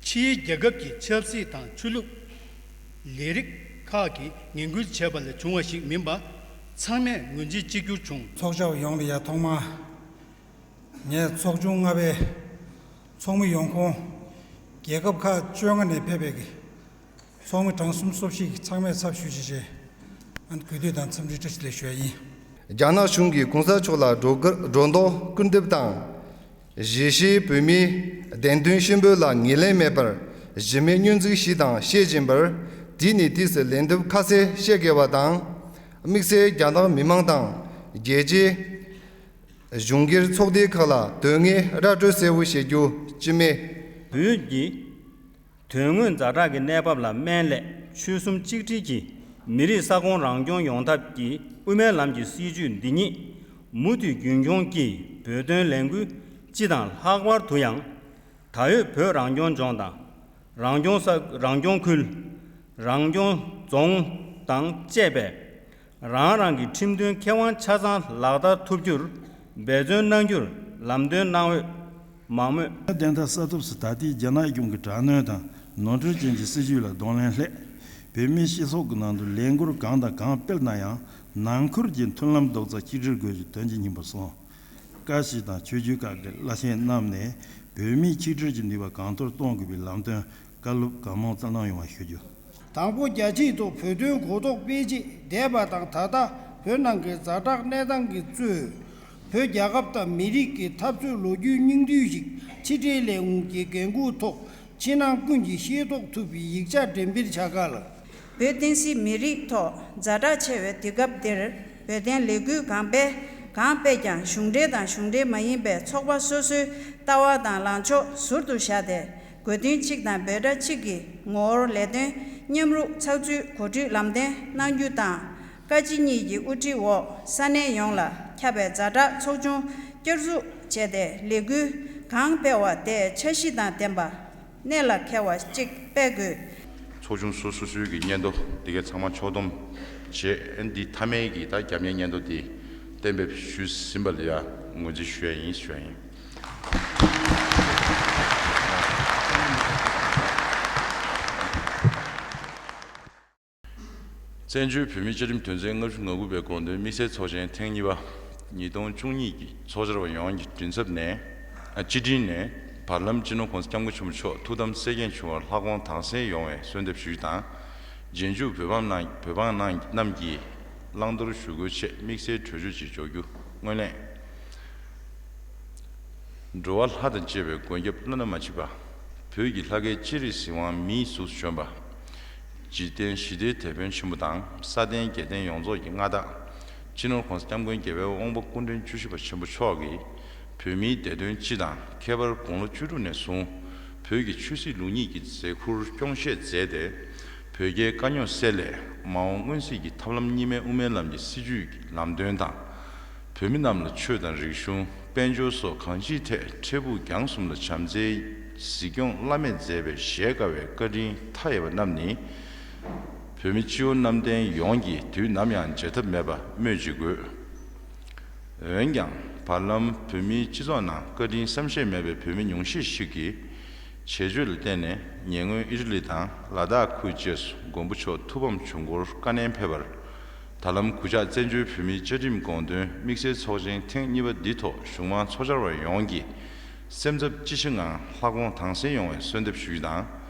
ཕྱིའི་རྒྱལ་ཁབ་ཀྱི་ཆབ་སྲིད་དང་ཆོས་ལུགས། ལས་རིགས་ཁག་གིས་ངན་སྐུལ་བྱས་པ་ལས་བྱུང་བ་ཞིག་མིན་པ། ཚང་མས་ངོས་འཛིན་གཅིག་གྱུར་བྱུང་། ཚོགས་བཅར་བ་ཡོངས་ལ་ཡ་ཐོག་མར། ངས་ཚོགས་ཆུང་ལྔ་པའི་ཚོགས་མི་ཡོང་ཁུངས། རྒྱལ་ཁབ་ཁག་བཅོ་ལྔ་ནས་ཕེབས་པའི་ཚོགས་མི་གྲངས་སུམ་ཅུ་སོ་བཞི་ཚང་མའི་ཚབ་ཞུས་བྱས། ཨ་ནི་གུས་འདུད་དང་འཚམས་འདྲི་བཀྲ་ཤིས་བདེ་ལེགས་ཞུ་ཡ་ཡིན། རྒྱ་ནག་གཞུང་གིས་གོང་ས་མཆོག་ལ་སྒྲོ་སྒྲོ་འདོགས་སྐུར་འདེབས་དང་། གཞིས་བྱེས་བོད་མིའི་བདེན་དོན་གཤིན་པོ་ལ་ངོས་ལེན་མེད་པར་གཞི་མེད་བསྙོན་འཛུགས་ཞིག་དང་བཤད་བཞིན་པར། དེ་ནི་དུས་སུ་ལན་འདེབས་ཁ་གསལ་བཤད་དགོས་པ་དང་། དམིགས་བསལ་རྒྱ་ནག་མི་མང་དང་རྒྱལ་སྤྱིའི་གཞུང་སྒེར་ཚོགས་སྡེ་ཁག་ལ་དོན་ལྔའི་ར་སྤྲོད་གསལ་བོ་བྱེད་རྒྱུ་ཅི་མེད། བོད་ཀྱི་དོན་དངོས་ཛ་དྲག་གི་གནས་བབ་ལ་སྨན་སླད། ཆོལ་གསུམ་གཅིག་སྒྲིལ་གྱིས་མི་རིགས་ས་ཁོངས་རང་སྐྱོང་ཡོང་ཐབས་ཀྱི་དབུ་མའི་ལམ་གྱི་སྲིད་བྱུས་འདི་ཉིད་མུ་མཐུད་རྒྱུན་འཁྱོངས་ཀྱིས་བོད་དོན་ལས་འགུལ་སྤྱི་དང་ལྷག་པར་དུ་ཡང་། ད་ཡོད་བོད་རང་སྐྱོང་ལྗོངས་དང་། རང་སྐྱོང་ས་རང་སྐྱོང་ཁུལ། རང་སྐྱོང་རྫོང་དང་བཅས་པས། རང་རང་གི་ཁྲིམས་མཐུན་ཁེ་དབང་ཆ་ཚང་ལག་བསྟར་ཐུབ་རྒྱུར་འབད་བརྩོན་གནང་རྒྱུར་ལམ་སྟོན་གནང་འོས་མང་མོད། བདེན་མཐའ་གསལ་ཐབས་སུ། ད་ལྟའི་རྒྱ་ནག་གཞུང་གི་དྲག་གནོན་དང་ནོར་འཁྲུལ་ཅན་གྱི་སྲིད་བྱུས་ལ་གདོང་ལེན་སླད། བོད་མིའི་སྤྱི་ཚོགས་ཀྱི་ནང་དུ་ལས་འགུལ་གང་དང་གང་སྤེལ་ན་ཡང་། ནང་ཁུལ་གྱི་མཐུན་ལམ་རྡོག་རྩ་གཅིག་སྒྲིལ་དགོས་ཀྱི་དོན་གྱི་སྙིང་པོ་སོང་། བཀའ་སྤྱི་དང་ཆོས་བརྒྱུད་ཁག་གི་བླ་ཆེན་རྣམས་ནས་བོད་མིའི་ཆིག་སྒྲིལ་གྱི་ནུས་པ་གང་མཐོར་གཏོང་དགོས་པའི་ལམ་སྟོན་བཀའ་སློབ་གང་མང་སྩལ་གནང་ཡོང་བ་ཞུ་རྒྱུ། དང་པོ། རྒྱ་ཆེའི་ཐོག་བོད་དོན་གོ་རྟོགས་སྤེལ་ཆེད་འདས་པ་དང་ད་ལྟ་བོད་ནང་གི་ཛ་དྲག་གནས་སྟངས་ཀྱིས་གཙོས། བོད་རྒྱལ་ཁབ་དང་མི་རིགས་ཀྱི་འཐབ་རྩོད་ལོ་རྒྱུས་སྙིང་བསྡུས་ཤིག་ཕྱི་འབྲེལ་ལས་ཁུངས་ཀྱི་འགན་འཁུར་ཐོག་ཕྱི་ནང་ཀུན་གྱིས་ཤེས་རྟོགས་ཐུབ་པའི་ཡིག་ཆ་འགྲེམས་སྤེལ་བྱ་ག་ལ། བོད་བསྟན་སྲིད་མི་རིགས་ཐོག་ཛ་དྲག་ཆེ་བའི་དུས་སྐབས་འདིར་བོད་དོན་ལས་འགུལ་གང་སྤེལ་གང་སྤེལ་ཀྱང་གཞུང་འབྲེལ་དང་གཞུང་འབྲེལ་མ་ཡིན་པའི་ཚོགས་པ་སོ་སོའི་ལྟ་བ་དང་ལངས་ཕྱོགས་ཟུར་དུ་བཞག་སྟེ། དགོས་འདུན་གཅིག་དང་འབོད་སྒྲ་གཅིག་གི་ངོ་བོར་ལས་དོན་མཉམ་རུབ་ཚགས་ཚུད་གོ་སྒྲིག་ལམ་སྟོན་གནང་རྒྱུ་དང་། བཀའ་སྤྱི་གཉིས་ཀྱི་དབུ་ཁྲིད་འོག་ས་གནས་ཡོངས་ལ་ཁྱབ་པའི་ཛ་དྲག་ཚོགས་ཆུང་བསྐྱར་འཛུགས་བྱས་ཏེ། ལས་འགུལ་གང་སྤེལ་བ་དེ་འཆར་གཞི་དང་ལྡན་པ། གནད་ལ་འཁེལ་བ་གཅིག་སྤེལ་དགོས། ཚོགས་ཆུང་སོ་སོ་སོའི་གི་སྙན་ཐོ་འདི་གའི་ཚང་མ་ཕྱོགས་བསྡོམས་བྱས། ཨ་ནི་འདི་མཐའ་མའི་གི་ད་རྒྱབ་གཉེར་སྙན་ཐོ་འདི་གཏན་འབེབས་ཞུས་ཟིན་པ་ལ་ཡ་ངོས་འཛིན་ཞུ་ཡ་ཡིན་ཞུ་ཡ་ཡིན། བཙན་བྱོལ་བོད་མིའི་བཅའ་ཁྲིམས་དོན་ཚན་ལྔ་བཅུ་ང་དགུ་པའི་དགོངས་དོན་དམིགས་བསལ་ཚོགས་ཆེན་ཐེངས་གཉིས་པ། ཉིས་སྟོང་བཅུ་གཉིས་ཀྱི་ཚོགས་བཅར་བ་ཡོངས་ཀྱི་མགྲིན་ཚབ་ནས། ཨ། སྤྱི་མགྲིན་ནས་བར་ལམ་སྤྱི་ནོར་གོང་ས་སྐྱབས་མགོན་ཆེན་པོ་མཆོག་ཐུགས་དམ་གསལ་རྐྱེན་བྱུང་བར་ལྷ་དགོངས་དྭངས་གསལ་ཡོང་བའི་གསོལ་འདེབས་ཞུ་རྒྱུ་དང་། རྗེས་འཇུག་བོད་འབངས་རྣམས་བོད་འབངས་རྣམས་ཀྱིས་བླང་དོར་ཞུ་སྒོའི་ཆེད་དམིགས་བསལ་གྲོས་ཆོད་ཅིག་འཇོག་རྒྱུ་སྔོན་གླེང་། འགྲོ་བ་ལྷ་དང་བཅས་པའི་མགོན་སྐྱབས་བླ་ན་མ་མཆིས་པ། བོད་ཀྱི་ལྷ་སྐལ་སྤྱན་རས་གཟིགས་དབང་མིའི་གཟུགས་སུ་བྱོན་པ། འཇིག་རྟེན་ཞི་བདེའི་དེད་དཔོན་ཆེན་པོ་དང་། སྲ་བརྟན་རྒྱལ་བསྟན་ཡོངས་རྫོགས་ཀྱི་མངའ་བདག་སྤྱི་ནོར་གོང་ས་སྐྱབས་མགོན་རྒྱལ་བའི་དབང་པོ་སྐུ་ཕྲེང་བཅུ་བཞི་པ་ཆེན་པོ་མཆོག་གིས། བོད་མིའི་བདེ་དོན་སྤྱི་དང་། ཁྱད་པར་དགུང་ལོ་བཅུ་དྲུག་ནས་བཟུང་བོད་ཀྱི་ཆོས་སྲིད་ལུགས་གཉིས་ཀྱི་མཛད་ཁུར་སྐྱོང་བཞེས་མཛད་དེ། བོད་རྒྱའི་དཀའ་རྙོག་སེལ་སླད། མ་འོངས་མངོན་གསལ་གྱི་ཐབས་ལམ་གཉིས་སྨན་དབུ་མའི་ལམ་གྱི་སྲིད་བྱུས་ཀྱི་ལམ་སྟོན་དང་། བོད་མི་རྣམས་ལ་ཆོས་དང་རིག་གཞུང་། དཔལ་འབྱོར་སོགས་གང་ཅིའི་ཐད་འཕྲལ་ཕུགས་རྒྱང་གསུམ་ལ་བྱམས་བརྩེའི་གཟིགས་སྐྱོང་བླ་མེད་མཛད་པའི་བཞད་དཀའ་བའི་བཀའ་དྲིན་མཐའ་ཡས་པ་རྣམས་ནི། བོད་མི་སྤྱི་བོ་གནམ་བསྟན་ཡོངས་ཀྱིས་དུས་ནམ་ཡང་བརྗེད་ཐབས་མེད་པ་སྨོས་ཅི་དགོས། འོན་ཀྱང་། བར་ལམ་བོད་མིའི་སྤྱི་ཚོགས་ནང་བཀའ་དྲིན་བསམ་ཤེས་མེད་པའི་བོད་མི་ཉུང་ཤས་ཤིག་གིས། བྱེད་སྤྱོད་ལ་བརྟེན་ནས་ཉེ་སྔོན་ཨི་ཊ་ལི་དང་ལ་དྭགས་ཁུལ་བཅས་སུ་མགོན་པོ་མཆོག་ཐུགས་ཕམ་བྱུང་སྐོར་བཀའ་ནན་ཕེབས་པར། ད་ལམ་གུས་ཕྱག་བཙན་བྱོལ་བོད་མིའི་བཅའ་ཁྲིམས་དགོངས་དོན་དམིགས་བསལ་ཚོགས་ཆེན་ཐེངས་གཉིས་པ་འདི་ཐོག་གཞུང་མང་ཚོགས་བཅར་བ་ཡོངས་ཀྱིས་སེམས་འཚབ་ཅི་ཆེ་ངང་ལྷ་དགོངས་དྭངས་གསལ་ཡོང་བའི་གསོལ་འདེབས་ཞུ་རྒྱུ་དང་།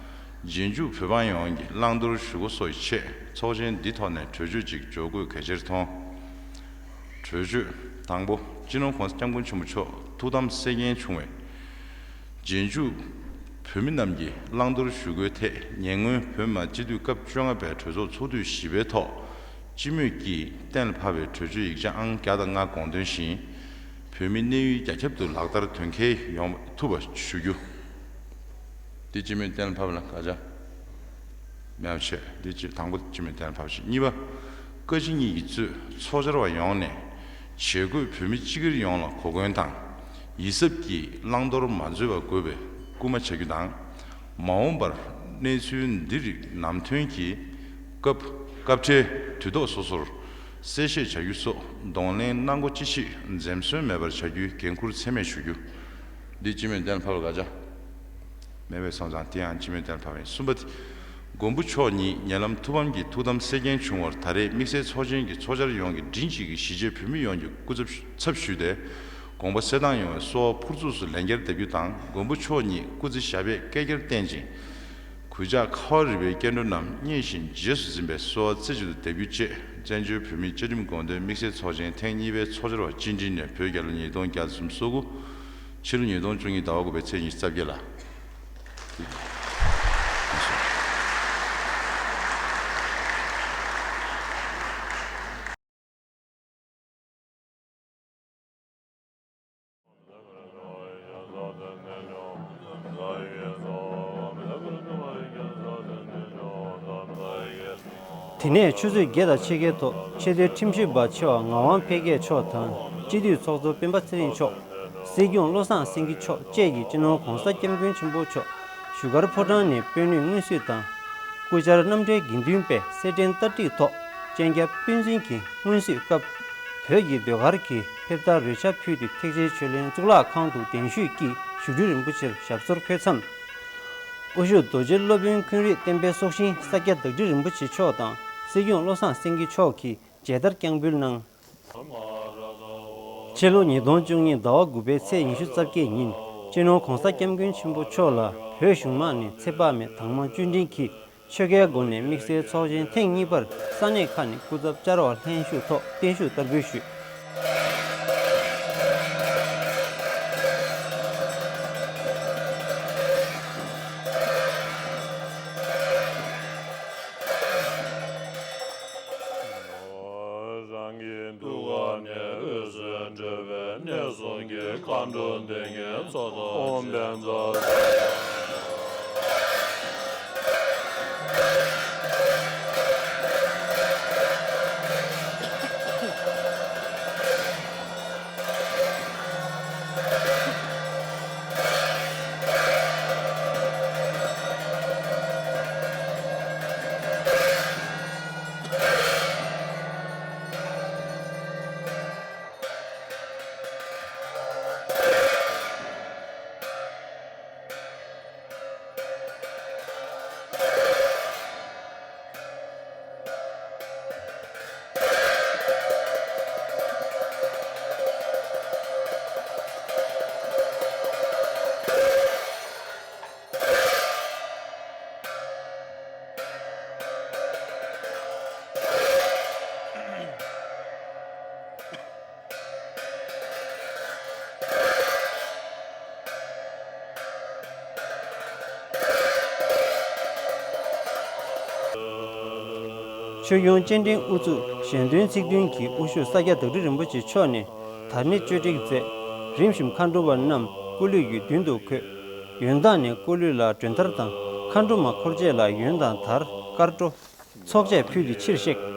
རྗེས་འཇུག་བོད་འབངས་ཡོངས་ཀྱིས་བླང་དོར་ཞུ་སྒོ་སོགས་ཀྱི་ཆེད་ཚོགས་ཆེན་འདི་ཐོག་ནས་གྲོས་ཆོད་ཅིག་འཇོག་དགོས་གལ་ཆེར་མཐོང་། གྲོས་ཆོད། དང་པོ། སྤྱི་ནོར་གོང་ས་སྐྱབས་མགོན་ཆེན་པོ་མཆོག་ཐུགས་དམ་གསལ་རྐྱེན་བྱུང་བའི་རྗེས་འཇུག་བོད་མི་རྣམས་ཀྱིས་བླང་དོར་ཞུ་སྒོའི་ཐད་ཉེ་སྔོན་བོད་མི་མང་སྤྱི་འཐུས་སྐབས་བཅོ་ལྔ་པའི་གྲོས་ཚོགས་ཚོགས་དུས་བཞི་པའི་ཐོག་སྤྱི་མོས་ཀྱིས་གཏན་ལ་ཕབ་པའི་གྲོས་ཆོད་ཡིག་ཆ་ཨང་བརྒྱ་དང་ལྔ་དགོངས་དོན་བཞིན། བོད་མིའི་གནས་ཡུལ་རྒྱ་ཁྱབ་ཏུ་ལག་བསྟར་དོན་འཁེལ་ཡོང་ཐུབ་པ་ཞུ་རྒྱུ། འདི་སྤྱི་མོས་གཏན་ལ་ཕབ་ལ་དགག་བྱ་མེད་པ་བྱས། འདི་སྤྱི་དང་པོ་སྤྱི་མོས་གཏན་ལ་ཕབ་བྱས། གཉིས་པ། བཀའ་སྤྱི་གཉིས་ཀྱིས་གཙོས་ཚོགས་བཅར་བ་ཡོངས་ནས་བྱེད་སྒོས་བོད་མི་སྤྱི་སྒེར་ཡོངས་ལ་གོ་སྐོན་དང་། ཡིད་གཟབ་ཀྱིས་བླང་དོར་མ་འཛོལ་བ་དགོས་པའི་སྐུལ་མ་བྱ་རྒྱུ་དང་། མ་འོངས་པར་གནས་ཚུལ་འདི་རིགས་ནམ་ཐོན་གྱི་སྐབས་སྐབས་འཕྲལ་དུས་ཐོག་སོ་སོར་གསལ་བཤད་བྱ་རྒྱུ་སོགས་གདོང་ལེན་གནང་སྒོ་ཅི་མཆིས་འཛེམ་ཟོན་མེད་པར་བྱ་རྒྱུའི་འགན་འཁུར་ཚད་མེད་ཞུ་རྒྱུ། འདི་སྤྱི་མོས་གཏན་ལ་ཕབ་ལ་དགག་བྱ། མེད་པས་སོང་ཙང་དེ་ཡང་སྤྱི་མོས་གཏན་ལ་ཕབ་ཡིན། གསུམ་པ་དེ། མགོན་པོ་མཆོག་ཉིད་ཉེ་ལམ་ཐུགས་ཕམ་གྱི་ཐུགས་དམ་གསལ་རྐྱེན་བྱུང་བར་ད་རེས་དམིགས་བསལ་ཚོགས་ཆེན་གྱི་ཚོགས་བཅར་ཡོངས་ཀྱི་མགྲིན་གཅིག་གིས་གཞིས་བྱེས་བོད་མི་ཡོངས་ཀྱི་སྐུ་ཚབ་ཚབ་ཞུས་ཏེ། དགོངས་པ་གསལ་ཐང་ཡོང་བའི་གསོལ་བ་ཕུར་ཚུགས་སུ་ལན་བརྒྱར་འདེབས་རྒྱུ་དང་། མགོན་པོ་མཆོག་ཉིད་སྐུ་ཚེ་ཞབས་པད་བསྐལ་བརྒྱར་བརྟན་ཅིང་། གུས་ཕྱག་ཁ་བ་རི་པའི་སྐྱེ་འགྲོ་རྣམས་མཉེས་ཤིང་རྗེས་སུ་འཛིན་པའི་གསོལ་བ་རྩེ་གཅིག་ཏུ་འདེབས་རྒྱུ་བཅས། བཙན་བྱོལ་བོད་མིའི་བཅའ་ཁྲིམས་དགོངས་དོན་དམིགས་བསལ་ཚོགས་ཆེན་ཐེངས་གཉིས་པའི་ཚོགས་བཅར་བ་སྤྱི་འཐུས་ནས་བོད་རྒྱལ་ལོ་ཉིས་སྟོང་བརྒྱ་དང་སུམ་ཅུ་སོ་དགུ། ཕྱི་ལོ་ཉིས་སྟོང་བཅུ་གཉིས་ཟླ་བ་དགུ་པའི་ཚེས་ཉི་ཤུ་རྩ་བརྒྱད་ལ། དེ་ནས་ཆུ་ཚོད་བརྒྱད་དང་ཕྱེད་ཀའི་ཐོག་ཆེས་མཐོའི་ཁྲིམས་ཞིབ་པ་ཆེ་བ་ངག་དབང་འཕེལ་རྒྱས་མཆོག་དང་སྤྱི་འཐུས་ཚོགས་གཙོ་སྤེན་པ་ཚེ་རིང་མཆོག་སྲིད་སྐྱོང་བློ་བཟང་སེང་གེ་མཆོག་བཅས་ཀྱིས་སྤྱི་ནོར་༸གོང་ས་༸སྐྱབས་མགོན་ཆེན་པོ་མཆོག་བཞུགས་སྒར་ཕོ་བྲང་ནས་པོད་ལུས་སྔོན་བསུས་དང་། སྐུ་བཅར་རྣམ་གྲོལ་དགེ་འདུན་པས་སེར་ཕྲེང་རྟ་ཁྲིད་ཐོག་སྤྱན་སྐྱབས་དཔལ་འཛིན་གྱི་སྔོན་བསུས་སྐབས། བོད་ཀྱི་ཟློས་གར་གྱི་ཕེབས་རྟགས་རོལ་ཆ་ཕུལ་ཏེ་ཐེག་ཆེན་ཆོས་གླིང་གཙུག་ལག་ཁང་དུ་གདན་ཞུས་ཀྱིས་ཞབས་དྲུང་རིན་པོ་ཆེར་ཞབས་སོར་འཁོད་མཚམས། དབུ་བཞུགས་རྡོ་རྗེ་སློབ་དཔོན་ཀུན་རིག་བསྟན་པའི་སྲོག་ཤིང་ས་སྐྱ་བདག་ཁྲི་རིན་པོ་ཆེ་མཆོག་དང་སྲིད་སྐྱོང་བློ་བཟང་སེང་གེ་མཆོག་གིས་མཇལ་དར་རྐྱང་འབུལ་གནང་། ཕྱི་ལོ་ཉིས་སྟོང་བཅུ་གཉིས་ཟླ་བ་དགུ་པའི་ཚེས་ཉི་ཤུ་རྩ་བརྒྱད་ཉིན་སྤྱི་ནོར་༸གོང་ས་༸སྐྱབས་མགོན་ཆེན་པོ་མཆོག་ལ་བོད་གཞུང་དམངས་ནས་ཚེ་དཔག་མེད་དྭངས་མ་བཅུད་ལྡན་གྱི་ཆོལ་ཁའི་སྒོ་ནས་དམིགས་བསལ་ཚོགས་ཆེན་ཐེངས་གཉིས་པར་ས་གནས་ཁག་ནས་སྐུ་ཚབ་བཅར་བ་ལྷན་ཞུགས་ཐོག་བརྟན་བཞུགས་བསྟར་འབུལ་ཞུས། རང་གི་ཐུགས་ཀ་ནས་འོད་ཟེར་འཕྲོས་པའི་གནས་གསུམ་གྱི་མཁའ་འགྲོ་སྡེ་བརྒྱད་ཚོགས་གཙོ་ཨོཾ་བཛྲ། ཆོས་སྐྱོང་སྤྱན་འདྲེན་དབུ་བཙུགས་གཞན་དོན་ཚིག་བདུན་གྱི་དབུ་བཞུགས་ས་སྐྱ་བདག་ཁྲི་རིན་པོ་ཆེ་མཆོག་ནས་དར་སྣེ་གཅོད་བྲེག་མཛད། རིམ་བཞིན་མཁའ་འགྲོ་མ་རྣམས་སྐུ་ལུས་ཀྱི་མདུན་དུ་འཁོད། ཡོན་བདག་ནས་སྐུ་ལུས་ལ་མགྲོན་དར་དང་མཁའ་འགྲོ་མ་འཁོར་བཅས་ལ་ཡོན་དང་དར་དཀར་སྤྲོ། ཚོགས་ཆས་ཕུལ་ཏེ་ཕྱིར་གཤེགས།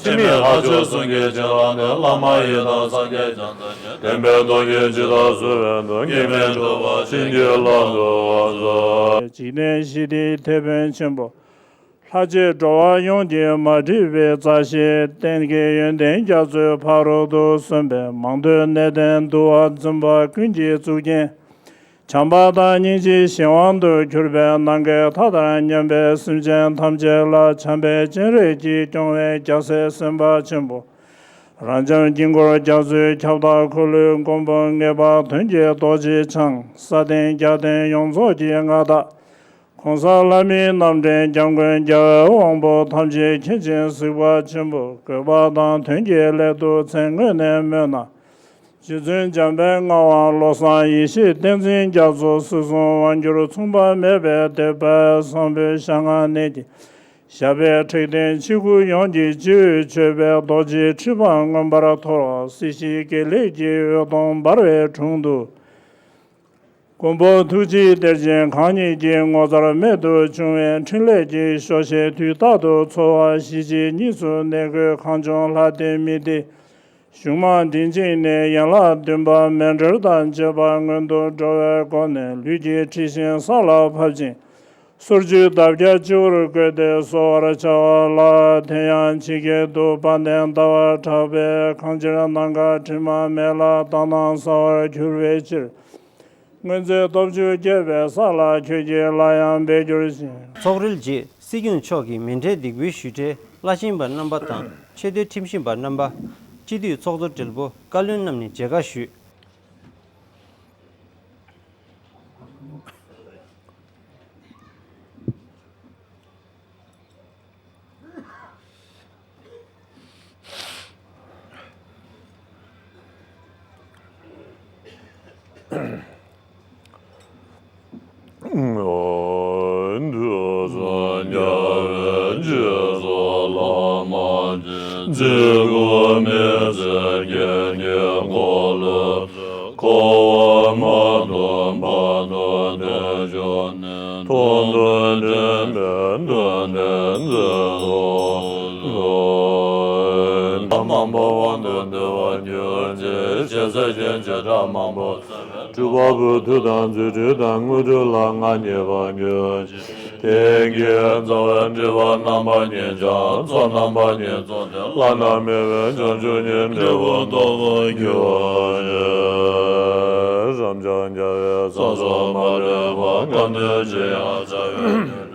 འཆི་མེད་ལྷ་ཆོས་གསུང་གི་བྱིན་རླབས་ནི། བླ་མ་ཡི་དམ་སངས་རྒྱས་བྱང་སེམས་ཤིང་། བདེན་པའི་སྟོབས་ཀྱིས་ཇི་ལྟར་གསོལ་བའི་མཐུ། ཉེས་མེད་གྲུབ་པ་བྱིན་གྱིས་བརླབ་ཏུ་གསོལ། འཇིག་རྟེན་ཞི་བདེའི་དེད་དཔོན་ཆེན་པོ། ལྷ་རྗེ་འགྲོ་བ་ཡོངས་ཀྱི་མ་འདྲིས་པའི་རྩ་ཤེས་བསྟན་རྒྱས་ཡོན་ཏན་རྒྱ་མཚོའི་ཕ་རོལ་ཏུ་སོན་པའི་མང་ཐོས་གནས་བརྟན་འདུལ་བ་འཛིན་པ་ཀུན་གྱི་གཙུག་རྒྱན། བྱམས་པ་དང་སྙིང་རྗེའི་གཞན་དབང་དུ་གྱུར་པའི་ནམ་མཁའི་མཐའ་ལྟར་མཉམ་པའི་སེམས་ཅན་ཐམས་ཅད་ལ་བྱམས་པའི་སྤྱན་རས་ཀྱིས་སྐྱོང་བའི་རྒྱལ་སྲས་སེམས་དཔའ་ཆེན་པོ། རབ་འབྱམས་དཀྱིལ་འཁོར་རྒྱ་མཚོའི་ཁྱབ་བདག་འཁོར་ལོའི་མགོན་པོ་ངེས་པར་དོན་གྱི་རྡོ་རྗེ་འཆང་། ས་སྟེང་རྒྱལ་བསྟན་ཡོངས་རྫོགས་ཀྱི་མངའ་བདག། གོང་ས་ལྷ་མིའི་རྣམ་འདྲེན་སྐྱབས་མགོན་རྒྱལ་བའི་དབང་པོ་ཐམས་ཅད་མཁྱེན་ཅིང་གཟིགས་པ་ཆེན་པོ། དགོས་པ་དང་དོན་གྱི་སླད་དུ་མཚན་དངོས་ནས་སྨོས་ན། རྗེ་བཙུན་འཇམ་དཔལ་ངག་དབང་བློ་བཟང་ཡེ་ཤེས་བསྟན་འཛིན་རྒྱ་མཚོ་སྲིད་གསུམ་དབང་སྒྱུར་མཚུངས་པ་མེད་པའི་སྡེ་པ་བཟང་པོའི་ཞལ་སྔ་ནས་ཀྱི་ཞབས་པད་མཁྲེགས་ལྡན་སྤྱི་ཁུག་ཡོངས་ཀྱི་སྤྱི་བོས་མཆོད་པའི་རྡོ་རྗེའི་ཁྲི་འཕང་མངོན་པར་མཐོ། སྲིད་ཞིའི་དགེ་ལེགས་ཀྱི་འོད་སྟོང་འབར་བའི་དྲུང་དུ། མགོན་པོ་ཐུགས་རྗེའི་གཏེར་ཆེན་གང་ཉིད་ཀྱི་ངོ་མཚར་རྨད་དུ་བྱུང་བའི་འཕྲིན་ལས་ཀྱི་ཞོ་ཤས་དུས་རྟག་ཏུ་འཚོ་བ་གཞིས་བྱེས་གཉིས་སུ་གནས་འཁོད་གངས་ལྗོངས་ལྷ་སྡེ་མི་སྡེ། གཞུང་མང་མགྲིན་གཅིག་ནས་ཡན་ལག་བདུན་པ་མཎྜལ་དང་བཅས་པ་སྔོན་དུ་འགྲོ་བའི་སྒོ་ནས་ལུས་ཀྱི་འཁྲི་ཤིང་ས་ལ་ཕབ་ཅིང་། སོར་ཆུད་འདབ་བརྒྱ་སྤྱི་བོར་བཀོད་དེ་གསོལ་བར་བྱ་བ་ལ། དེ་ཡང་ཇི་སྐད་དུ། དཔལ་ལྡན་ཟླ་བ་གྲགས་པས། གང་ཕྱིར་ནམ་མཁའ་དྲི་མ་མེད་ལ་དག་སྣང་གསལ་བར་གྱུར་པའི་ཕྱིར། སྔོན་ཚེ་སྟོབས་བཅུ་རྒྱས་པའི་ས་ལ་ཁྱོད་ཀྱིས་སླར་ཡང་འབད་གྱུར་ཅིང་། ཚོགས་རིལ་རྗེས་སྲིད་སྐྱོང་མཆོག་གིས་མཎྜལ་སྡིག་པའི་ཞུ་ཁྲལ་བླ་ཆེན་པ་རྣམ་པ་དང་ཆེས་མཐོའི་ཁྲིམས་ཞིབ་པ་རྣམ་པ། སྤྱི་འཐུས་ཚོགས་གཙོ་སྦྲེལ་པོ་བཀའ་བློན་རྣམས་ནས་མཇལ་ཁ་ཞུས། འཁོར་བ་མ་དོན་བར་དུ་བདེ་མཆོག་ནས། མཐོང་ཐོས་དྲན་པས་མདུན་དུ་མཛད་དོ། མང་པོ་དབང་དུ་འདུ་བར་གྱུར་ཅིག། ཞེས་ཚིག་རྗེས་བྱེ་བྲག་མང་པོ་གསལ་བའི་སྤྲུལ་པ་པོའི་མཐུ་དང་རྫུ་འཕྲུལ་དང་དངོས་གྲུབ་ལ་མངའ་བརྙེས་པར་གྱུར་ཅིག། དེང་གི་རྩ་བའི་སྤྲུལ་པ་རྣམ་པ་གཉིས་ཀྱང་ཚོགས་རྣམ་པ་གཉིས་བརྩམས་ཏེ། བླ་ན་མེད་པའི་བྱང་ཆུབ་ཀྱི་འབྲས་བུ་ཐོབ་པར་གྱུར་ཅིག། རབ་འབྱམས་རྒྱལ་བའི་གསང་གསུམ་མ་ལུས་པ། སྐབས་དོན་ཅི་ཡང་རྩ་བའི་དོན་སྒྲུབ་པ།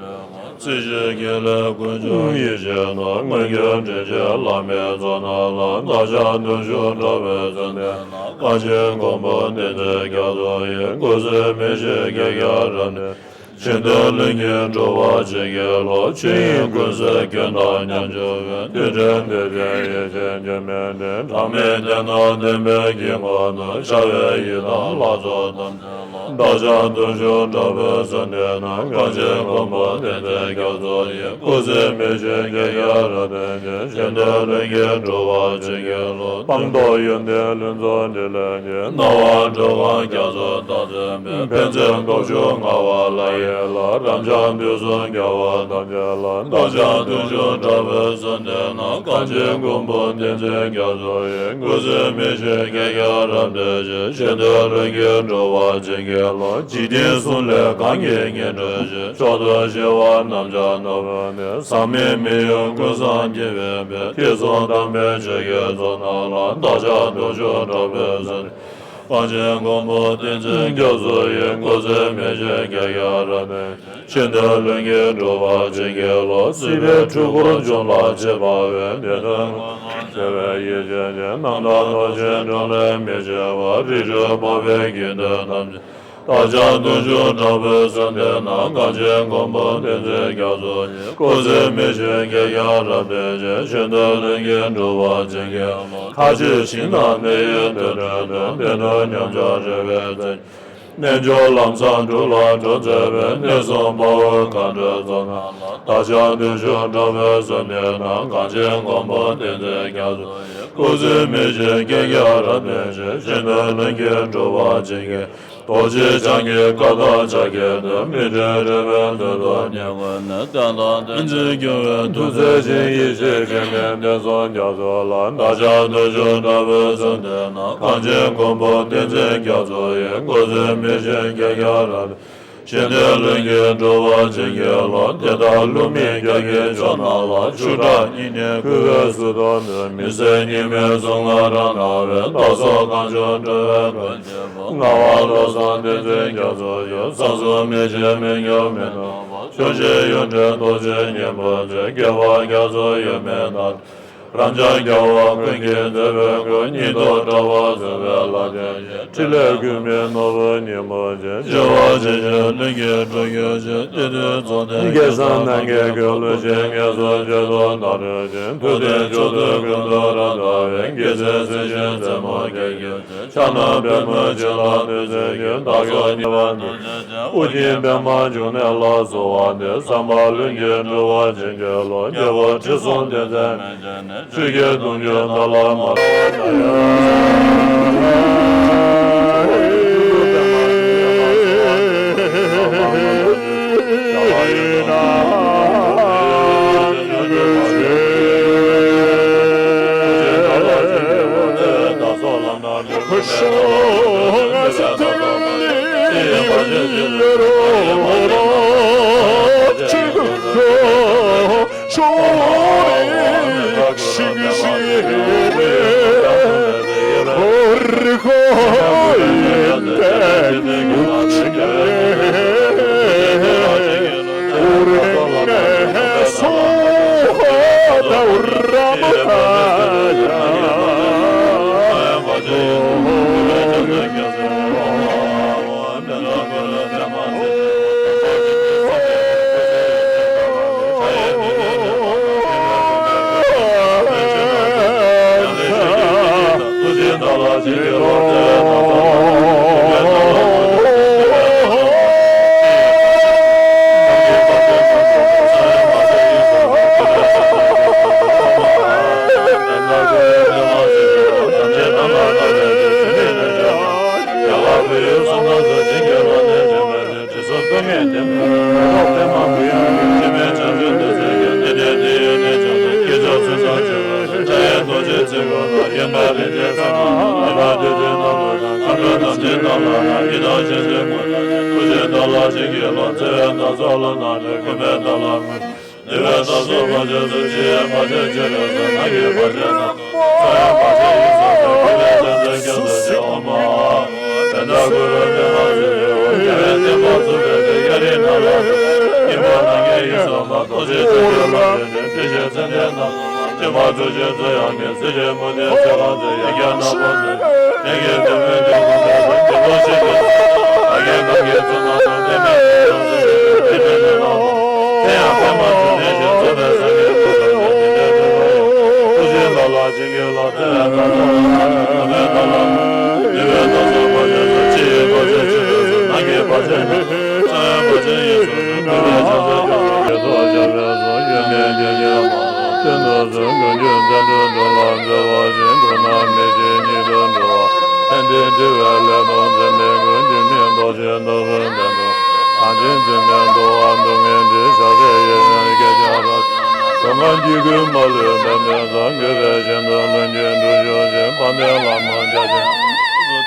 སྲིད་ཞིའི་དགེ་ལེགས་ཀུན་འབྱུང་ཡེ་ཤེས་རྣམས། མངོན་གྱུར་དྲིན་ཅན་བླ་མའི་ཚོགས་རྣམས་ལ། བདག་ཅག་བརྟུལ་ཞུགས་དྲག་པོས་གསོལ་འདེབས་ན། གངས་ཅན་མགོན་པོ་བསྟན་འཛིན་རྒྱ་མཚོ་ཡི། སྐུ་ཚེ་མི་ཤིགས་བསྐལ་བརྒྱར་རབ་གནས། ཆེས་མཐོའི་ལྷུན་གྱིས་གྲུབ་པར་བྱིན་གྱིས་རློབས། ཆོས་དབྱིངས་ཀུན་གསལ་ཁྱོད་དང་མཉམ་འབྱོར་བའི། ཐོས་གྲོལ་བདེ་ཆེན་ཡེ་ཤེས་ཆོས་མིན་ཏེ། གྲངས་མེད་བསྟན་དང་ལྡན་པའི་དཀྱིལ་འཁོར་དུ། ཤར་བའི་ཡི་དམ་ལྷ་ཚོགས་ཐམས་ཅད་ལ། བདག་ཅག་བརྟུལ་ཞུགས་དྲག་པོས་གསོལ་འདེབས་ན། གངས་ཅན་མགོན་པོ་བསྟན་འཛིན་རྒྱ་མཚོ་ཡི། སྐུ་ཚེ་མི་ཤིགས་བསྐལ་བརྒྱར་རབ་བརྟན་ཅིང་། ཆེས་མཐོའི་ལྷུན་གྱིས་གྲུབ་པར་བྱིན་གྱིས་རློབས། སྤངས་རྟོགས་ཡོན་ཏན་ལྷུན་རྫོགས་ཕྲིན་ལས་ཀྱི། སྣང་བ་འགྲོ་གང་རྒྱ་མཚོ་དང་མཚུངས་པའི། ཕན་མཛད་སྟོབས་བཅུ་མངའ་བ་ལྷ་ཡི་ལྷ། རབ་འབྱམས་དུས་གསུམ་རྒྱལ་བ་ཐམས་ཅད་ལ། བདག་ཅག་བརྟུལ་ཞུགས་དྲག་པོས་གསོལ་འདེབས་ན། གངས་ཅན་མགོན་པོ་བསྟན་འཛིན་རྒྱ་མཚོ་ཡི། སྐུ་ཚེ་མི་ཤིགས་བསྐལ་བརྒྱར་རབ་བརྟན་ཅིང་། ཆེས་མཐོའི་ལྷུན་གྱིས་གྲུབ་པར་བྱིན་གྱིས་རློབས། འཇིག་རྟེན་གསུམ་ལས་གང་གིས་ངེས་འགྲོ་ཞིང་། མཆོག་ཏུ་གཞལ་བ་རྣམས་ཀྱང་ནོར་བུ་ནི། ཟག་མེད་མི་གཡོ་ཀུན་བཟང་སྐྱེ་བའི་དཔལ། ཐེག་གསུམ་དམ་པའི་ཆོས་ཀྱི་ཚོགས་རྣམས་ལ། བདག་ཅག་བརྟུལ་ཞུགས་དྲག་པོས་གསོལ། གངས་ཅན་མགོན་པོ་བསྟན་འཛིན་རྒྱ་མཚོ་ཡི། སྐུ་ཚེ་མི་ཤིགས་བསྐལ་བརྒྱར་རབ་བརྟན། ཆེས་མཐོའི་ལྷུན་གྱིས་གྲུབ་པར་བྱིན་གྱིས་རློབས། སྲིད་པའི་འཁྲུལ་འཁོར་འཇོམས་ལ་བྱེད་པ་བས། བདེ་སྟོང་ངོ་བོ་རྩལ་བའི་ཡེ་ཤེས་ཀྱི། རྣམ་དག་རྣོ་ཆེན་སྒྲོན་ལས་མི་ཕྱེད་པ། རིགས་དྲུག་འཕགས་པའི་དགེ་འདུན་ཐམས་ཅད། བདག་ཅག་བརྟུལ་ཞུགས་དྲག་པོས་གསོལ་འདེབས་ན། གངས་ཅན་མགོན་པོ་བསྟན་འཛིན་རྒྱ་མཚོ་ཡི། སྐུ་ཚེ་མི་ཤིགས་བསྐལ་བརྒྱར་རབ་བརྟན་ཅིང་། ཆེས་མཐོའི་ལྷུན་གྱིས་གྲུབ་པར་བྱིན་གྱིས་རློབས། མཐར་ཕྱིན་ཞིང་དང་གནས་ཡུལ་དོན་སྒྲུབ་སྟེ། བདེ་སྟོང་ཉམས་ཆག་རིག་པའི་རྩལ། རྣལ་འབྱོར་ལམ་བཟང་དྲུག་ལ་གྲོལ་མཛད་པའི། གནས་གསུམ་དཔའ་བོའི་མཁའ་འགྲོའི་ཚོགས་རྣམས་ལ། བདག་ཅག་བརྟུལ་ཞུགས་དྲག་པོས་གསོལ་འདེབས་ན། གངས་ཅན་མགོན་པོ་བསྟན་འཛིན་རྒྱ་མཚོ། སྐུ་ཚེ་མི་ཤིགས་བསྐལ་བརྒྱར་རབ་བརྟན་ཅིང་། ཆེས་མཐོའི་ལྷུན་གྱིས་གྲུབ་པར་བྱིན་གྱིས། རྡོ་རྗེ་འཆང་གི་བཀའ་དང་ཕྱག་འཁྱེར་ཏེ། མི་མགྲོན་རོལ་པའི་མདུན་དུ་ཉལ་ཀུན་ནས། བསྟན་དང་བསྟན་འཛིན་སྐྱོང་བའི་མཐུ་རྩལ་ཅན། ཡེ་ཤེས་ཕྲིན་ལས་བསྟན་སྲུང་རྒྱ་མཚོ་ལ། བདག་ཅག་བརྟུལ་ཞུགས་དྲག་པོས་གསོལ་འདེབས་ན། གངས་ཅན་མགོན་པོ་བསྟན་འཛིན་རྒྱ་མཚོ་ཡི། སྐུ་ཚེ་མི་ཤིགས་བསྐལ་བརྒྱར་རབ། གཞན་དོན་ལྷུན་གྱིས་གྲུབ་པར་བྱིན་གྱིས་རློབས། དེ་ལྟར་བསླུ་མེད་རྒྱ་གར་ཕྱོགས་རྣམས་ལ། ཆུ་བྲག་སྙིང་ནས་ཁུ་བའི་གསེར་ཐུབ་འདི། མི་ཟད་ཉི་མའི་གཟུངས་སྔགས་བགྲང་ན་བས། བདག་སོགས་གང་བྱུང་འགྲོ་བའི་དོན་བྱེད་པ། ངག་དབང་བློ་བཟང་བསྟན་འཛིན་རྒྱ་མཚོ་ཡི། བསམ་གཟུགས་མི་ཕྱེད་མི་ཉམས་མི་ནུབ་པ། ཆོས་རྗེ་ཡོན་ཏན་རྡོ་རྗེ་སྙིང་པོ་ཆེ། རྒྱལ་བ་རྒྱ་མཚོ་ཡོད་མེད་དང་། རབ་འབྱམས་རྒྱལ་བ་ཀུན་གྱི་བདེ་བའི་མགོན། སྙིང་སྟོབས་དྲག་པོ་བཟོད་པའི་ལྷ་ལྡན་ཡིན། ཕྲིན་ལས་ཀུན་མཁྱེན་ནོར་བུ་སྙིང་པོ་ཆེ། སྐྱེ་བ་ཕྱི་ཕྱིར་ལྷུན་གྱིས་གྲུབ་གྱུར་ཅིག། གཏེར་སྟོན་རྫོགས་ལྡན་སྐལ་བཟང་སྣ་ལྔའི་མགོན་ལུས་ཅན། ངན་སོང་སྤྱོད་དུ་བདག་སྤྲོད་ཅིང་། ཐུབ་བསྟན་མཆོག་ཏུ་ཀུན་ཏུ་རབ་བལྟ་བའི། དགེ་ཚུལ་སྲིད་ཞིའི་རྩེ་མོར་སྐྱེ་གྱུར་ཅིག། ཕྱག་ན་པདྨོ་བྱིན་རླབས་འདི་སྩོལ་གྱིས། བདག་སོགས་ཉེས་པ་ཐམས་ཅད་ཀྱང་། ཨོ་རྒྱན་པདྨ་འབྱུང་གནས་ལ་གསོལ་བ་འདེབས། བསམ་པ་ལྷུན་གྱིས་འགྲུབ་པར་བྱིན་གྱིས་རློབས། རྒྱལ་པོ་ཁྲི་སྲོང་ལྡེ་བཙན་མན་ཆད་ནས། ཆོས་ཀྱི་གདུང་རྒྱུད་བདག་ལ་མ།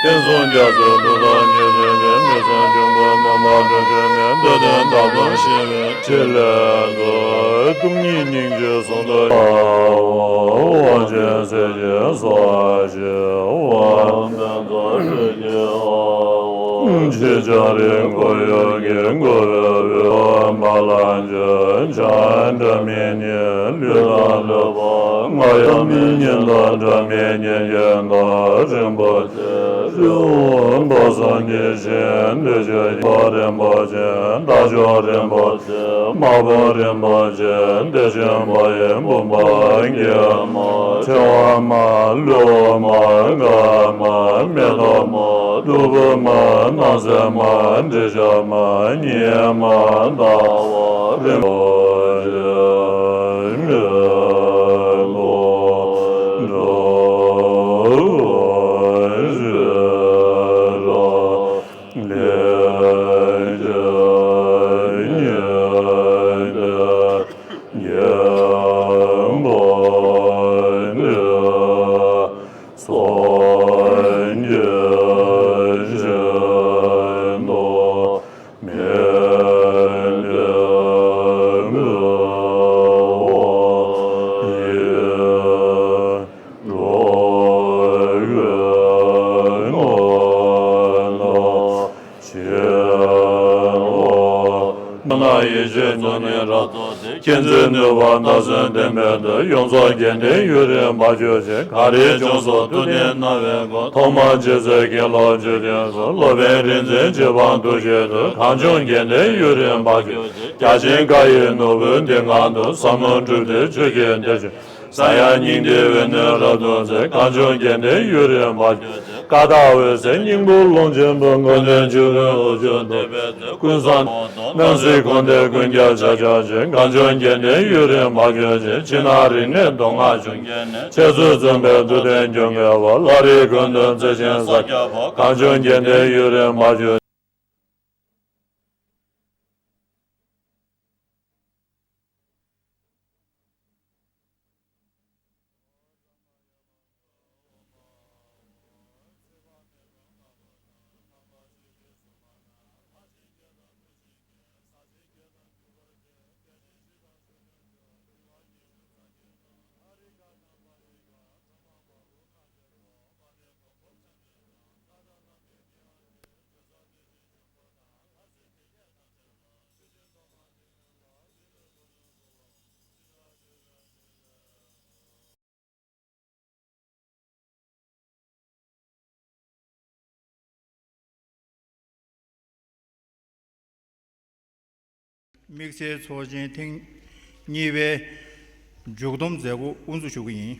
བསྟན་སྲུང་རྒྱ་མཚོའི་ཐུགས་དམ་ཉེར་བདུན་པའི་མི་གསུམ་འབྱུང་པོའི་མ་མ་འགྲོ་བྱོན་མའི་མདོ་དོན་དག་ཏུ་ཞེན་པའི་ཕྲིན་ལས་མཛོད། སྟོང་ཉིད་སྙིང་རྗེའི་གཟུངས་ཐོབ། དབང་ཆེན་གསེར་གྱི་སོ་ཞེས་དབང་། ཕྱི་ལྕང་རི་འཁོར་ཡུག་གི་འཁོར་བའི་དབུས་པ་ལ་འཇུག། བྱང་སྒྲ་མི་སྙན་ལུས་དང་ལུས་པ། རྔ་ཡབ་མི་སྙན་དང་སྒྲ་མི་སྙན་རྒྱན་དང་རིན་པོ་ཆེ། རི་བོ་བ་སངས་རྒྱས་ཞིང་འདུས་ཆོས་ཀྱི་རིན་པོ་ཆེ། རྟ་མཆོག་རིན་པོ་ཆེ། དམར་པོ་རིན་པོ་ཆེ། བདེ་ཆེན་དཔལ་ཡེ་བུམ་པ་རྒྱལ་མ། ཕྲེང་བ་མ། ལུས་མ། དཀར་མ། མེ་ཏོག་མ། བདུག་སྤོས་མ། སྣང་གསལ་མ། དྲི་ཆབ་མ། སྙེ་མ། ཟླ་བ། རིན་པོ་ཆེ། སངས་རྒྱས་བཞིན་དུ་མི་ མཁྱེན་བརྩེ་ནུས་པ་མཐའ་གསུམ་ལྡན་པའི་མཐུས། ཡོངས་རྫོགས་དགེ་ལྡན་ཡུན་རིང་བར་གྱུར་ཅིག་གངས་རིའི་ལྗོངས་སུ་ཐུབ་བསྟན་སྣང་བའི་སྒོ། ཐོག་མར་མཇལ་ཚེ་དགེ་སློང་བཅུ་བདུན་སོགས། སློབ་དཔོན་རིག་འཛིན་རྗེ་འབངས་ཐུགས་རྗེའི་མཐུས། གངས་ལྗོངས་དགེ་ལྡན་ཡུན་རིང་བར་གྱུར་ཅིག་བརྒྱ་བྱིན་དཀར་ཡི་ནོར་བུའི་གདེང་ཁ་དུ། བསམ་མནོ་འགྲུབ་སྟེ་ཆོས་ཀྱི་བདེ་མཆོག་ཟ་ཡང་སྙིང་ཐིག་འོད་ནི་རབ་ཏུ་མཛེས། གངས་ལྗོངས་དགེ་ལྡན་ཡུན་རིང་བར་གྱུར་ཅིག་ཀ་དག་འོད་ཟེར་སྙིང་པོ་ཀློང་ཆེན་པོའི། མགོན་དོན་ཆོས་སྐུའི་དབུ་ཕྱུག་བསྟན་པའི་མཛོད། ཀུན་བཟང་སྣང་སྲིད་འཁོར་འདས་ཀུན་ཁྱབ་ཆ་ཁྱབ་ཅིག་གངས་ལྗོངས་དགེ་ལྡན་ཡུན་རིང་བར་གྱུར་ཅིག་ཕྱི་ནང་རིག་གནས་མདོ་སྔགས་འབྱུང་ཁམས་ནས། འཆད་རྩོད་རྩོམ་པའི་མདོ་སྟོན་སྐྱོང་མཁས་པ། ལྷ་རིས་ཀུན་འདུལ་རྩལ་ཆེན་ས་སྐྱ་པ། གངས་ལྗོངས་དགེ་ལྡན་ཡུན་རིང་བར་གྱུར། དམིགས་བསལ་ཚོགས་ཆེན་ཐེངས་གཉིས་པའི་མཇུག་བསྡོམས་མཛད་སྒོ་དབུ་འཛུགས་ཞུ་གི་ཡིན།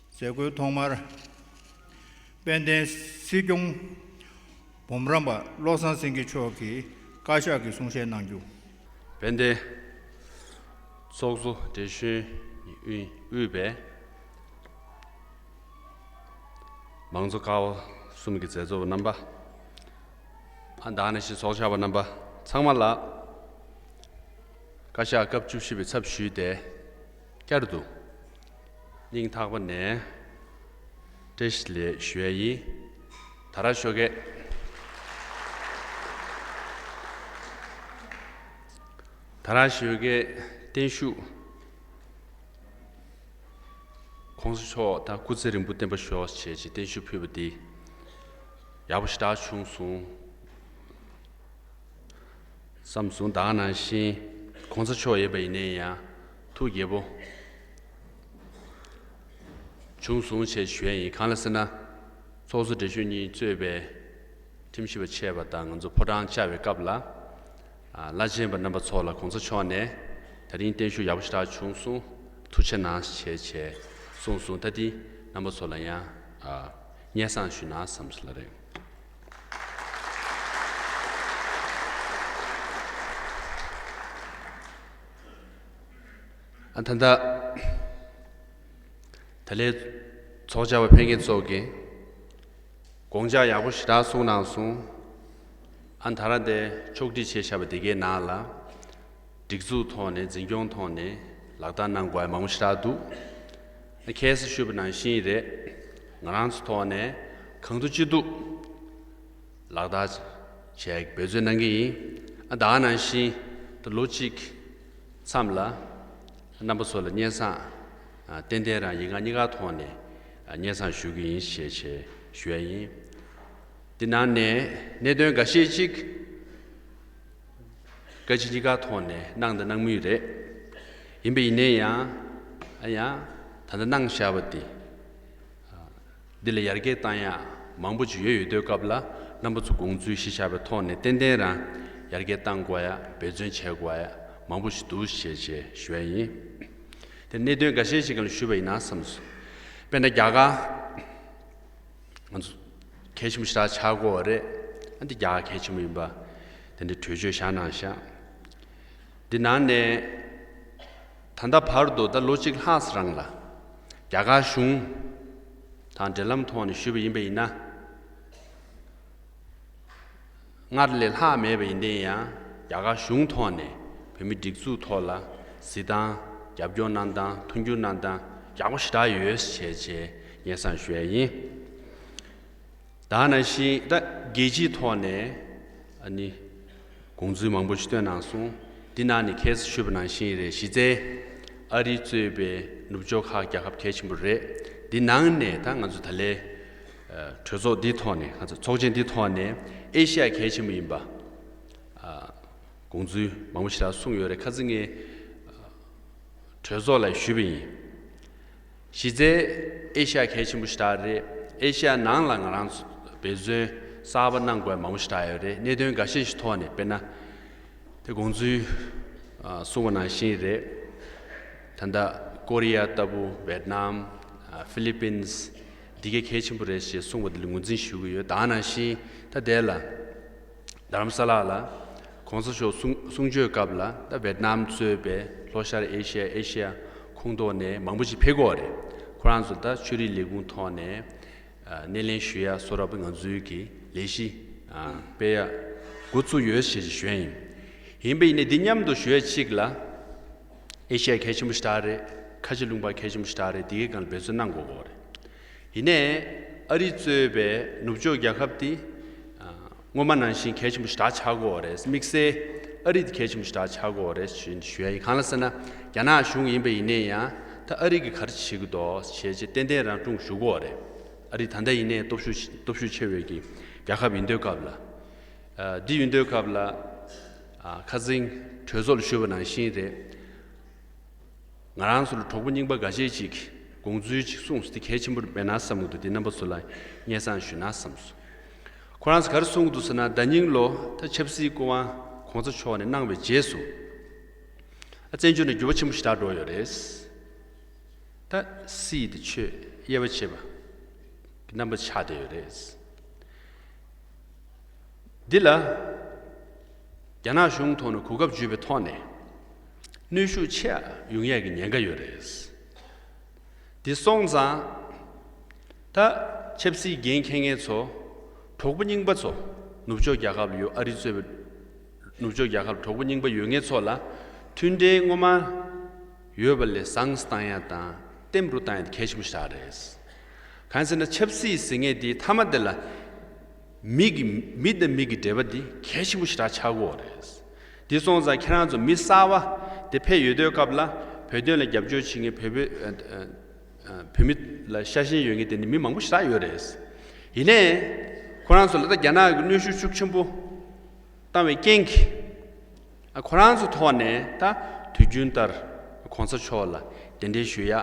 མཛད་སྒོའི་ཐོག་མར། དཔལ་ལྡན་སྲིད་སྐྱོང་འབུམ་རམས་པ་བློ་བཟང་སེང་གེ་མཆོག་གིས་བཀའ་ཤག་གི་གསུང་བཤད་གནང་རྒྱུ། དཔལ་ལྡན་ཚོགས་གཙོ་བགྲེས་གཞོན་དབུས་པའི་མང་གཙོ་ཀ་བ་གསུམ་གྱི་མཛད་གཙོ་བ་རྣམ་པ། ཨ་ད་ནང་བཞིན་ཚོགས་བཅར་བ་རྣམ་པ་ཚང་མ་ལ། བཀའ་ཤག་སྐབས་བཅུ་བཞི་པའི་ཚབ་ཞུས་ཏེ། བསྐྱར་དུ་སྙིང་ཐག་པ་ནས་བཀྲ་ཤིས་བདེ་ལེགས་ཞུ་ཡ་ཡིན། ད་ར་ཞོགས་ཀས། ད་ར་ཞོགས་ཀས་བརྟན་བཞུགས། གོང་ས་མཆོག་དང་སྐུ་ཚེ་རིང་པོ་བརྟན་པར་ཤོག་ཅེས་བྱས་བརྟན་བཞུགས་ཕུལ་བ་འདི་ཡག་པོ་ཞེ་དྲག་བྱུང་སོང་བསམ་སོང་། ད་ག་ནང་བཞིན་གོང་ས་མཆོག་ཡོད་པ་ཡིན་ན་ཡང་ཐུགས་དགྱེས་པོ་བྱུང་སོང་ཞེས་ཞུ་ཡ་ཡིན། གང་ལ་ཟེར་ན། ཚོགས་གཙོ་བགྲེས་གཞོན་གཉིས་གཙོས་པའི་ཁྲིམས་ཞིབ་པ་ཆེ་བ་དང་ང་ཚོ་ཕོ་བྲང་བཅར་བའི་སྐབས་ལ། ཨ་བླ་ཆེན་པ་རྣམ་པ་ཚོ་ལ་གོང་ས་མཆོག་ནས་ད་རིང་བརྟན་བཞུགས་ཡག་པོ་ཞེ་དྲག་བྱུང་སོང་། ཐུགས་རྗེ་གནང་ཞེས་བྱས་གསུངས་སོང་། ད་འདི་རྣམ་པ་ཚོ་ལ་ཡང་ཨ་སྙན་སེང་ཞུས་ན་བསམ་སོང་ལ་རེད། ཨ་ད་ལྟ་ད་ལན་ཚོགས་བཅར་བ་ཕེབས་མཁན་ཚོ་གིས་དགོངས་འཆར་ཡག་པོ་ཞེ་དྲག་གསུངས་གནང་སོང་། ཨ་ད་ར་དེ་ཕྱོགས་སྒྲིག་བྱས་བཞག་པ་དེ་གའི་ནང་ལ་སྒྲིག་འཛུགས་ཐོག་ནས་འཛིན་སྐྱོང་ཐོག་ནས་ལག་བསྟར་གནང་དགོས་ཡ་མང་པོ་ཞེ་དྲག་འདུག་ཨ་ཁ་སང་ཞུས་པ་ནང་བཞིན་རེད། ང་རང་ཚོ་ཐོག་ནས་གང་ཐུབ་ཅི་ཐུབ་ལག་བསྟར་བྱས་འབད་བརྩོན་གནང་གི་ཡིན། ཨ་ད་ག་ནང་བཞིན་ད་ལོ་གཅིག་མཚམས་ལ་རྣམ་པ་ཚོ་ལ་སྙན་སེང་ཨ་ཏན་ཏན་རང་ཡིག་ངག་གཉིས་ཀ་ཐོག་ནས་ཨ་སྙན་སེང་ཞུ་གི་ཡིན་ཞེས་བྱས་ཞུ་ཡ་ཡིན། འདི་ནང་ནས་གནད་དོན་འགའ་ཤས་ཅིག་བཀའ་སྤྱི་གཉིས་ཀ་ཐོག་ནས་གནང་དང་གནང་མུས་རེད། ཡིན་པ་ཡིན་ནའི་ཡང་ཨ་ཡང་ད་ལྟ་གནང་བཞག་པ་འདི། འདི་ལ་ཡར་རྒྱས་བཏང་ཡག་མང་པོ་ཅིག་ཡོད་ཡོད་དུས་སྐབས་ལ་རྣམ་པ་ཚོ་དགོངས་ཚུལ་གཞི་བཞག་པའི་ཐོག་ནས་ཏན་ཏན་རང་ཡར་རྒྱས་བཏང་དགོས་ཡག་འབད་བརྩོན་བྱེད་དགོས་ཡག་མང་པོ་ཞིག་འདུག་ཞེས་བྱས་ཞུ་ཡ་ཡིན། དེ་གནད་དོན་འགའ་ཤས་ཤིག་སྒང་ལ་ཞུས་པ་ཡིན་ན་བསམ་སོང་། དཔེར་ན་རྒྱ་གར་ང་ཚོ་གལ་ཆེན་པོ་ཞེ་དྲག་ཆགས་ཀྱི་ཡོད་རེད། ཨ་འདི་རྒྱ་གར་གལ་ཆེན་པོ་ཡིན་པ་དེ་འདྲའི་གྲོས་ཆོད་བཞག་གནང་བཞག་འདི་ནང་ནས་ད་ལྟ་བར་དུ་ད་ལོ་གཅིག་ལྷག་ཙམ་རིང་ལ་རྒྱ་གར་གཞུང་དང་འབྲེལ་ལམ་ཐོག་ནས་ཞུས་པ་ཡིན་པ་ཡིན་ན། སྔར་ལས་ལྷག་མེད་པ་ཡིན་ཏེ་ཡང་རྒྱ་གར་གཞུང་ཐོག་ནས་བོད་མི་སྒྲིག་འཛུགས་ཐོག་ལ་གཟིགས་སྟངས་རྒྱབ་སྐྱོར་གནང་སྟངས་མཐུན་འགྱུར་གནང་སྟངས་ཡག་པོ་ཞེ་དྲག་ཡོད་ཞེས་བྱས་སྙན་སེང་ཞུ་ཡ་ཡིན། ད་ནང་བཞིན་ད་རྒྱལ་སྤྱིའི་ཐོག་ནས་ཨ་ནི་དགོངས་ཚུལ་མང་པོ་ཞིག་བཏོན་གནང་སོང་། འདི་ནང་ནས་ཁ་སང་ཞུས་པ་ནང་བཞིན་རེད། གཞི་རྩའི་ཨ་རི་གཙོས་པའི་ནུབ་ཕྱོགས་ཁག་རྒྱལ་ཁབ་གལ་ཆེན་པོ་རེད། འདི་ནང་ནས་ད་ང་ཚོ་ད་ལན་གྲོས་ཚོགས་འདི་ཐོག་ནས་ང་ཚོ་ཚོགས་ཆེན་འདི་ཐོག་ནས་ཨེ་ཤི་ཡ་གལ་ཆེན་པོ་ཡིན་པ། དགོངས་ཚུལ་མང་པོ་ཞེ་དྲག་གསུངས་ཡོད་རེད། ཁ་སང་ངས་གྲོས་ཚོགས་ལ་ཞུས་པ་ཡིན། གཞི་རྩའི་ཨེ་ཤ་ཡ་གལ་ཆེན་པོ་ཞེ་དྲག་རེད། ཨེ་ཤ་ཡ་ནང་ལ་ང་རང་ཚོ་འབད་བརྩོན་གསར་པ་གནང་དགོས་མང་པོ་ཞེ་དྲག་ཡོད་རེད། གནད་དོན་འགའ་ཤས་ཤིག་ཐོག་ནས། དཔེར་ན། དེ་དགོངས་ཚུལ་ཨ་གསུངས་པ་ནང་བཞིན་རེད། ད་ལྟ་ཀོ་རི་ཡ་ལྟ་བུ། ཝེད་ནམ། ཨ་ཧྥི་ལི་པིན། འདི་གའི་གལ་ཆེན་པོ་རེད་ཞེས་གསུངས་པ་དེ་ལ་ངོས་འཛིན་ཞུ་གི་ཡོད། ད་ནང་བཞིན་ད་དེ་ལ་རྡ་རམ་ས་ལ་ལ་གོང་ས་མཆོག་གསུང་གསུང་ཆོས་སྐབས་ལ། ད་ཝེད་ནམ་གཙོས་པའི་ལྷོ་ཤར་ཨེ་ཤ་ཡ། ཨེ་ཤ་ཡ་ཁོངས་གཏོགས་ནས་མང་པོ་ཞིག་ཕེབས་ཀྱི་ཡོད་རེད། ཁོ་རང་ཚོ་ད་ཆོས་རིག་ལས་ཁུངས་ཐོག་ནས་ཨ་སྣེ་ལེན་ཞུ་ཡ་སོགས་རབ་ང་ཚོའི་གི་ལས་གཞི་ཨ་སྤེལ་ཡ་འགོ་ཚུགས་ཡོད་ཞེས་ཞུ་ཡ་ཡིན། ཡིན་པ་ཡིན་ནའི་འདི་མཉམ་དུ་ཞུ་ཡ་གཅིག་ལ། ཨེ་ཤ་ཡ་གལ་ཆེན་པོ་ཞེ་དྲག་རེད། ཁ་ཆེ་ལུང་པ་གལ་ཆེན་པོ་ཞེ་དྲག་རེད། འདི་གའི་སྒང་ལ་འབད་བརྩོན་གནང་དགོས་ཀྱི་ཡོད་རེད། ཡིན་ནའི་ཨ་རི་གཙོས་པའི་ནུབ་ཕྱོགས་རྒྱལ་ཁབ་འདི་ཨ་སྔོན་མ་ནང་བཞིན་གལ་ཆེན་པོ་ཞེ་དྲག་ཆགས་ཀྱི་ཡོད་རེད། དམིགས་བསལ་ཨ་རི་འདི་གལ་ཆེན་པོ་ཞེ་དྲག་ཆགས་ཀྱི་ཡོད་རེད་ཞུ་ཞུ་ཡ་ཡིན། གང་ལ་ཟེར་ན། རྒྱ་ནག་གཞུང་ཡིན་པ་ཡིན་ནའི་ཡང་ད་ཨ་རི་གིས་ག་རེ་བྱེད་ཀྱི་འདུག་བྱས་རྗེས་ཏན་ཏན་རང་སྒྲུང་ཞུ་གི་ཡོད་རེད། ཨ་རི་ད་ལྟ་ཡིན་ནའི་སྟོབས་ཤུགས་སྟོབས་ཤུགས་ཆེ་བའི་གི་རྒྱལ་ཁབ་ཡིན་དུས་སྐབས་ལ། ཨ་འདི་ཡིན་དུས་སྐབས་ལ། ཨ་ཁ་སང་གྲོས་ཚོགས་ལ་ཞུས་པ་ནང་བཞིན་རེད། ང་རང་ཚོ་ལ་གྲོགས་པོ་རྙིང་པ་འགའ་ཤས་ཅིག་དགོངས་ཚུལ་ཅིག་གསུངས་སོང་། དེ་གལ་ཆེན་པོ་མེད་ན་བསམ་གྱི་འདུག་དེ་རྣམ་པ་ཚོ་ལ་སྙན་སེང་ཞུས་ན་བསམ་སོང་། ཁོ་རང་ཚོ་ག་རེ་གསུང་གི་འདུག་ཟེར་ན། ཟླ་ཉིན་ལོ་ད་ཆབ་སྲིད་སྐུ་དབང་གོང་ས་མཆོག་ནས་གནང་བའི་རྗེས་སུ། ཨ་བཙན་བྱོལ་ནང་འགྱུར་བ་ཆེན་པོ་ཞེ་དྲག་འགྲོ་ཡོད་རེད། ད་སྲིད་དེ་ཆོས་དབྱེ་བ་ཕྱེ་བ་གི་རྣམ་པ་ཆགས་བསྡད་ཡོད་རེད། འདི་ལ་རྒྱ་ནག་གཞུང་ཐོག་ནས་གོ་སྐབས་བརྒྱུད་པའི་ཐོག་ནས་གནོན་ཤུགས་ཆེ་ཡོང་ཡས་ཀྱི་ཉེན་ཁ་ཡོད་རེད། འདི་སོང་ཙང་ད་ཆབ་སྲིད་འགན་འཁྱེར་མཁན་ཚོ། གྲོགས་པོ་རྙིང་པ་ཚོ། ནུབ་ཕྱོགས་རྒྱལ་ཁབ་ལ་ཡོད། ཨ་རི་གཙོས་པའི་ནུབ་ཕྱོགས་རྒྱལ་ཁབ་ལ་གྲོགས་པོ་རྙིང་པ་ཡོད་མཁན་ཚོ་ལ་མཐུན་འབྲེལ་སྔོན་མ་ཡོད་པ་ལས་བཟང་བཏང་ཡ་དང་བརྟན་པོ་བཏང་ཡ་དེ་གལ་ཆེན་པོ་ཞིག་རེད། གང་ཟེར་ན་ཆབ་སྲིད་ཟེར་མཁན་དེ་མཐའ་མ་དེ་ལ་མི་གི་མི་དང་མི་གི་འབྲེལ་བ་འདི་གལ་ཆེན་པོ་ཞིག་ཆགས་ཀྱི་ཡོད་རེད། འདི་སོང་ཙང་ཁྱེད་རང་ཚོ་མི་གསར་པ་དེ་ཕེབས་ཡོང་དུས་སྐབས་ལ། བོད་དོན་ལ་རྒྱབ་སྐྱོར་བྱེད་མཁན་བོད་བོད་ཨ་ཨ་བོད་མི་ལ་ཤ་ཞེན་ཡོད་མཁན་དེ་འདྲའི་མི་མང་པོ་ཞིག་ཡོད་རེད། ཡིན་ནའི་ཁོ་རང་ཚོ་ལ་ད་རྒྱ་ནག་གིས་གནོན་ཤུགས་ཤུགས་ཆེན་པོ་བཏང་བའི་རྐྱེན་གྱིས། ཨ་ཁོ་རང་ཚོ་ཐོག་ནས་ད་དུས་རྒྱུན་ལྟར་གོང་ས་མཆོག་ལ་གདན་འདྲེན་ཞུ་ཡ།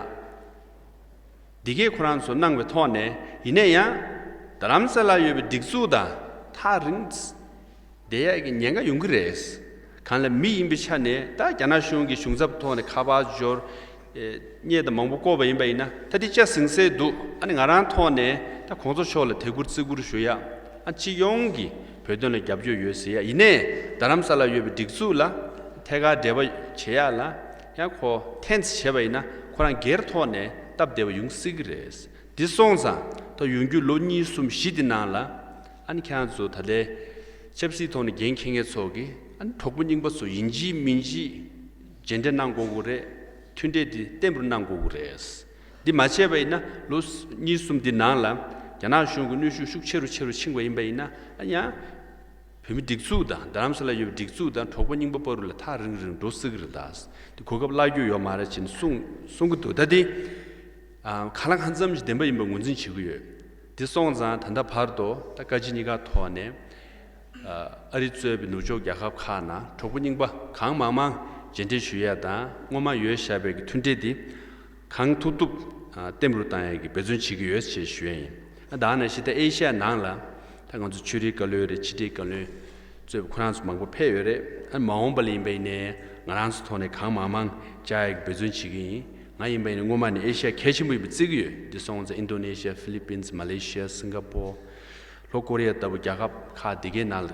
འདི་གས་ཁོ་རང་ཚོ་གནང་བའི་ཐོག་ནས། ཡིན་ན་ཡང་རྡ་རམ་ས་ལ་ཡོད་པའི་སྒྲིག་འཛུགས་དང་ཐག་རིང་བསྡད་ཡག་གི་ཉེན་ཁ་ཡོང་གི་རེད། གང་ལ་མི་ཡིན་པའི་ཆ་ནས་ད་རྒྱ་ནག་གཞུང་གི་གཞུང་ཚབ་ཐོག་ནས་ཁ་པར་འབྱོར། ཨེ་བརྙན་དང་མང་པོ་བཀོད་པ་ཡིན་པ་ཡིན་ན། ད་འདི་ལྕགས་ཟིང་ཟིང་འདུག་ཨ་ནི་ང་རང་ཐོག་ནས་ད་གོང་ས་མཆོག་ལ་དད་བཀུར་བརྩི་བཀུར་ཞུ་ཡ། ཨ་སྤྱི་ཡོངས་ཀྱི་བོད་དོན་ལ་རྒྱབ་སྐྱོར་ཡོད་ཟེར་ཡ། ཡིན་ནའི་རྡ་རམ་ས་ལ་ཡོད་པའི་སྒྲིག་འཛུགས་ལ་ཐད་ཀར་འབྲེལ་བ་བྱེད་ཡ་ལ་ཡང་ཁོ་ཐེངས་བྱས་པ་ཡིན་ན། ཁོ་རང་སྒེར་ཐོག་ནས་སྟབས་བདེ་བ་ཡོང་སྲིད་ཀྱི་རེད། འདི་སོང་ཙང་ད་ཡོང་རྒྱུ་ལོ་གཉིས་གསུམ་བཞི་འདི་ནང་ལ། ཨ་ནི་ཁྱེད་རང་ཚོ་ད་ལྟའི་ཆབ་སྲིད་ཐོག་ནས་འགན་འཁྱེར་མཁན་ཚོ་གིས། ཨ་ནི་གྲོགས་པོ་རྙིང་པ་ཚོ་ཡིན་གཅིག་མིན་གཅིག་རྗེས་འདེད་གནང་དགོས་ཀྱི་རེད། མཐུན་འབྲེལ་འདི་བརྟན་པོར་གནང་དགོས་ཀྱི་རེད། འདི་མ་བྱས་པ་ཡིན་ན་ལོ་གཉིས་གསུམ་འདི་ནང་ལ་རྒྱ་ནག་གཞུང་གི་གནོན་ཤུགས་ཤུགས་ཆེ་རུ་ཆེ་རུ་ཕྱིན་པ་ཡིན་པ་ཡིན་ན། ཨ་ཡང་བོད་མི་སྒྲིག་འཛུགས་དང་རྡ་རམ་ས་ལ་ཡོད་པའི་སྒྲིག་འཛུགས་དང་གྲོགས་པོ་རྙིང་པ་བར་ལ་ཐག་རིང་རིང་འགྲོ་སྲིད་ཀྱི་རེད། ད་འདི་གོ་སྐབས་བརླག་རྒྱུ་ཡོད་མ་རེད་ཅེས་གསུང་གསུང་གི་འདུག་ད་འདི་ཨ་གང་ལ་གང་འཚམ་ཞིག་བདེན་པ་ཡིན་པ་ངོས་འཛིན་བྱེད་ཀྱི་ཡོད། འདི་སོང་ཙང་ད་ལྟ་བར་དུ་ད་བཀའ་སྤྱི་གཉིས་ཀ་ཐོག་ནས། ཨ་རི་གཙོས་པའི་ནུབ་ཕྱོགས་རྒྱལ་ཁབ་ཁག་ནང་གྲོགས་པོ་རྙིང་པ་གང་མང་མང་མཇལ་འཕྲད་ཞུ་ཡ་དང་། སྔོན་མ་ཡོད་བཞག་པའི་གི་མཐུན་འབྲེལ་འདི་གང་ཐུབ་ཐུབ་ཨ་བརྟན་པོར་བཏང་ཡ་གི་འབད་བརྩོན་བྱེད་ཀྱི་ཡོད་ཅེས་ཞུ་ཡ་ཡིན། ཨ་ད་ནང་བཞིན་ད་ཨེ་ཤ་ཡ་ནང་ལ་ད་ང་ཚོ་ཆོས་རིག་བཀའ་བློན་རེད། ཕྱི་དྲིལ་བཀའ་བློན་གཙོས་པའི་ཁོ་རང་ཚོ་མང་པོ་ཕེབས་ཡོད་རེད། ཨ་མ་འོངས་པ་ལ་ཡིན་པ་ཡིན་ནའི་ང་རང་ཚོ་ཐོག་ནས་གང་མང་མང་བཅར་ཡ་གི་འབད་བརྩོན་བྱེད་ཀྱི་ཡིན། ང་ཡིན་པ་ཡིན་ན་སྔོན་མ་ནས་ཨེ་ཤ་ཡ་གལ་ཆེན་པོ་ཡིན་པ་བརྩི་གི་ཡོད། འདི་སོང་ཙང་ཨིན་ཌོ་ནེ་ཤི་ཡ། ཧྥི་ལི་པིན། མ་ལེ་ཤི་ཡ། སིང་ག་པོར། ལྷོ་ཀོ་རི་ཡ་ལྟ་བུ་རྒྱལ་ཁབ་ཁག་འདི་གའི་ནང་ལ་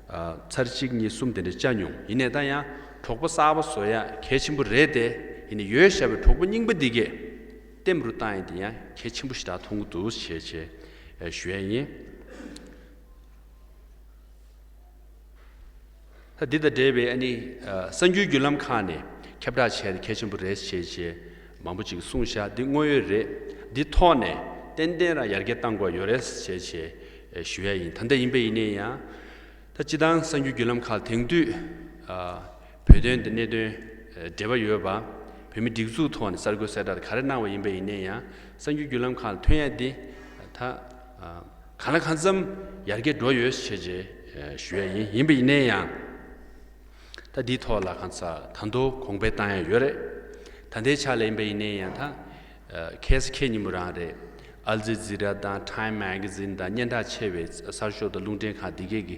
ཨ་ཚར་གཅིག་གཉིས་གསུམ་དེ་འདྲ་བཅར་མྱོང་། ཡིན་ནའི་ད་ཡང་གྲོགས་པོ་གསར་པ་བཟོ་ཡ་གལ་ཆེན་པོ་རེད་དེ། ཡིན་ནའི་ཡོད་བཞག་པའི་གྲོགས་པོ་རྙིང་པ་འདི་གས་བརྟན་པོར་བཏང་ཡ་དེ་ཡང་གལ་ཆེན་པོ་ཞིག་ད་མཐོང་གི་འདུག་ཞེས་བྱས་ཨ་ཞུ་ཡ་ཡིན། ད་འདི་དང་འབྲེལ་བའི་ཨ་ནི་ཨ་གསར་འགྱུར་བརྒྱུད་ལམ་ཁག་ནས་ཁྱབ་བསྒྲགས་བྱས་ཏེ་གལ་ཆེན་པོ་རེད་ཞེས་བྱས་མང་པོ་ཅིག་གསུངས་ཤག་འདི་དངོས་ཡོད་རེད། འདི་ཐོག་ནས་ཏན་ཏན་རང་ཡར་རྒྱས་གཏང་དགོས་ཡོད་རེད་ཞེས་བྱས་ཞུ་ཡ་ཡིན། ད་ལྟ་ཡིན་པ་ཡིན་ནའི་ཡང་ད་སྤྱི་བཏང་གསར་འགྱུར་བརྒྱུད་ལམ་ཁག་དེང་དུས་ཨ་བོད་དོན་དང་གནད་དོན་འབྲེལ་བ་ཡོད་པ། བོད་མི་སྒྲིག་འཛུགས་ཐོག་ནས་གསར་འགོད་གསལ་བསྒྲགས་དེ་ག་རེ་གནང་བ་ཡིན་པ་ཡིན་ནའི་ཡང་། གསར་འགྱུར་བརྒྱུད་ལམ་ཁག་ལ་ཐོན་ཡ་འདི་ད་ཨ་གང་ལ་གང་འཚམ་ཡར་རྒྱས་འགྲོ་ཡོད་ཞེས་བྱས་ཞུ་ཡ་ཡིན། ཡིན་པ་ཡིན་ནའི་ཡང་ ད་འདིའི་ཐོག་ལ་གང་ཟག་ད་དུང་གོང་འཕེལ་བཏང་ཡ་ཡོད་རེད། ད་ལྟའི་ཆ་ལ་ཡིན་པ་ཡིན་ནའི་ཡང་ད་ཁ་སང་ཁ་ཉིན་མོ་རང་རེད། ཨལ་ཇི་ཛི་ར་དང་ཊའིམ་མེ་ག་ཛིན་དང་སྙན་གྲགས་ཆེ་བའི་གསར་ཤོག་དང་རླུང་འཕྲིན་ཁང་འདི་གས་ཀྱི་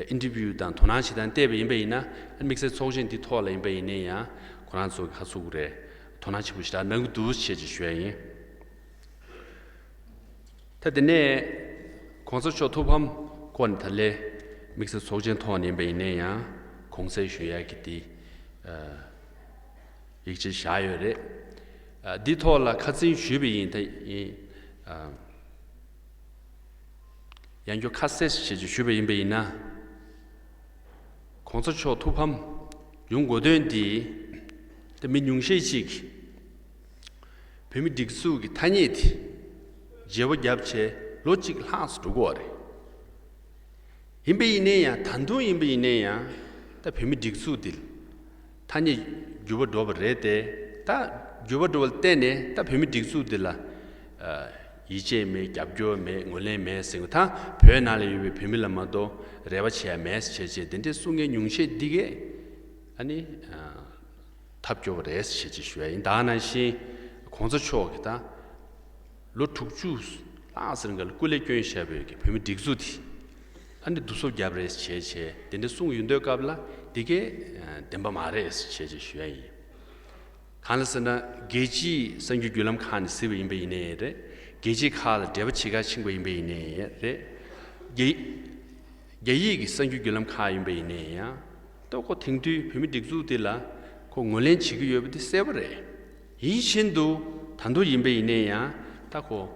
ཨིན་ཊར་བིའུ་དང་དོ་སྣང་བྱེད་སྟངས་བལྟས་པ་ཡིན་པ་ཡིན་ན། དམིགས་བསལ་ཚོགས་ཆེན་འདི་ཐོག་ལ་ཡིན་པ་ཡིན་ནའི་ཡང་ཁོ་རང་ཚོ་གི་ཁ་ཚུགས་རེད། དོ་སྣང་ཆེན་པོ་ཞེ་དྲག་གནང་གི་འདུག་ཅེས་ཅིག་ཞུ་ཡ་ཡིན། ད་དེ་ནས་གོང་ས་མཆོག་ཐུགས་ཕམ་སྐོར་ནས་ད་ལས་དམིགས་བསལ་ཚོགས་ཆེན་ཐོག་ནས་ཡིན་པ་ཡིན་ནའི་ཡང་དགོངས་སེལ་ཞུ་ཡ་གི་དེ་ཡིག་ཆ་བཞག་ཡོད་རེད། འདི་ཐོག་ལ་ཁ་ཚིག་ཞུས་པ་ཡིན། ད་ཡིན། ཡང་བསྐྱར་ཁ་གསལ་ཞིག་བྱས་ཅིག་ཞུས་པ་ཡིན་པ་ཡིན་ན། གོང་ས་མཆོག་ཐུགས་ཕམ་ཡོང་དགོས་དོན་འདི་ད་མི་ཉུང་ཤས་ཅིག་བོད་མི་སྒྲིག་འཛུགས་ཀྱི་ཐ་སྙད་དེ་བརྗེ་པོ་བརྒྱབ་བྱས་ལོ་གཅིག་ལྷག་ཙམ་འགྲོ་གི་ཡོད་རེད། ཡིན་པ་ཡིན་ནའི་ཡང་ད་དུང་ཡིན་པ་ཡིན་ནའི་ཡང་ད་བོད་མི་སྒྲིག་འཛུགས་འདི་ཐ་སྙད་འགྱུར་བ་འགྲོ་བ་རེད་དེ། ད་འགྱུར་བ་འགྲོ་བ་ལ་བརྟེན་ནས་ད་བོད་མི་སྒྲིག་འཛུགས་འདི་ལ་ཡིད་ཆེས་མེད། རྒྱབ་སྐྱོར་མེད། ངོས་ལེན་མེད་ཟེར་གི། ད་བོད་ནང་ལ་ཡོད་པའི་བོད་མི་ལ་མ་གཏོགས་རེ་བ་བྱེད་ཡ་མེད་ཟེར་བྱས་བྱས་དེ་འདྲའི་གསུང་མཁན་ཉུང་ཤས་འདི་གས་ཨ་ནི་ཐབས་སྐྱོ་བ་རེད་ཟེར་བྱས་ཅིག་ཞུ་ཡ་ཡིན། ད་ནང་བཞིན་གོང་ས་མཆོག་གིས་ད་ལོ་དྲུག་ཅུ་ལྷག་ཙམ་སྔོན་ལ་སྐུ་ལས་བསྐྱོན་བཞག་པའི་གི་བོད་མི་སྒྲིག་འཛུགས་དེ་ཨ་ནི་བསྡུ་གསོག་བརྒྱབ་རེད་བྱས་བྱས་དེ་འདྲ་གསུངས་ཡོང་དུས་སྐབས་ལ་དེ་གས་བདེན་པ་མ་རེད་བྱས་བྱས་ཞུ་ཡ་ཡིན། གང་ལ་ཟེར་ན་རྒྱལ་སྤྱིའི་གསར་འགྱུར་བརྒྱུད་ལམ་ཁག་ནས་གཟིགས་པ་ཡིན་པ་ཡིན་ནའི་རེད། རྒྱལ་སྤྱིའི་ཁག་ལ་འབྲེལ་བ་བྱེད་གར་ཕྱིན་པ་ཡིན་པ་ཡིན་ནའི་རེད། རྒྱ་རྒྱ་ཡིག་གི་གསར་འགྱུར་བརྒྱུད་ལམ་ཁག་ཡིན་པ་ཡིན་ནའི་ཡང་ད་ཁོ་དེང་དུས་བོད་མི་སྒྲིག་འཛུགས་དེ་ལ་ཁོ་ངོས་ལེན་བྱེད་ཀྱི་ཡོད་པ་དེ་གསལ་པོ་རེད། ཡིན་བཞིན་དུ་ད་དུང་ཡིན་པ་ཡིན་ནའི་ཡང་ད་ཁོ་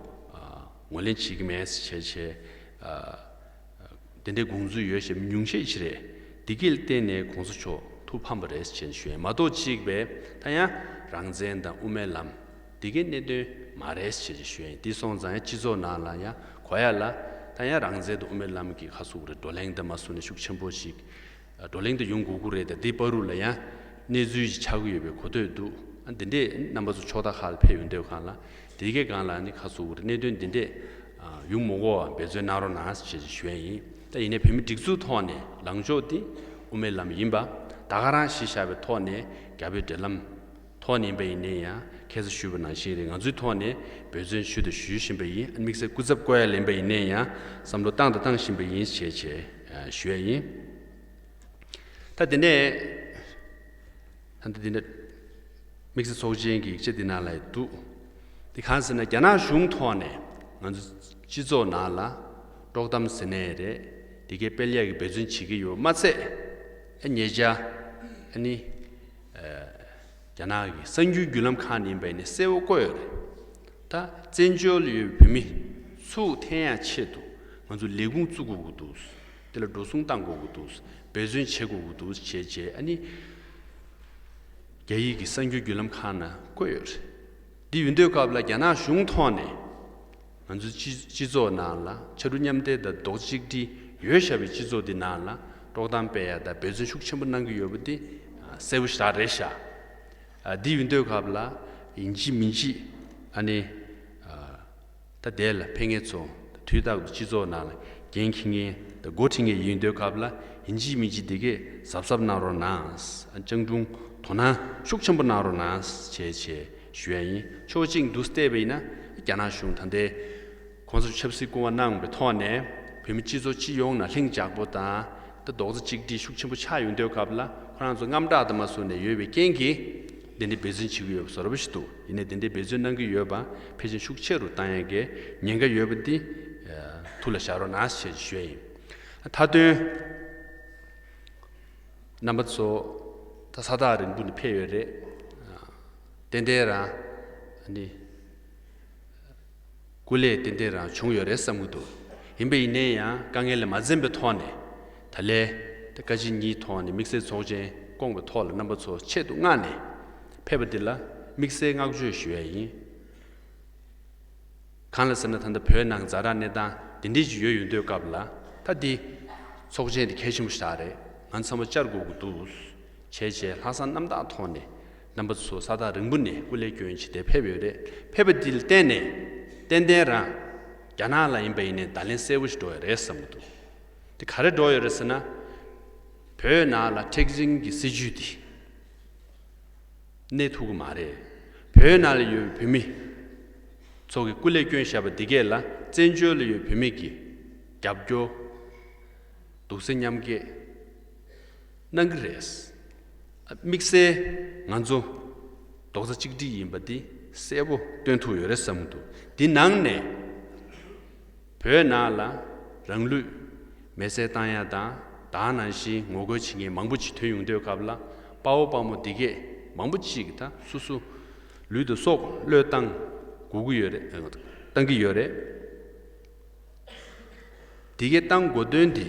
ངོས་ལེན་བྱེད་ཀྱི་མེད་ཟེར་བྱས་བྱས། དེ་འདྲའི་དགོངས་ཚུལ་ཡོད་ཞེས་ཉུང་ཤས་ཤིག་རེད། དེ་གིས་བརྟེན་ནས་གོང་ས་མཆོག་ཐུགས་ཕམ་པ་རེད་ཅེས་ཞུ་ཡ་ཡིན། མ་གཏོགས་གཅིག་པས་ད་ཡང་རང་བཙན་དང་དབུ་མའི་ལམ་དེ་གའི་གནད་དོན་མ་རེད་ཅེས་ཞུ་ཡ་ཡིན། དེ་སོང་ཙང་ཡང་སྤྱི་ཚོགས་ནང་ལ་ཡང་གོ་ཡ་ལ་ད་ཡང་རང་བཙན་དང་དབུ་མའི་ལམ་གྱི་ཁ་ཟུག་རེད། བགྲོ་གླེང་དང་མ་སུ་ནས་ཤུགས་ཆེན་པོ་ཞིག་བགྲོ་གླེང་དུ་ཡོང་དགོས་ཀྱི་རེད། ད་འདི་བར་དུ་ལ་ཡང་གནས་ཚུལ་ཞིག་ཆགས་ཀྱི་ཡོད་པའི་གོ་ཐོས་འདུག་ཨ་འདི་འདྲས་རྣམ་པ་ཚོ་ཕྱོགས་མཐའ་ཁག་ལ་ཕེབས་ཡོང་དུས་སྒང་ལ་དེ་གའི་སྒང་ལ་ནི་ཁ་ཟུག་གནད་དོན་འདི་འདྲས་ཡོང་མི་དགོས་པ་འབད་བརྩོན་གནང་རོགས་གནང་ཞེས་ཞུ་ཡ་ཡིན། ད་ཡིན་ནའི་བོད་མི་སྒྲིག་འཛུགས་ཐོག་ནས་ལངས་ཕྱོགས་འདི་དབུ་མའི་ལམ་ཡིན་པ་ད་ག་རང་གཞི་བཞག་པའི་ཐོག་ནས་རྒྱ་བོད་འབྲེལ་ལམ་ཐོག་ནས་ཡིན་པ་ཡིན་ནའི་ཡང་ཁ་སང་ཞུས་པ་ནང་བཞིན་རེད། ང་ཚོའི་ཐོག་ནས་འབད་བརྩོན་ཞུས་དང་ཞུ་བཞིན་པ་ཡིན། དམིགས་བསལ་སྐུ་ཚབ་བསྐོ་ཡ་ལེན་པ་ཡིན་ནའི་ཡང་བསམ་བློ་བཏང་དང་བཏང་བཞིན་པ་ཡིན་ཞེས་བྱས་ཞུ་ཡ་ཡིན། ད་དེ་ནས་ད་ལྟ་འདི་འདྲ་དམིགས་བསལ་ཚོགས་ཆེན་གྱི་ཡིག་ཆ་འདི་ནང་ལ་འདུག་འདི་གང་ཟེར་ན་རྒྱ་ནག་གཞུང་ཐོག་ནས་ང་ཚོ་སྤྱི་ཚོགས་ནང་ལ་དཀྲོག་གཏམ་ཟེར་ནའི་རེད། འདི་གའི་སྤེལ་ཡག་གི་འབད་བརྩོན་བྱེད་ཀྱི་ཡོད་མ་ཚད་ཨ་ཉེ་ཆར་ཨ་ནི་རྒྱ་ནག་གི་གསར་འགྱུར་བརྒྱུད་ལམ་ཁག་ནས་ཡིན་པ་ཡིན་ནའི་གསལ་བོ་བཀོད་ཡོད་རེད། ད་བཙན་བྱོལ་ལ་ཡོད་པའི་བོད་མི་ཚུར་འཐེན་ཡག་ཆེད་དུ་ང་ཚོ་ལས་ཁུངས་བཙུགས་དགོས་ཀྱི་འདུག་དེ་ལ་འགྲོ་སོང་བཏང་དགོས་ཀྱི་འདུག་འབད་བརྩོན་བྱེད་དགོས་ཀྱི་འདུག་བྱས་བྱས་ཨ་ནི་རྒྱ་ཡིག་གི་གསར་འགྱུར་བརྒྱུད་ལམ་ཁག་ནང་བཀོད་ཡོད་རེད། འདི་ཡིན་དུས་སྐབས་ལ་རྒྱ་ནག་གཞུང་ཐོག་ནས་ང་ཚོའི་སྤྱི་སྤྱི་ཚོགས་ནང་ལ་ཕྱར་གྲུ་མཉམ་འདེགས་དང་རྡོག་རྩ་གཅིག་སྒྲིལ་ཡོད་བཞག་པའི་སྤྱི་ཚོགས་འདི་ནང་ལ་དཀྲོག་གཏམ་སྤེལ་ཡ་དང་འབད་བརྩོན་ཤུགས་ཆེན་པོ་གནང་གི་ཡོད་པ་འདི་གསལ་པོ་ཞེ་དྲག་རེད་ཤག་འདི་ཡིན་དུས་སྐབས་ལ་ཡིན་གཅིག་མིན་གཅིག་ཨ་ནི། ད་དེ་ལ་ཕེབས་མཁན་ཚོ་དུས་རྟག་ཏུ་སྤྱི་ཚོགས་ནང་ལ་འགན་འཁྱེར་མཁན་དང་འགོ་ཁྲིད་མཁན་ཡིན་དུས་སྐབས་ལ་ཡིན་གཅིག་མིན་གཅིག་འདི་གས་གཟབ་གཟབ་གནང་རོགས་གནང་། སྤྱང་གྲུང་དོ་སྣང་ཤུགས་ཆེན་པོ་གནང་རོགས་གནང་བྱས་བྱས་ཞུ་ཡ་ཡིན། ཕྱོགས་གཅིག་ནས་བལྟས་པ་ཡིན་ན་རྒྱ་ནག་གཞུང་ད་ལྟའི་གོང་ས་མཆོག་ཆབ་སྲིད་སྐུ་དབང་གནང་བའི་ཐོག་ནས་བོད་མི་སྤྱི་ཚོགས་སྤྱི་ཡོངས་ནང་ལྷིང་འཇགས་པོ་དང་ད་རྡོག་རྩ་གཅིག་སྒྲིལ་ཤུགས་ཆེན་པོ་ཆགས་ཡོང་དུས་སྐབས་ལ་ཁོ་རང་ཚོ་དངངས་སྐྲག་དང་མ་སུ་ནས་ཡོད་པའི་རྐྱེན་གྱིས་འདི་འདྲའི་འབད་བརྩོན་བྱེད་ཀྱི་ཡོད་པ་བཟོ་འདྲ་པོ་ཞིག་འདུག་ཡིན་ནའི་འདི་འདྲའི་འབད་བརྩོན་གནང་གི་ཡོད་པ་ཕལ་ཆེར་ཤུགས་ཆེ་རུ་བཏང་ཡག་གི་ཉེན་ཁ་ཡོད་པ་འདི་ཐུགས་ལ་བཞག་རོགས་གནང་ཞེས་ཞུ་ཡ་ཡིན། མཐའ་དོན། རྣམ་པ་ཚོ་ད་ས་ཐག་རིང་པོ་ནས་ཕེབས་ཡོད་རེད། ཏན་ཏན་རང་ནི་སྐུ་ལས་ཏན་ཏན་རང་བྱུང་ཡོད་རེད་བསམ་གྱི་འདུག་ཡིན་པ་ཡིན་ནའི་ཡང་དཀའ་ངལ་ལ་མ་འཛེམས་པའི་ཐོག་ནས་ད་ལས་ད་བཀའ་སྤྱི་གཉིས་ཐོག་ནས་དམིགས་བསལ་ཚོགས་ཆེན་བསྐོངས་པའི་ཐོག་ལ་རྣམ་པ་ཚོ་ཆེད་དུ་མངགས་ནས་ཕེབས་པ་འདི་ལ་དམིགས་བསལ་བསྔགས་བརྗོད་ཞུ་ཡ་ཡིན། གང་ལ་ཟེར་ན་ད་ལྟ་བོད་ནང་ཛ་དྲག་གནས་སྟངས་འདི་འདྲས་ཅིག་ཡོད་ཡོང་དུས་སྐབས་ལ་ད་འདི་ཚོགས་ཆེན་འདི་གལ་ཆེན་པོ་ཞིག་རེད། ང་ཚང་མ་བཅར་དགོས་ཀྱི་འདུག་བྱས་བྱས་ལྷག་བསམ་རྣམ་དག་ཐོག་ནས་རྣམ་པ་ཚོ་ས་ཐག་རིང་པོ་ནས་སྐུ་ལས་བསྐྱོན་བྱས་ཏེ་ཕེབས་ཡོད་རེད། ཕེབས་པ་འདི་ལ་བརྟེན་ནས་ཏན་ཏན་རང་རྒྱ་ནག་ལ་ཡིན་པ་ཡིན་ནའི་བརྡ་ལན་གསལ་པོ་ཞིག་འགྲོ་ཡ་རེད་བསམ་གྱི་འདུག་དེ་ག་རེ་འགྲོ་ཡོད་རེད་ཟེར་ན། བོད་ནང་ལ་མཁྲེགས་འཛིན་གྱི་སྲིད་བྱུས་འདི་གནས་ཐུབ་ཀྱི་མ་རེད། བོད་ནང་ལ་ཡོད་པའི་བོད་མི་ཚོ་གིས་སྐུ་ལས་བསྐྱོན་བཞག་པ་འདི་གས་ལ་བཙན་བྱོལ་ལ་ཡོད་པའི་བོད་མི་གིས་རྒྱབ་སྐྱོར། གདུང་སེམས་མཉམ་སྐྱེད་གནང་གི་རེད། དམིགས་བསལ་ང་ཚོ་རྡོག་རྩ་གཅིག་སྒྲིལ་ཡིན་པ་འདི་གསལ་པོ་སྟོན་ཐུབ་ཡོད་རེད་བསམ་གྱི་འདུག་འདི་ནང་ནས་བོད་ནང་ལ་རང་ལུས་མེར་སྲེག་བཏང་ཡ་དང་། ད་ག་ནང་བཞིན་ངོ་རྒོལ་བྱེད་མཁན་མང་པོ་ཅིག་ཐོན་ཡོང་དུས་སྐབས་ལ། དཔའ་བོ་དཔའ་མོ་འདི་གས་མང་པོ་ཅིག་གིས་ད་སོ་སོ་ལུས་དང་སྲོག་བློས་བཏང་དགོས་ཀྱི་ཡོད་རེད། བཏང་གི་ཡོད་རེད། དེ་གའི་བཏང་དགོས་དོན་དེ།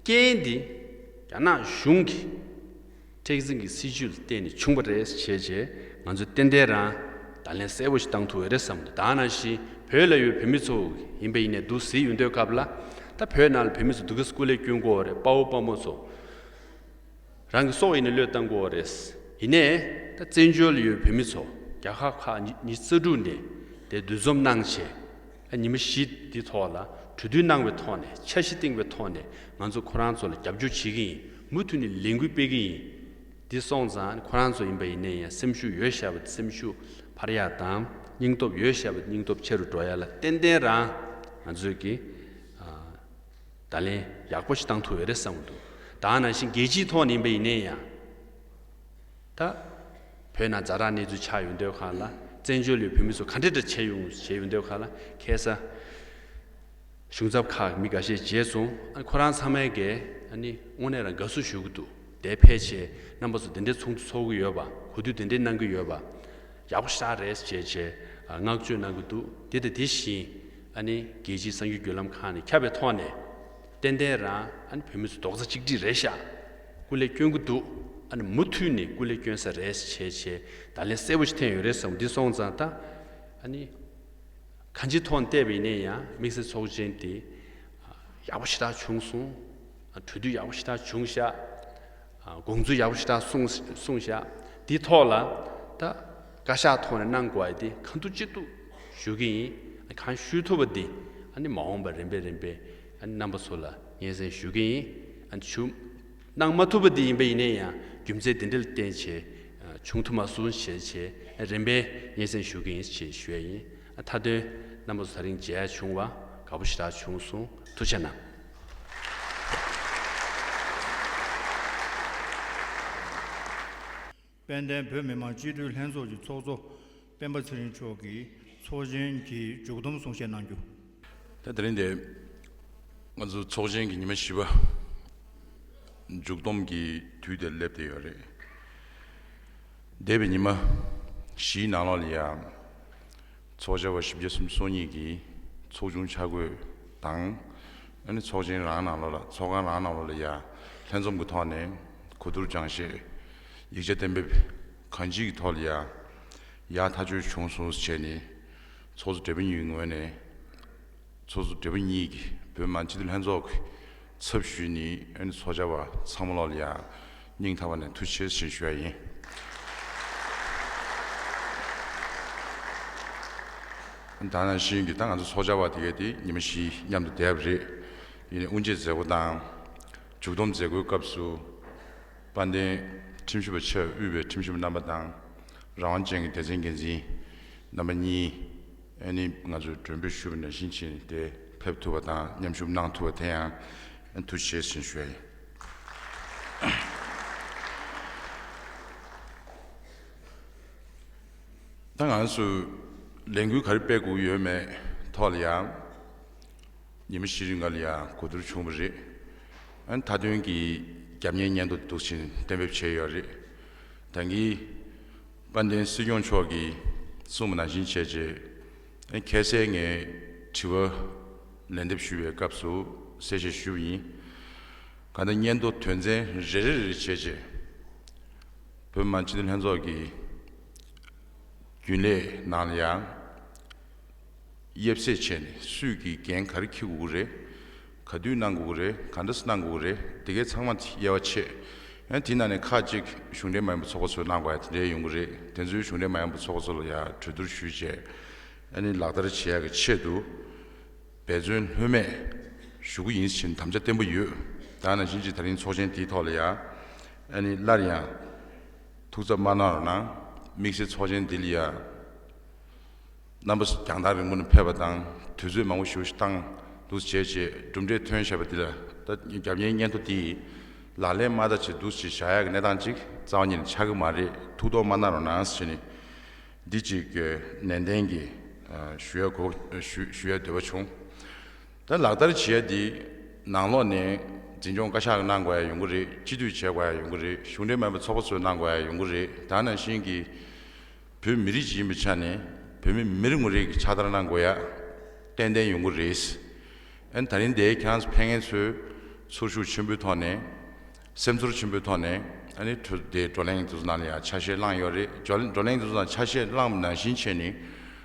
རྐྱེན་དེ་རྒྱ་ནག་གཞུང་གི་མཁྲེགས་འཛིན་གྱི་སྲིད་བྱུས་ལ་བརྟེན་ནས་བྱུང་བ་རེད་ཅེས་བྱས། ང་ཚོས་ཏན་ཏན་རང་བརྡ་ལན་གསལ་པོ་ཞིག་བཏང་ཐུབ་ཡོད་རེད་བསམ་འདུག་ད་ག་ནང་བཞིན་བོད་ལ་ཡོད་བོད་མི་ཚོ་ཡིན་པ་ཡིན་ནའི་འདུག་ཟེར་ཡོང་དུས་སྐབས་ལ། ད་བོད་ནང་ལ་བོད་མི་ཚོ་འདུག་གི་སྐུ་ལས་བསྐྱོན་དགོས་རེད། དཔའ་བོ་དཔའ་མོ་ཚོ། རང་གི་སྲོག་ཡིན་ནའི་བློས་བཏང་དགོས་པ་རེད། ཡིན་ནའི་ད་བཙན་བྱོལ་ལ་ཡོད་བོད་མི་ཚོ་རྒྱལ་ཁབ་ཁག་ཉི་ཉི་ཤུ་རྩ་དྲུག་ནས་དེ་འདུ་འཛོམས་གནང་བྱས། ཨ་ཉི་མ་བཞི་འདི་ཐོག་ལ་གྲོས་བསྡུར་གནང་བའི་ཐོག་ནས། འཆར་གཞི་བཏིང་བའི་ཐོག་ནས་ང་ཚོ་ཁོ་རང་ཚོ་ལ་རྒྱབ་སྐྱོར་བྱེད་ཀྱི་ཡིན། མུ་མཐུད་ནས་ལས་འགུལ་སྤེལ་གྱི་ཡིན། འདི་སོང་ཙང་ཁོ་རང་ཚོ་ཡིན་པ་ཡིན་ནའི་ཡང་སེམས་ཤུགས་ཡོད་བཞག་པ་སེམས་ཤུགས་འཕར་ཡག་དང་། སྙིང་སྟོབས་ཡོད་བཞག་པ་སྙིང་སྟོབས་ཆེ་རུ་འགྲོ་ཡག་ལ་ཏན་ཏན་རང་ང་ཚོས་ཀྱི་ཨ། བརྡ་ལན་ཡག་པོ་ཞིག་བཏང་ཐུབ་ཡོད་རེད་བསམ་གྱི་འདུག་ད་ག་ནང་བཞིན་རྒྱལ་སྤྱིའི་ཐོག་ནས་ཡིན་པ་ཡིན་ནའི་ཡང་། ད་བོད་ནང་ཛ་དྲག་གནས་ཚུལ་ཆགས་ཡོང་དུས་སྒང་ལ། བཙན་བྱོལ་ཡོད་བོད་མི་ཚོ་ག་འདྲ་འདྲ་བྱས་ཡོང་བྱས་ཡོང་དུས་སྒང་ལ། ཁ་སང་གཞུང་ཚབ་ཁག་མི་འགའ་ཤས་མཇལ་སོང་། ཨ་ཁོ་རང་ཚང་མས་ཀྱིས་ཨ་ནི་དངོས་གནས་རང་དགའ་བསུ་ཞུ་གི་འདུག་དེ་ཕལ་ཆེར་རྣམ་པ་ཚོ་དེ་འདྲའི་ཚོགས་འདུ་ཚོགས་ཀྱི་ཡོད་པ། གོ་བསྡུར་དེ་འདྲའི་གནང་གི་ཡོད་པ། ཡག་པོ་ཞེ་དྲག་རེད་ཅེས་བྱས་བསྔགས་བརྗོད་གནང་གི་འདུག་དེ་དང་དེ་བཞིན་ཨ་ནི་རྒྱལ་སྤྱིའི་གསར་འགྱུར་བརྒྱུད་ལམ་ཁག་ནས་ཁྱབ་པའི་ཐོག་ནས། ཏན་ཏན་རང་ཨ་ནི་བོད་མི་ཚོ་རྡོག་རྩ་གཅིག་སྒྲིལ་རེད་ཤག་སྐུ་ལས་སྐྱོན་གྱི་འདུག་ཨ་ནི་མུ་མཐུད་ནས་སྐུ་ལས་སྐྱོན་ས་རེད་ཅེས་བྱས་བརྡ་ལན་གསལ་པོ་ཞིག་བཏོན་ཡོད་རེད་བསམ། འདི་སོང་ཙང་ད་ཨ་ནི་གང་ཅིའི་ཐོག་ནས་བལྟས་པ་ཡིན་ན་ཡང་དམིགས་བསལ་ཚོགས་ཆེན་དེ་ཡག་པོ་ཞེ་དྲག་བྱུང་སོང་། གྲོས་བསྡུར་ཡག་པོ་ཞེ་དྲག་བྱུང་ཤག་དགོངས་ཚུལ་ཡག་པོ་ཞེ་དྲག་གསུངས་གསུངས་ཤག་འདིའི་ཐོག་ལ་ད་བཀའ་ཤག་ཐོག་ནས་གནང་དགོས་ཡ་དེ་གང་ཐུབ་ཅི་ཐུབ་ཞུ་གི་ཡིན། གང་ཞུ་ཐུབ་པ་དེ་ཨ་ནི་མ་འོངས་པར་རིམ་པས་རིམ་པས་ཨ་ནི་རྣམ་པ་ཚོ་ལ་སྙན་སེང་ཞུ་གི་ཡིན། ཨ་ནི་ཞུ་གནང་མ་ཐུབ་པ་དེ་ཡིན་པ་ཡིན་ན་ཡང་རྒྱུ་མཚན་དེ་འདྲ་ལ་བརྟེན་བྱས་བྱུང་ཐུབ་མ་སོང་ཞེས་བྱས་རིམ་པས་སྙན་སེང་ཞུ་གི་ཡིན་ཞེས་ཞུ་ཡ་ཡིན། མཐའ་དོན་རྣམ་པ་ཚོ་ད་རིང་མཇལ་ཡ་བྱུང་བ་དགའ་པོ་ཞེ་དྲག་བྱུང་སོང་། ཐུགས་རྗེ་གནང་། དཔལ་ལྡན་བོད་མི་མང་སྤྱི་འཐུས་ལྷན་ཚོགས་ཀྱི་ཚོགས་གཙོ་སྤེན་པ་ཚེ་རིང་མཆོག་གིས་ཚོགས་ཆེན་གྱི་མཇུག་བསྡོམས་གསུང་བཤད་གནང་རྒྱུ། ད་དེ་རིང་འདི་ང་ཚོ་ཚོགས་ཆེན་གྱི་ཉི་མ་བཞི་པ་མཇུག་བསྡོམས་ཀྱི་དུས་དེར་སླེབས་བསྡད་ཡོད་རེད། འདས་པའི་ཉི་མ་བཞིའི་ནང་ལོགས་ལ་ཡང་ཚོགས་བཅར་བ་བཞི་བརྒྱ་སུམ་ཅུ་སོ་གཉིས་ཀྱིས་ཚོགས་ཆུང་ཆ་བགོས་དང་། ཨ་ནི་ཚོགས་ཆེན་རང་ནང་ལོགས་ལ་ཚོགས་ཁང་རང་ནང་ལོགས་ལ་ཡང་ལྷན་འཛོམས་ཀྱི་ཐོག་ནས་གོ་བསྡུར་སྦྱང་བཤད། ཡིག་ཆ་གཏན་འབེབས་གང་ཅིའི་ཐོག་ལ་ཡང་ཡག་ཐག་ཆོད་བྱུང་སོང་ཟེར་བྱས་ནས་ཚོགས་གཙོ་བགྲེས་པོ་གཉིས་ཀྱི་ངོས་ནས། ཚོགས་གཙོ་བགྲེས་པོ་གཉིས་ཀྱིས་བོད་མི་མང་སྤྱི་འཐུས་ལྷན་ཚོགས་ཀྱི་ཚབ་ཞུས་ནས་ཨ་ནི་ཚོགས་བཅར་བ་ཚང་མ་ལོགས་ལ་ཡང་སྙིང་ཐག་པ་ནས་ཐུགས་རྗེ་ཆེ་ཞེས་ཞུ་ཡ་ཡིན། ད་ནང་བཞིན་གྱི་ད་ང་ཚོ་ཚོགས་བཅར་བ་དེ་གའི་དེ་ཉི་མ་བཞི་མཉམ་དུ་བསྡད་པ་རེད། ཡིན་ནའི་དབུ་འབྱེད་མཛད་སྒོ་དང་། མཇུག་བསྡོམས་མཛད་སྒོའི་སྐབས་སུ། དཔལ་ལྡན་ཁྲིམས་ཞིབ་པ་ཆེས་དབུས་པའི་ཁྲིམས་ཞིབ་པ་རྣམ་པ་དང་། རང་དབང་ཅན་གྱི་སྡེ་ཚན་འགན་འཛིན་རྣམ་པ་གཉིས། ཨ་ནི་ང་ཚོས་མགྲོན་འབོད་ཞུས་པ་ནང་བཞིན་བྱས་ནས་དེ་ཕེབས་ཐུབ་པ་དང་མཉམ་ཞུགས་གནང་ཐུབ་པ་དེ་ཡང་ཐུགས་རྗེ་ཆེ་ཞེས་ཞུ་ཡ་ཡིན། ད་ང་ཚོས་ལས་འགུལ་ག་རེ་སྤེལ་དགོས་ཡོད་མེད་ཐོག་ལ་ཡང་། ཉི་མ་བཞི་རིང་ག་ལ་ཡང་གོ་བསྡུར་བྱུང་བ་རེད། ཨ་ནི་མཐའ་དོན་གྱི་རྒྱབ་གཉེར་སྙན་ཐོ་འདུག་ཕྱིན་གཏན་འབེབས་བྱས་ཡོད་རེད། ད་གིན་དཔལ་ལྡན་སྲིད་སྐྱོང་མཆོག་གིས་གསུངས་པ་ནང་བཞིན་བྱས་རྗེས། ཨ་ནི་ཁ་སང་ངས་དྲི་བ་ལན་འདེབས་ཞུ་བའི་སྐབས་སུ་གསལ་བཤད་ཞུས་པ་ཡིན། གང་ལྟར་སྙན་ཐོ་དོན་ཚན་རེ་རེ་རེ་རེ་བྱས་རྗེས། བོད་མི་མང་སྤྱི་འཐུས་ལྷན་ཚོགས་ཀྱི་རྒྱུན་ལས་ནང་ལ་ཡང་། དབྱེ་གསེས་བྱས་ནས་སུས་ཀྱིས་འགན་ག་རེ་འཁྱེར་དགོས་ཀྱི་རེད། ག་དུས་གནང་དགོས་ཀྱི་རེད། ག་འདྲ་སེ་གནང་དགོས་ཀྱི་རེད། དེ་གའི་ཚང་མ་དབྱེ་བ་ཕྱེ། ཡང་དེ་ནང་ནས་ཁག་ཅིག་གཞུང་འབྲེལ་མ་ཡིན་པ་ཚོགས་པ་ཚོས་གནང་དགོས་ཡ་དེ་འདྲའི་ཡོང་གི་རེད། དེ་ཚོའི་གཞུང་འབྲེལ་མ་ཡིན་པ་ཚོགས་པ་ཚོ་ལ་ཡང་གྲོས་བསྡུར་ཞུས་རྗེས། ཨ་ནི་ལག་བསྟར་བྱེད་ཡ་གི་ཆེད་དུ། འབད་བརྩོན་ལྷོད་མེད་ཞུ་གི་ཡིན་ཟེར་དམ་བཅའ་བརྟན་པོ་ཡོད། ད་ནང་བཞིན་གྱི་ད་རིང་ཚོགས་ཆེན་འདིའི་ཐོག་ལ་ཡང་ཨ་ནི་སླར་ཡང་ཐུགས་འཚབ་མ་གནང་རོགས་གནང་། དམིགས་བསལ་ཚོགས་ཆེན་འདི་ལ་ཡང་རྣམ་པ་རྒྱང་ཐག་རིང་པོ་ནས་ཕེབས་པ་དང་དུས་ཚོད་མང་པོ་ཞེ་པོ་ཞིག་བཏང་འདུག་བྱས་རྗེས་གྲུབ་འབྲས་ཐོན་བཞག་པ་འདི་ལ་ད་རྒྱབ་གཉེར་སྙན་ཐོ་འདི་ལག་ལེན་མ་བསྟར་བྱས་འདུག་ཅེས་བཞག་ཡག་གི་གནས་སྟངས་ཅིག་རྩ་བ་ཉིད་ནས་ཆགས་ཀྱི་མ་རེད། ཐུགས་དོགས་མ་གནང་རོགས་གནང་ཟེར་ནས་འདི་ཅིག་ནན་ཏན་གྱིས་ཞུ་ཡ་གོ་ཞུ་ཞུ་ཡ་འདོད་པ་བྱུང་། ད་ལག་བསྟར་བྱེད་ཡ་འདི་ནང་ལོགས་ནས་འཛིན་སྐྱོང་བཀའ་ཤག་གིས་གནང་དགོས་ཡ་ཡོང་གི་རེད། སྤྱི་འཐུས་བྱེད་དགོས་ཡ་ཡོང་གི་རེད། གཞུང་འབྲེལ་མིན་པའི་ཚོགས་པ་ཚོས་གནང་དགོས་ཡ་ཡོང་གི་རེད། ད་ནང་བཞིན་གྱི་བོད་མི་རིགས་ཤིག་ཡིན་པའི་ཆ་ནས་བོད་མི་མི་རེ་ངོ་རེ་གིས་ཕྱག་བསྟར་གནང་དགོས་ཡ་ཏན་ཏན་ཡོང་གི་རེད། ཨ་ནི་ད་རིང་འདིར་ཁྱེད་རང་ཚོ་ཕེབས་མཁན་ཚོས་ཚོར་ཤུགས་ཆེན་པོའི་ཐོག་ནས་སེམས་ཚོར་ཆེན་པོའི་ཐོག་ནས་ཨ་ནི་གྲོ་དེ་བགྲོ་གླེང་དེ་ཚོ་ནང་ལ་ཡང་ཆ་ཤས་བླངས་ཡོད་རེད། བགྲོ་བགྲོ་གླེང་དེ་ཚོ་ནང་ཆ་ཤས་བླངས་པ་ནང་བཞིན་བྱས་ནས་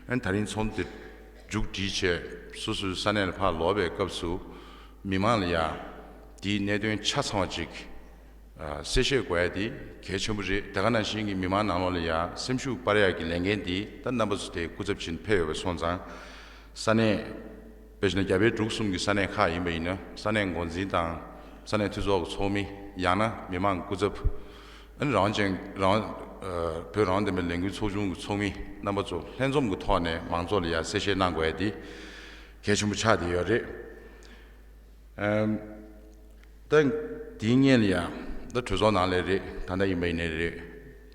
ཨ་ནི་ད་རིང་ཚོགས་འདུ་དེ་མཇུག་སྒྲིལ་བྱས་སོ་སོའི་ས་གནས་ལ་ཕར་ལོག་པའི་སྐབས་སུ་མི་མང་ལ་ཡང་དེའི་གནད་དོན་ཆ་ཚང་བ་ཅིག་གསལ་བཤད་དགོས་ཡ་དེ་གལ་ཆེན་པོ་རེད། དེ་ག་ནང་བཞིན་གྱི་མི་མང་ནང་ལོགས་ལ་ཡང་སེམས་ཤུགས་སྤར་ཡ་གི་ལས་འགན་དེ་ད་རྣམ་པ་ཚོ་དེ་སྐུ་ཚབ་བྱས་ནས་ཕེབས་ཡོད་པ་སོང་ཙང་ས་གནས་དཔེ་བཞིན་རྒྱ་བལ་འབྲུག་གསུམ་གྱི་ས་གནས་ཁག་ཡིན་པ་ཡིན་ན་ས་གནས་འགོ་འཛིན་དང་ས་གནས་འཐུས་ཚོགས་ཀྱི་ཚོགས་མི། ཡང་ན་མི་མང་སྐུ་ཚབ། ཨ་ནི་རང་དབང་ཅན་རང་ཨ་བོད་རང་དབང་བདེན་པའི་ལས་འགུལ་ཚོགས་ཆུང་གི་ཚོགས་མི་རྣམ་པ་ཚོ་ལྷན་འཛོམས་ཀྱི་ཐོག་ནས་མང་ཚོགས་ལ་ཡང་གསལ་བཤད་གནང་དགོས་ཡ་དེ་གལ་ཆེན་པོ་ཆགས་བསྡད་ཡོད་རེད། ཨམ། ད་དེའི་སྔོན་ལ་ཡང་ད་གྲོས་ཚོགས་ནང་ལ་རེད། ད་ལྟ་ཡིན་པ་ཡིན་ནའི་རེད།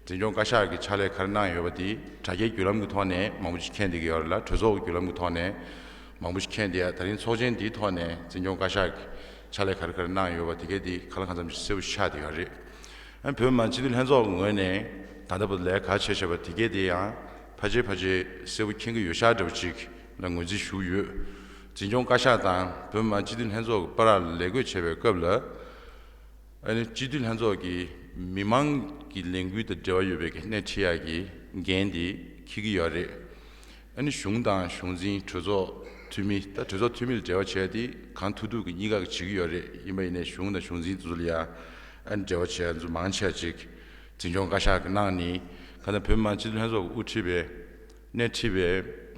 འཛིན་སྐྱོང་བཀའ་ཤག་གིས་ཕྱག་ལས་ག་རེ་གནང་ཡོད་པ་དེ་དྲ་རྒྱའི་བརྒྱུད་ལམ་གྱི་ཐོག་ནས་མང་པོ་ཞིག་མཁྱེན་བསྡད་ཀྱི་ཡོད་རེད་ལ། གྲོས་ཚོགས་ཀྱི་བརྒྱུད་ལམ་གྱི་ཐོག་ནས་མང་པོ་ཞིག་མཁྱེན་བསྡད་ཡ། ད་རིང་ཚོགས་ཆེན་འདིའི་ཐོག་ནས་འཛིན་སྐྱོང་བཀའ་ཤག་གིས་ཕྱག་ལས་ག་རེ་ག་རེ་གནང་ཡོད་པ་དེ་གས་དེ་གང་ལ་གང་འཚམ་ཞིག་གསལ་པོ་ཆགས་བསྡད་ཡོད་རེད། ཨ་ནི་བོད་མི་མང་སྤྱི་འཐུས་ལྷན་ཚོགས་ཀྱི་ངོས་ནས་ད་ལྟ་བར་ལས་ཀ་བྱས་བྱས་པ་དེ་གས་དེ་ཡང་ཕལ་ཆེར་ཕལ་ཆེར་གསལ་པོ་མཁྱེན་གྱི་ཡོད་ཤག་འདྲ་བོ་ཅིག་ལ་ངོས་འཛིན་ཞུ་གི་ཡོད། འཛིན་སྐྱོང་བཀའ་ཤག་དང་བོད་མི་མང་སྤྱི་འཐུས་ལྷན་ཚོགས་ཀྱི་བར་ལ་ལས་བགོས་བྱས་པའི་སྐབས་ལ་ཨ་ནི་སྤྱི་འཐུས་ལྷན་ཚོགས་ཀྱིས་མི་མང་གི་ལས་འགུལ་དང་འབྲེལ་བ་ཡོད་པའི་སྣེ་ཁྲིད་ཡག་གི་འགན་དེ་འཁྱེར་གྱི་ཡོད་རེད། ཨ་ནི་གཞུང་དང་གཞུང་འཛིན། གྲོས་ཚོགས་འཐུས་མི། ད་གྲོས་ཚོགས་འཐུས་མི་ལ་འབྲེལ་བ་བྱས་ཏེ་གང་ཐུབ་ཐུབ་ཀྱིས་གཉིས་ཀ་གིས་བྱེད་ཀྱི་ཡོད་རེད། ཡིན་པ་ཡིན་ནའི་གཞུང་དང་གཞུང་འཛིན་དེ་ཚོ་ལ་ཡང་ཨ་ནི་འབྲེལ་བ་བྱས་ཚོ་མང་ཆེ་ཅིག་འཛིན་སྐྱོང་བཀའ་ཤག་གིས་གནང་ནི། གང་ལྟར་བོད་མི་མང་སྤྱི་འཐུས་ལྷན་ཚོགས་ཀྱིས་དབུ་ཁྲིད་པའི་སྣེ་ཁྲིད་པའི་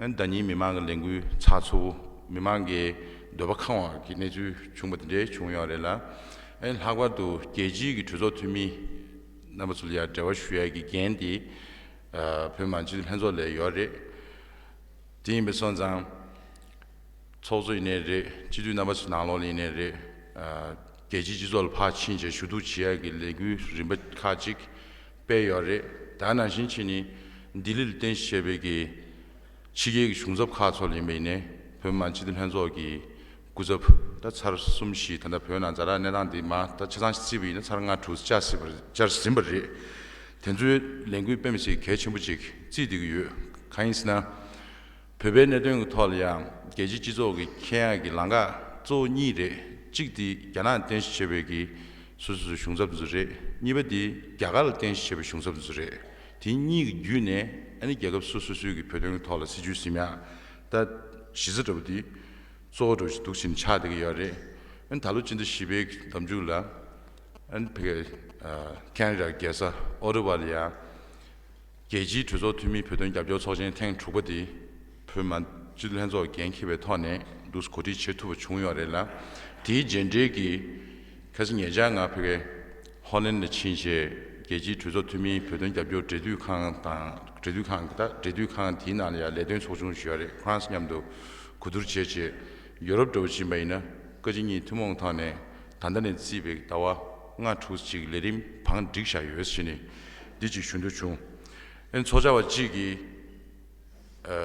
ཨ་ནི་ཟླ་ཉིན་མི་མང་གི་ལས་འགུལ་ཚགས་ཚུད་པོ། མི་མང་གི་འདོད་པ་ཁེངས་པ་གི་གནས་ཚུལ་བྱུང་བ་དེ་འདྲའི་བྱུང་ཡོད་རེད་ལ། ཨ་ནི་ལྷག་པར་དུ་རྒྱལ་སྤྱིའི་གི་གྲོས་ཚོགས་འཐུས་མི་རྣམ་པ་ཚོ་ལ་ཡང་འབྲེལ་བ་ཞུ་ཡ་གི་འགན་དེ་ཨ་བོད་མི་མང་སྤྱི་འཐུས་ལྷན་ཚོགས་ལ་ཡོད་རེད། དེ་ཡིན་པ་སོང་ཙང་། ཚོགས་གཙོ་ཡིན་ནའི་རེད། སྤྱི་འཐུས་རྣམ་པ་ཚོའི་ནང་ལོགས་ལ་ཡིན་ནའི་རེད། ཨ་རྒྱལ་སྤྱིའི་སྤྱི་ཚོགས་ལ་ཕར་ཕྱིན་བྱས་ཞུ་གཏུག་བྱེད་ཡ་གི་ལས་འགུལ་རིམ་པ་ཁག་ཅིག་སྤེལ་ཡོད་རེད། ད་ནང་བཞིན་བྱས་ནས་ལྡི་ལི་ལ་རྟེན་གཞི་བྱས་པའི་གི་ཕྱི་རྒྱལ་གྱི་གཞུང་ཚབ་ཁག་ཚོ་ལ་ཡིན་པ་ཡིན་ནའི་བོད་མི་མང་སྤྱི་འཐུས་ལྷན་ཚོགས་ཀྱི་སྐུ་ཚབ་ད་ཚར་གསུམ་བཞི་ད་ལྟ་བོད་ནང་ཛ་དྲག་གནས་སྟངས་འདི་མ་ད་ཆ་ཚང་ཞིག་བརྩིས་པ་ཡིན་ན་ཚར་ལྔ་དྲུག་བཅར་སྲིད་པ་བཅར་ཟིན་པ་རེད། དེ་ཚོའི་ལས་འགུལ་དཔེ་མི་སྲིད་གལ་ཆེན་པོ་ཅིག་བརྩིས་བསྡད་ཀྱི་ཡོད། གང་ཡིན་ཟེར་ན། བོད་པའི་གནད་དོན་གྱི་ཐོག་ལ་ཡང་རྒྱལ་སྤྱིའི་སྤྱི་ཚོགས་ཀྱིས་མཁྱེན་ཡག་གི་ལམ་ཁ་གཙོ་བོ་གཉིས་རེད། གཅིག་དེ་རྒྱ་ནག་རྟེན་གཞི་བྱས་པའི་གི་སོ་སོ་སོའི་གཞུང་ཚབ་དེ་ཚོ་རེད། གཉིས་པ་དེ་རྒྱ་གར་ལ་རྟེན་གཞི་བྱས་པའི་གཞུང་ཚབ་དེ་ཚོ་རེད། དེ་གཉིས་ཀྱི་བརྒྱུད་ནས་ཨ་ནི་རྒྱལ་ཁབ་སོ་སོ་སོའི་གི་བོད་དོན་གྱི་ཐོག་ལ་སྲིད་བྱུས་ཟིན་ཡག་ད་གཞི་རྩ་འདྲ་བོ་དེ་གཙོ་བོ་འདྲ་བོ་ཞིག་འདུག་བྱས་ནས་ཆགས་བསྡད་ཀྱི་ཡོད་རེད། ཨ་ནི་ད་ལོ་སྤྱི་ཟླ་བཞི་པའི་གི་ཟླ་མཇུག་ལ་ཨ་ནི་ཕ་གི་ཨ་ཁེ་ན་ཌ་རྒྱལ་ས་ཨོ་ཊ་ཝ་ལ་ཡ། རྒྱལ་སྤྱིའི་གྲོས་ཚོགས་འཐུས་མིའི་བོད་དོན་རྒྱབ་སྐྱོར་ཚོགས་ཆེན་ཐེངས་དྲུག་པ་དེ་བོད་མི་མང་སྤྱི་འཐུས་ལྷན་ཚོགས་འགན་འཁྱེར་བའི་ཐོག་ནས་འདུག་གོ་སྒྲིག་བྱེད་ཐུབ་པ་བྱུང་ཡོད་རེད་ལ། དེའི་རྗེས་འབྲེལ་གྱི་ཁ་སང་ཉེ་ཆར་ང་ཕ་གི་ཧོ་ལན་ལ་ཕྱིན་བྱས་རྒྱལ་སྤྱིའི་གྲོས་ཚོགས་འཐུས་མིའི་བོད་དོན་རྒྱབ་སྐྱོར་འབྲེལ་མཐུད་ཁང་དང་འབྲེལ་མཐུད་ཁང་ད་འབྲེལ་མཐུད་ཁང་དེའི་ནང་ལ་ཡང་ལས་དོན་ཚོགས་ཆུང་ཞིག་ཡོད་རེད། ཁོ་རང་ཚོ་མཉམ་དུ་གོ་བསྡུར་བྱས་བྱས་ཡོ་རོབ་འདྲ་བོ་ཕྱིན་པ་ཡིན་ན་བཀའ་སྤྱི་གཉིས་ཐུན་མོང་ཐོག་ནས་ད་ལྟ་ནས་བརྩིས་པའི་ཟླ་བ་ལྔ་དྲུག་ཅིག་ལས་རིམ་བང་བསྒྲིགས་བཞག་ཡོད་ཟེར་ནས་འདི་ཅིག་ཞུ་འདོད་བྱུང་། ཨ་ནི་ཚོགས་བཅར་བ་གཅིག་གིས་ཨ་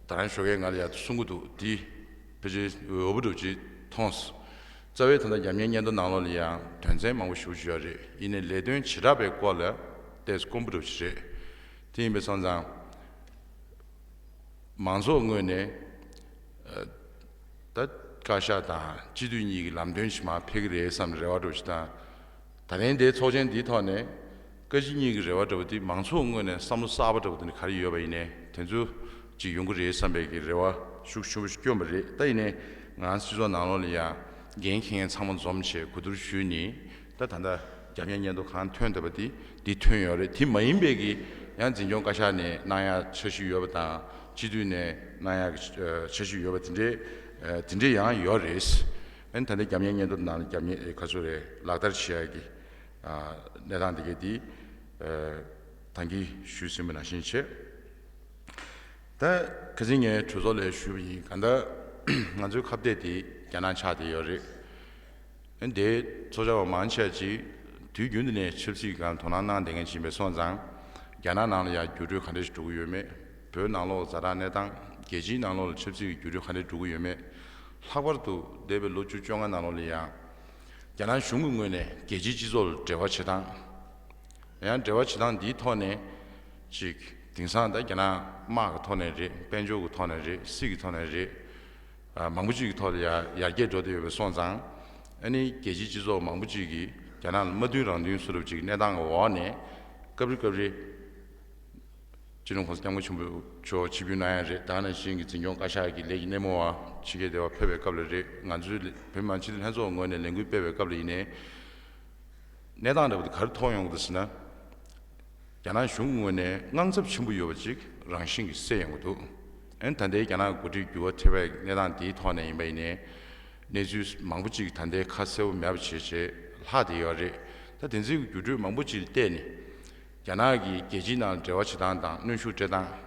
ད་རང་ཞོགས་ཀས་ང་ལ་ཡང་གསུང་གི་འདུག་འདི་ཕལ་ཆེར་འོས་པོ་འདྲ་བོ་ཅིག་མཐོང་སོང་། རྩ་བའི་ད་ལྟ་རྒྱབ་གཉེར་སྙན་ཐོ་ནང་ལོགས་ལ་ཡང་དོན་ཚན་མང་པོ་ཞེ་པོ་ཅིག་ཡོད་རེད། ཡིན་ནའི་ལས་དོན་བྱེ་བྲག་པའི་སྐོར་ལ་ཏོག་ཙམ་དཀོན་པོ་འདྲ་བོ་ཅིག་རེད། དེ་ཡིན་པའི་སོང་ཙང་། མང་ཚོགས་ངོས་ནས་ཨ་ད་བཀའ་ཤག་དང་སྤྱི་འཐུས་གཉིས་ཀྱི་ལམ་སྟོན་ཞིག་མར་ཕེབས་ཀྱི་རེད་བསམ་རེ་བ་འདྲ་བོ་ཞིག་དང་། ད་ལན་དེའི་ཚོགས་ཆེན་འདིའི་ཐོག་ནས་བཀའ་སྤྱི་གཉིས་ཀྱི་རེ་བ་འདྲ་བོ་དེ་མང་ཚོགས་ངོས་ནས་བསམ་བློ་གསར་པ་འདྲ་བོ་དེ་འདྲ་ག་རེ་ཡོད་པ་ཡིན་ནའི་དེ་ཚོ་ཅིག་ཡོང་གི་རེད་བསམ་པའི་གི་རེ་བ་ཤུགས་ཆེན་པོ་ཞིག་བསྐྱོན་པ་རེད། ད་ཡིན་ནའི་ང་སྤྱི་ཚོགས་ནང་ལོགས་ལ་ཡང་འགན་འཁྱེར་མཁན་ཚང་མ་འཛོམས་བྱས་གོ་བསྡུར་ཞུས་ནས། ད་ད་ལྟ་རྒྱབ་གཉེར་སྙན་ཐོ་གང་ཐོན་ཐུབ་པ་དེ་འདི་ཐོན་ཡོད་རེད། དེ་མ་ཡིན་པའི་གི་ཡང་འཛིན་སྐྱོང་བཀའ་ཤག་ནས་གནང་ཡག་འཆར་གཞི་ཡོད་པ་དང་སྤྱི་འཐུས་ནས་གནང་ཡག་གི་འཆར་གཞི་ཡོད་པ་དེ་འདྲའི་དེ་འདྲའི་ཡང་ཡོད་རེད། ཨན་ད་ལྟའི་རྒྱབ་གཉེར་སྙན་ཐོ་ནང་ལ་རྒྱབ་གཉེར་ཨེ་ག་ཚོད་རེད་ལག་བསྟར་བྱེད་ཡག་གི་ཨ་གནས་སྟངས་དེ་གའི་དེ་ཨ་ད་གིན་ཞུས་ཟིན་པ་ནང་བཞིན་བྱས། ད་ཁ་སང་ངས་གྲོས་ཚོགས་ལ་ཞུས་པ་ཡིན། གང་ལྟར་ང་ཚོའི་ཁ་གཏད་དེ་རྒྱ་ནག་ཆགས་བསྡད་ཡོད་རེད། ཨན་དེ་ཚོགས་བཅར་བ་མང་ཆེ་ཅིག་དུས་རྒྱུན་དུ་ནས་ཆབ་སྲིད་ཀྱི་སྒང་དོ་སྣང་གནང་བསྡད་མཁན་ཅིག་ཡིན་པས་སོང་ཙང་། རྒྱ་ནག་ནང་ལ་ཡང་འགྱུར་འགྲོས་ག་འདྲ་ཞིག་འགྲོ་གི་ཡོད་མེད། བོད་ནང་ལོགས་ཛ་དྲག་གནས་སྟངས། རྒྱལ་སྤྱིའི་ནང་ལོགས་ལ་ཆབ་སྲིད་ཀྱི་འགྱུར་འགྲོས་ག་འདྲ་འགྲོ་གི་ཡོད་མེད། ལྷག་པར་དུ་འདས་པའི་ལོ་བཅུ་བཅོ་ལྔ་ནང་ལོགས་ལ་ཡང་། རྒྱ་ནག་གཞུང་གི་ངོས་ནས་རྒྱལ་སྤྱིའི་སྤྱི་ཚོགས་ལ་འབྲེལ་བ་བྱེད་སྟངས། ཡང་འབྲེལ་བ་བྱེད་སྟངས་འདིའི་ཐོག་ནས་ཅིག་དེང་སང་ད་རྒྱ་ནག་དམག་གི་ཐོག་ནས་རེད། དཔལ་འབྱོར་གྱི་ཐོག་ནས་རེད། སྲིད་ཀྱི་ཐོག་ནས་རེད། ཨ་མང་པོ་ཅིག་གི་ཐོག་ལ་ཡ་ཡར་རྒྱས་འགྲོ་བསྡད་ཡོད་པ་སོང་ཙང་། ཨ་ནི་རྒྱལ་སྤྱིའི་སྤྱི་ཚོགས་མང་པོ་ཅིག་གིས་རྒྱ་ནག་ལ་མ་མཐུན་རང་མཐུན་བཟོ་འདྲ་ཅིག་གནས་སྟངས་ཀྱི་འོག་ནས་སྐབས་རེ་སྐབས་རེ་སྤྱི་ནོར་༸གོང་ས་༸སྐྱབས་མགོན་ཆེན་པོ་མཆོག་ཆིབས་བསྒྱུར་གནང་ཡ་རེད། ད་ག་ནང་བཞིན་གྱི་འཛིན་སྐྱོང་བཀའ་ཤག་གི་ལས་ཀྱི་སྣེ་མོ་བ་ཕྱི་རྒྱལ་དེ་བ་ཕེབས་པའི་སྐབས་ལ་རེད། ང་ཚོའི་ལ་བོད་མི་མང་སྤྱི་འཐུས་ལྷན་ཚོགས་ངོས་ནས་ལས་འགུལ་སྤེལ་བའི་སྐབས་ལ་ཡིན་ནའི། གནས་སྟངས་འདྲ་པོ་དེ་ག་རེ་མཐོང་ཡོང་གི་འདུག་ཟེར་ན། རྒྱ་ནག་གཞུང་གི་ངོས་ནས་དངངས་འཚབ་ཆེན་པོ་ཡོད་པ་ཅིག་རང་བཞིན་གྱིས་གསལ་ཡོང་གི་འདུག་ཨན་ད་ལྟའི་རྒྱ་ནག་འགོ་ཁྲིད་འགྱུར་བ་ཐེབས་པའི་གནས་སྟངས་དེའི་ཐོག་ནས་ཡིན་པ་ཡིན་ནའི། གནས་ཚུལ་མང་པོ་ཅིག་ད་ལྟའི་ཁ་གསལ་པོ་མེད་པ་བྱས་བྱས་ལྷག་བསྡད་ཡོད་རེད། ད་དེ་ཚོའི་འགྱུར་འགྲོས་མང་པོ་ཅིག་ལ་བལྟས་ནས། རྒྱ་ནག་གིས་རྒྱལ་སྤྱིའི་ནང་འབྲེལ་བ་བྱེད་སྟངས་དང་གནོན་ཤུགས་སྤྲད་སྟངས།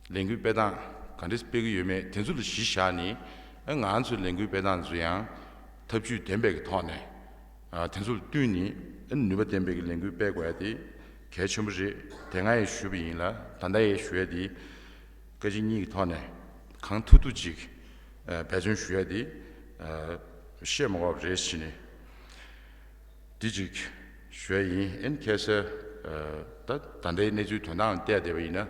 ལས་འགུལ་སྤེལ་སྟངས་ག་འདྲ་སྤེལ་གྱི་ཡོད་མེད་དེ་ཚོ་ལ་གཞི་བཞག་ནས། ཨ་ང་ཚོའི་ལས་འགུལ་སྤེལ་སྟངས་ཚོ་ཡང་ཐབས་ཇུས་ལྡན་པའི་གི་ཐོག་ནས། ཨ་དེ་ཚོ་ལ་བསྟུན་ནས་ཨ་ནུས་པ་ལྡན་པའི་གི་ལས་འགུལ་སྤེལ་དགོས་ཡ་དེ་གལ་ཆེན་པོ་རེད། དེ་སྔ་ཡང་ཞུས་པ་ཡིན་ལ། ད་ལྟ་ཡང་ཞུ་ཡ་དེ་བཀའ་སྤྱི་གཉིས་ཀྱི་ཐོག་ནས་གང་ཐུབ་ཐུབ་ཅིག་ཨ་འབད་བརྩོན་ཞུ་ཡ་དེ་ཨ་བཤད་མ་དགོས་པ་རེད་ཟེར་ནས། འདི་གཅིག་ཞུ་ཡ་ཡིན། ཨན་ཁ་སང་ཨ་ད་ད་ལྟའི་གནས་ཚུལ་དོན་དག་ལ་བལྟས་བསྡད་པ་ཡིན་ན།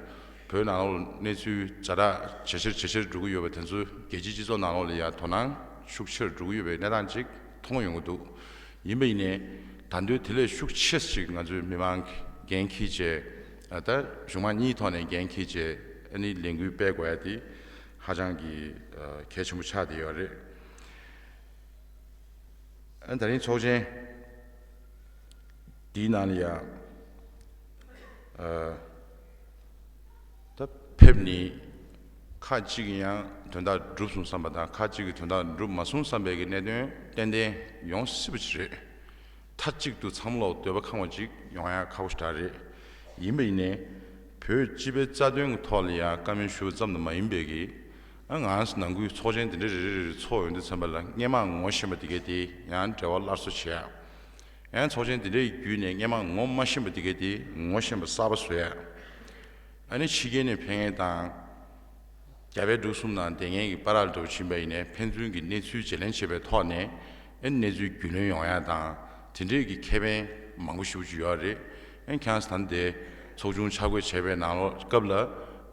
བོད་ནང་ལོགས་གནས་ཚུལ་ཛ་དྲག་ཇེ་ཆེར་ཇེ་ཆེར་འགྲོ་གི་ཡོད་པ་དེ་ཚོ་རྒྱལ་སྤྱིའི་སྤྱི་ཚོགས་ནང་ལོགས་ལ་ཡང་དོ་སྣང་ཤུགས་ཆེར་འགྲོ་གི་ཡོད་པའི་གནས་སྟངས་ཅིག་མཐོང་ཡོང་གི་འདུག་ཡིན་པ་ཡིན་ནའི་ད་དུང་དེ་ལས་ཤུགས་ཆེ་ཞིག་ང་ཚོའི་མི་མང་གིས་འགན་འཁྱེར་བྱས། ཨ་ད་གཞུང་མང་གཉིས་ཐོག་ནས་འགན་འཁྱེར་བྱས་ཨ་ནི་ལས་འགུལ་སྤེལ་དགོས་ཡ་དེ་ཧ་ཅང་གི་ཨ་གལ་ཆེན་པོ་ཆགས་བསྡད་ཡོད་རེད། ཨ་ད་རིང་ཚོགས་ཆེན་འདིའི་ནང་ལ་ཡང་ཨ་ད་ཕེབས་ནས་ཁག་ཅིག་གིས་ཡང་དོན་དག་འགྲུབ་སོང་བསམ་པ་དང་། ཁག་ཅིག་གིས་དོན་དག་འགྲུབ་མ་སོང་བསམ་པའི་གི་གནད་དོན་ཏན་ཏན་ཡོང་སྲིད་པ་ཅིག་རེད། མཐའ་གཅིག་ཏུ་ཚང་མ་ལོག་འདོད་པ་ཁེངས་པ་ཅིག་ཡོང་ཡ་ཁག་པོ་ཞེ་དྲག་རེད། ཡིན་པ་ཡིན་ནའི་བོད་སྤྱི་པའི་རྩ་དོན་གྱི་ཐོག་ལ་ཡང་བཀའ་མོལ་ཞུ་བ་ཙམ་དུ་མ་ཡིན་པའི་གི། ཨ་ང་ནང་ཁུལ་ཚོགས་ཆེན་དེ་འདྲ་རེ་རེ་རེ་རེ་ཚོགས་ཡོང་དུས་ཙམ་པ་ལ་སྔོན་མ་ངོ་ཤེས་པ་དེ་གས་དེ་ཡང་འབྲེལ་བ་སླར་གསོ་བྱེད་ཡ། ཡང་ཚོགས་ཆེན་དེ་འདྲའི་བརྒྱུད་ནས་སྔོན་མ་ངོ་མ་ཤེས་པ་དེ་གས་དེ་ངོ་ཤེས་པ་གསར་པ་བཟོ་ཡ། ཨ་ནི་ཕྱི་རྒྱལ་ནས་ཕེབས་མཁན་དང་། རྒྱ་བལ་འབྲུག་གསུམ་ནང་བསྡད་མཁན་གྱི་བར་ལ་འགྲོ་བཞིན་པ་ཡིན་ནའི་ཕན་ཚུན་གྱི་གནས་ཚུལ་བརྗེ་ལེན་བྱེད་པའི་ཐོག་ནས་ཨེ་གནས་ཚུལ་རྒྱུས་ལོན་ཡོང་ཡ་དང་། དེ་འདྲས་ཀྱི་ཁེ་ཕན་མང་པོ་ཞེ་པོ་ཅིག་ཡོད་རེད། ཨེ་ཁྱེད་རང་ད་ལྟའི་ཚོགས་ཆུང་ཆ་བགོས་བྱས་པའི་ནང་ལོགས་སྐབས་ལ་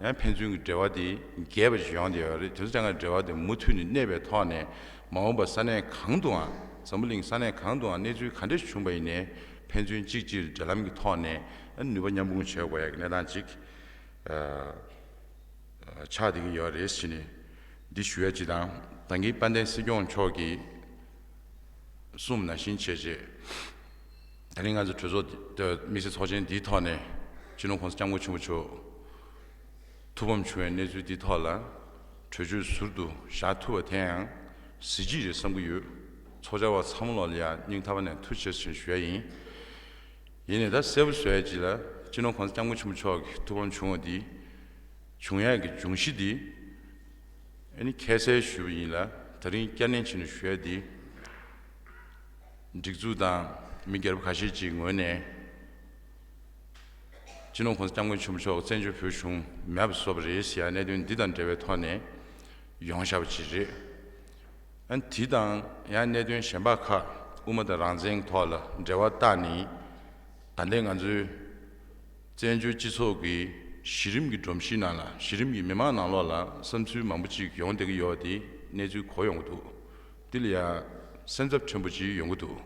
ཡང་ཕན་ཚུན་གྱི་འབྲེལ་བ་དེ་རྒྱས་པ་ཞིག་ཡོང་བསྡད་ཡོད་རེད། དེ་ཚོ་ཅང་གི་འབྲེལ་བ་དེ་མུ་མཐུད་ནས་གནས་པའི་ཐོག་ནས་མ་འོངས་པ་ས་གནས་གང་དུའང་། འཛམ་བུ་གླིང་ས་གནས་གང་དུའང་གནས་ཚུལ་ག་འདྲས་བྱུང་པ་ཡིན་ནའི་ཕན་ཚུན་གཅིག་གཅིག་འབྲེལ་ལམ་གྱི་ཐོག་ནས་ནུས་པ་མཉམ་སྤུངས་བྱེད་དགོས་ཡ་གི་གནས་སྟངས་ཅིག་ཆགས་བསྡད་ཀྱི་ཡོད་རེད་ཟེར་ནས་འདི་ཞུ་ཡ་ཅིག་དང་། ད་གིན་དཔལ་ལྡན་སྲིད་སྐྱོང་མཆོག་གིས་གསུངས་ནང་བཞིན་བྱས་རྗེས། ད་རིང་ང་ཚོ་གྲོས་ཚོགས་འདི་དམིགས་བསལ་ཚོགས་ཆེན་འདིའི་ཐོག་ནས་སྤྱི་ནོར་༸གོང་ས་༸སྐྱབས་མགོན་ཆེན་པོ་མཆོག་ཐུགས་ཕམ་བྱུང་བའི་གནས་ཚུལ་འདིའི་ཐོག་ལ་གྲོས་ཆོད་ཟུར་དུ་བཞག་ཐུབ་པ་དེ་ཡང་གཟི་བརྗིད་རེད་བསམ་གྱི་ཡོད། ཚོགས་བཅར་བ་ཚང་མ་ལོག་ལ་ཡང་སྙིང་ཐག་པ་ནས་ཐུགས་རྗེ་ཆེ་ཞུ་ཡ་ཡིན། ཡིན་ནའི་ད་གསལ་པོ་བཟོ་ཡ་ཅིག་ལ་སྤྱི་ནོར་༸གོང་ས་༸སྐྱབས་མགོན་ཆེན་པོ་མཆོག་གི་ཐུགས་ཕམ་བྱུང་བ་འདི། བྱུང་ཡག་གི་འབྱུང་གཞི་འདི། ཨ་ནི་ཁ་གསལ་ཞུས་པ་ཡིན་ལ། ད་རིང་བསྐྱར་ནན་བྱས་ནས་ཞུ་ཡ་འདི། སྒྲིག་འཛུགས་དང་མི་སྒེར་པ་ཁ་ཤས་ཀྱི་ངོས་ནས། སྤྱི་ནོར་༸གོང་ས་༸སྐྱབས་མགོན་ཆེན་པོ་མཆོག་བཙན་བྱོལ་བོད་གཞུང་མེད་པ་བཟོས་པ་རེད་ཟེར་ཡ་གནད་དོན་འདི་དང་འབྲེལ་བའི་ཐོག་ནས་ཡོང་བཞག་པ་ཅིག་རེད། ཨ་ནི་དེ་དང་ཡང་གནད་དོན་གཞན་པ་ཁག་དབུ་མ་དང་རང་བཙན་གྱི་ཐོག་ལ་འབྲེལ་བ་བཏགས་ནས། ད་ལྟའི་ང་ཚོའི་བཙན་བྱོལ་སྤྱི་ཚོགས་ཀྱི་གཞི་རིམ་གྱི་སྒྲོམ་གཞི་ནང་ལ། གཞི་རིམ་གྱི་མི་མང་ནང་ལོགས་ལ་བསམ་ཚུལ་མང་པོ་ཅིག་ཡོང་བསྡད་ཀྱི་ཡོད་པ་དེ་གནས་ཚུལ་གོ་ཡོང་གི་འདུག་འདི་ལ་ཡང་སེམས་འཚབ་ཕྲན་བུ་ཅིག་ཡོང་གི་འདུག་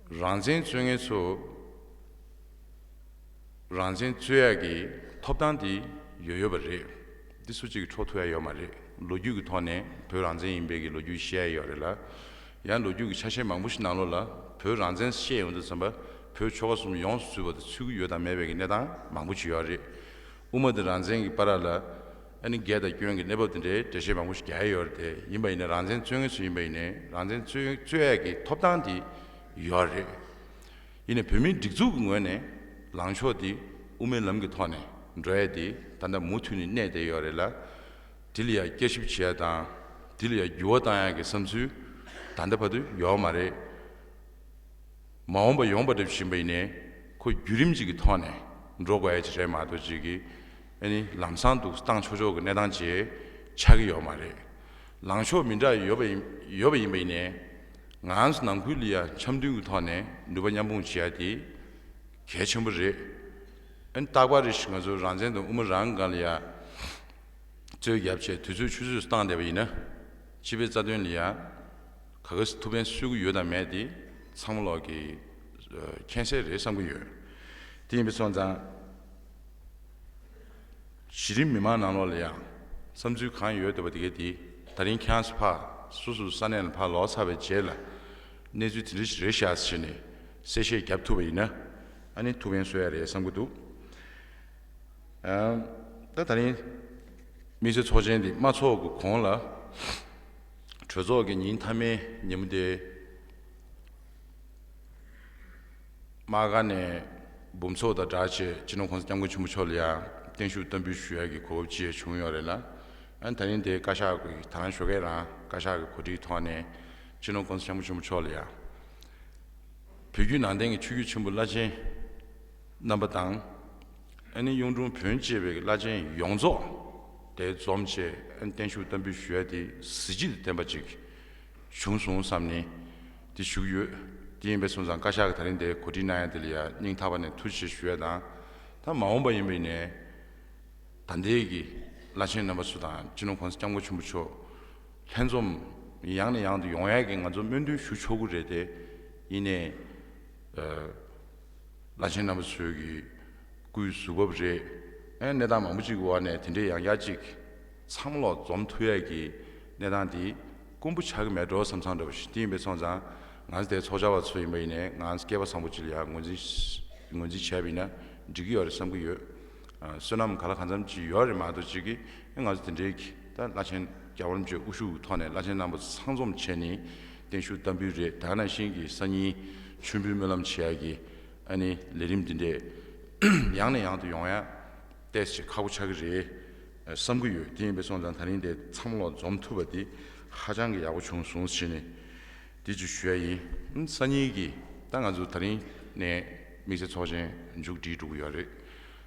རང་བཙན་རྩོད་མཁན་ཚོ་རང་བཙན་རྩོད་ཡག་གི་ཐོབ་ཐང་དེ་ཡོད་ཡོད་པ་རེད། འདི་སུ་གཅིག་གིས་འཕྲོག་ཐུབ་ཡ་ཡོད་མ་རེད། ལོ་རྒྱུས་ཀྱི་ཐོག་ནས་བོད་རང་བཙན་ཡིན་པའི་གི་ལོ་རྒྱུས་བཤད་ཡ་ཡོད་རེད་ལ། ཡང་ལོ་རྒྱུས་ཀྱི་ཆ་ཤས་མང་པོ་ཞིག་ནང་ལོགས་ལ་བོད་རང་བཙན་བཤད་ཡོང་དུས་ཙམ་པ་བོད་ཆོལ་ཁ་གསུམ་ཡོངས་སུ་ཚུད་པ་དང་ཚུད་ཀྱི་ཡོད་དང་མེད་པའི་གི་གནས་སྟངས་མང་པོ་ཅིག་ཡོད་རེད། དབུ་མ་དང་རང་བཙན་གྱི་བར་ལ་ ཨ་ནི་འགལ་དང་སྐྱོན་གྱི་གནས་བབ་དེ་འདྲའི་འགྲེལ་བཤད་མང་པོ་ཞིག་རྒྱག་ཡ་ཡོད་རེད་དེ། ཡིན་པ་ཡིན་ན་རང་བཙན་རྩོད་མཁན་ཚོ་ཡིན་པ་ཡིན་ནའི་རང་བཙན་རྩོད་རྩོད་ཡ་གི་ཐོབ་ཐང་དེ་ཡོད་རེད། ཡིན་ནའི་བོད་མིའི་སྒྲིག་འཛུགས་ཀྱི་ངོས་ནས་ལངས་ཕྱོགས་དེ་དབུ་མའི་ལམ་གྱི་ཐོག་ནས་འགྲོ་ཡ་དེ་ད་ལྟ་མུ་མཐུད་ནས་གནས་བསྡད་ཡོད་རེད་ལ། དེ་ལ་ཡ་བསྐྱར་ཞིབ་བྱེད་ཡ་དང་དེ་ལ་ཡ་འགྱུར་བ་གཏོང་ཡ་གི་བསམ་ཚུལ་ད་ལྟ་བར་དུ་ཡོད་མ་རེད། མ་འོངས་པ་ཡོང་བ་འདྲ་བཞིན་པ་ཡིན་ནའི་ཁོ་བརྒྱུད་རིམ་གཅིག་གི་ཐོག་ནས་འགྲོ་དགོས་ཡ་ཅིག་རེད་མ་གཏོགས་ཅིག་གི་ཨ་ནི་ལམ་སང་དུ་བཏང་ཆོག་ཆོག་གི་གནས་སྟངས་ཅིག་ཆགས་ཀྱི་ཡོད་མ་རེད། ལངས་ཕྱོགས་མི་འདྲ་ཡོད་པ་ཡིན་ཡོད་པ་ཡིན་པ་ཡིན་ནའི་ང་ཚོ་ནང་ཁུལ་ལ་ཡ་འཆམ་མཐུན་གྱི་ཐོག་ནས་ནུས་པ་མཉམ་སྤུངས་བྱེད་ཡ་དེ་གལ་ཆེན་པོ་རེད། ཨ་ནི་རྟག་པར་རེ་ཞིག་ང་ཚོ་རང་བཙན་དང་དབུ་མ་རང་སྒང་ལ་ཡ་རྩོད་རྒྱབ་བྱས་དུས་ཚོད་ཆུད་ཟོས་སུ་བཏང་བསྡད་པ་ཡིན་ན་སྤྱི་པའི་རྩ་དོན་ལ་ཡ་ག་ག་སེ་ཐུགས་ཕན་གསོས་ཀྱི་ཡོད་དང་མེད་དེ་ཚང་མ་ལོག་གི་ཨ་མཁྱེན་གསལ་རེད་བསམ་གྱི་ཡོད། དེ་ཡིན་པ་སོང་ཙང་གཞི་རིམ་མི་མང་ནང་ལོགས་ལ་ཡང་བསམ་ཚུལ་གང་ཡོད་འདུག་པ་དེ་གས་དེ་ད་རིང་ཁྱེད་རང་ཚོ་ཕར་སོ་སོའི་ས་གནས་ལ་ཕར་ལོག་ཚར་བའི་རྗེས་ལ་གནས་ཚུལ་དེ་འདྲ་ཞིག་རེད་ཤག་ཟེར་ནས་གསལ་བཤད་རྒྱབ་ཐུབ་པ་ཡིན་ན་ཨ་ནི་ཐུགས་ཕན་གསོས་ཡ་རེད་བསམ་གྱི་འདུག་ཨ་ད་ད་རིང་དམིགས་བསལ་ཚོགས་ཆེན་འདི་མ་ཚོགས་ཀྱི་གོང་ལ་གྲོས་ཚོགས་ཀྱི་ཉིན་མཐའ་མའི་ཉིན་མོ་དེ། དམག་སྒར་ནས་འབུམ་ཚོགས་དང་སྦྲགས་བྱས་སྤྱི་ནོར་༸གོང་ས་༸སྐྱབས་མགོན་ཆེན་པོ་མཆོག་ལ་ཡང་བརྟན་བཞུགས་བསྟར་འབུལ་ཞུ་ཡ་གི་གོ་སྐབས་ཅིག་བྱུང་ཡོད་རེད་ལ། ཨ་ནི་ད་རིང་དེ་བཀའ་ཤག་གི་ད་རང་ཞོགས་ཀས་རང་བཀའ་ཤག་གི་གོ་སྒྲིག་ཐོག་ནས་སྤྱི་ནོར་༸གོང་ས་༸སྐྱབས་མགོན་ཆེན་པོ་མཆོག་ལ་ཡང་བོད་བརྒྱུད་ནང་བསྟན་གྱི་ཆོས་བརྒྱུད་ཆེན་པོ་བླ་ཆེན་རྣམ་པ་དང་། ཨ་ནི་གཡུང་དྲུང་བོན་བཅས་པའི་བླ་ཆེན་ཡོངས་རྫོགས་དེ་འཛོམས་བྱས་ཨ་ནི་བརྟན་བཞུགས་བསྟར་འབུལ་ཞུ་ཡ་དེ་གཟི་བརྗིད་ལྡན་པ་ཅིག་བྱུང་སོང་བསམ་ནས་དེ་ཞུ་གི་ཡོད། དེ་ཡིན་པས་སོང་ཙང་བཀའ་ཤག་གིས་ད་རིང་དེ་གོ་སྒྲིག་གནང་ཡ་དེ་ལ་ཡ་སྙིང་ཐག་པ་ནས་ཐུགས་རྗེ་ཆེ་ཞུ་ཡ་དང་། ད་མ་འོངས་པ་ཡིན་པ་ཡིན་ནའི་ད་ལྟའི་གི་བླ་ཆེན་རྣམ་པ་ཚོ་དང་སྤྱི་ནོར་༸གོང་ས་༸སྐྱབས་མགོན་ཆེན་པོ་མཆོག་ལྷན་འཛོམས་ཡང་ནས་ཡང་དུ་ཡོང་ཡ་གི་ང་ཚོ་སྨོན་འདུན་ཞུ་ཆོག་གི་རེད་དེ། ཡིན་ནའི་ཨ། བླ་ཆེན་རྣམ་པ་ཚོའི་གི་སྐུའི་གཟུགས་བབ་རེད། ཨེ་གནས་སྟངས་མང་པོ་ཅིག་གི་འོག་ནས་དེ་འདྲའི་ཡང་བསྐྱར་ཅིག་ཚང་མ་ལོག་འཛོམས་ཐུབ་ཡས་ཀྱི་གནས་སྟངས་དེ་དཀོན་པོ་ཆགས་ཀྱི་མེད་འགྲོ་བསམ་བསམ་འདྲ་བོ་ཞིག་དེ་ཡིན་པས་སོང་ཙང་ང་ཚོ་དེ་ཚོགས་བཅར་བ་ཚོ་ཡིན་པ་ཡིན་ནའི་ང་ཚོ་སྐལ་པ་བཟང་པོ་ཅིག་ལ་ཡང་ངོས་འཛིན་ངོས་འཛིན་བྱས་པ་ཡིན་ན་འགྲིག་གི་ཡོད་རེད་བསམ་གྱི་ཡོད། ཨ་བསོད་ནམས་ག་ལ་གང་འཚམ་ཅིག་ཡོད་རེད་མ་གཏོགས་ཅིག་གི་ཨེ་ང་ཚོ་དེ་འདྲའི་གི་ད་བླ་ཆེན་རྒྱལ་བ་རིན་པོ་ཆེ་དབུ་བཞུགས་ཐོག་ནས་བླ་ཆེན་རྣམ་པ་ཚོ་ཚང་འཛོམས་བྱས་ནས་བརྟན་བཞུགས་བསྟར་འབུལ་རེད། ད་ག་ནང་བཞིན་གྱི་སང་ཉིན་མཆོད་འབུལ་སྨོན་ལམ་བྱེད་ཡ་གི་ཨ་ནི་ལས་རིམ་འདི་འདྲས་ཡང་ནས་ཡང་དུ་ཡོང་ཡ་ཏོག་ཙམ་ཁག་པོ་ཆགས་ཀྱི་རེད་བསམ་གྱི་ཡོད། དེ་ཡིན་པས་སོང་ཙང་ད་རིང་དེ་ཚང་མ་ལོག་འཛོམས་ཐུབ་པ་དེ་ཧ་ཅང་གི་ཡག་པོ་བྱུང་སོང་ཟེར་ནས་དེ་ཅིག་ཞུ་ཡ་ཡིན། སང་ཉིན་གྱི་ད་ང་ཚོ་ད་རིང་ནས་དམིགས་བསལ་ཚོགས་ཆེན་མཇུག་སྒྲིལ་འགྲོ་གི་ཡོད་རེད།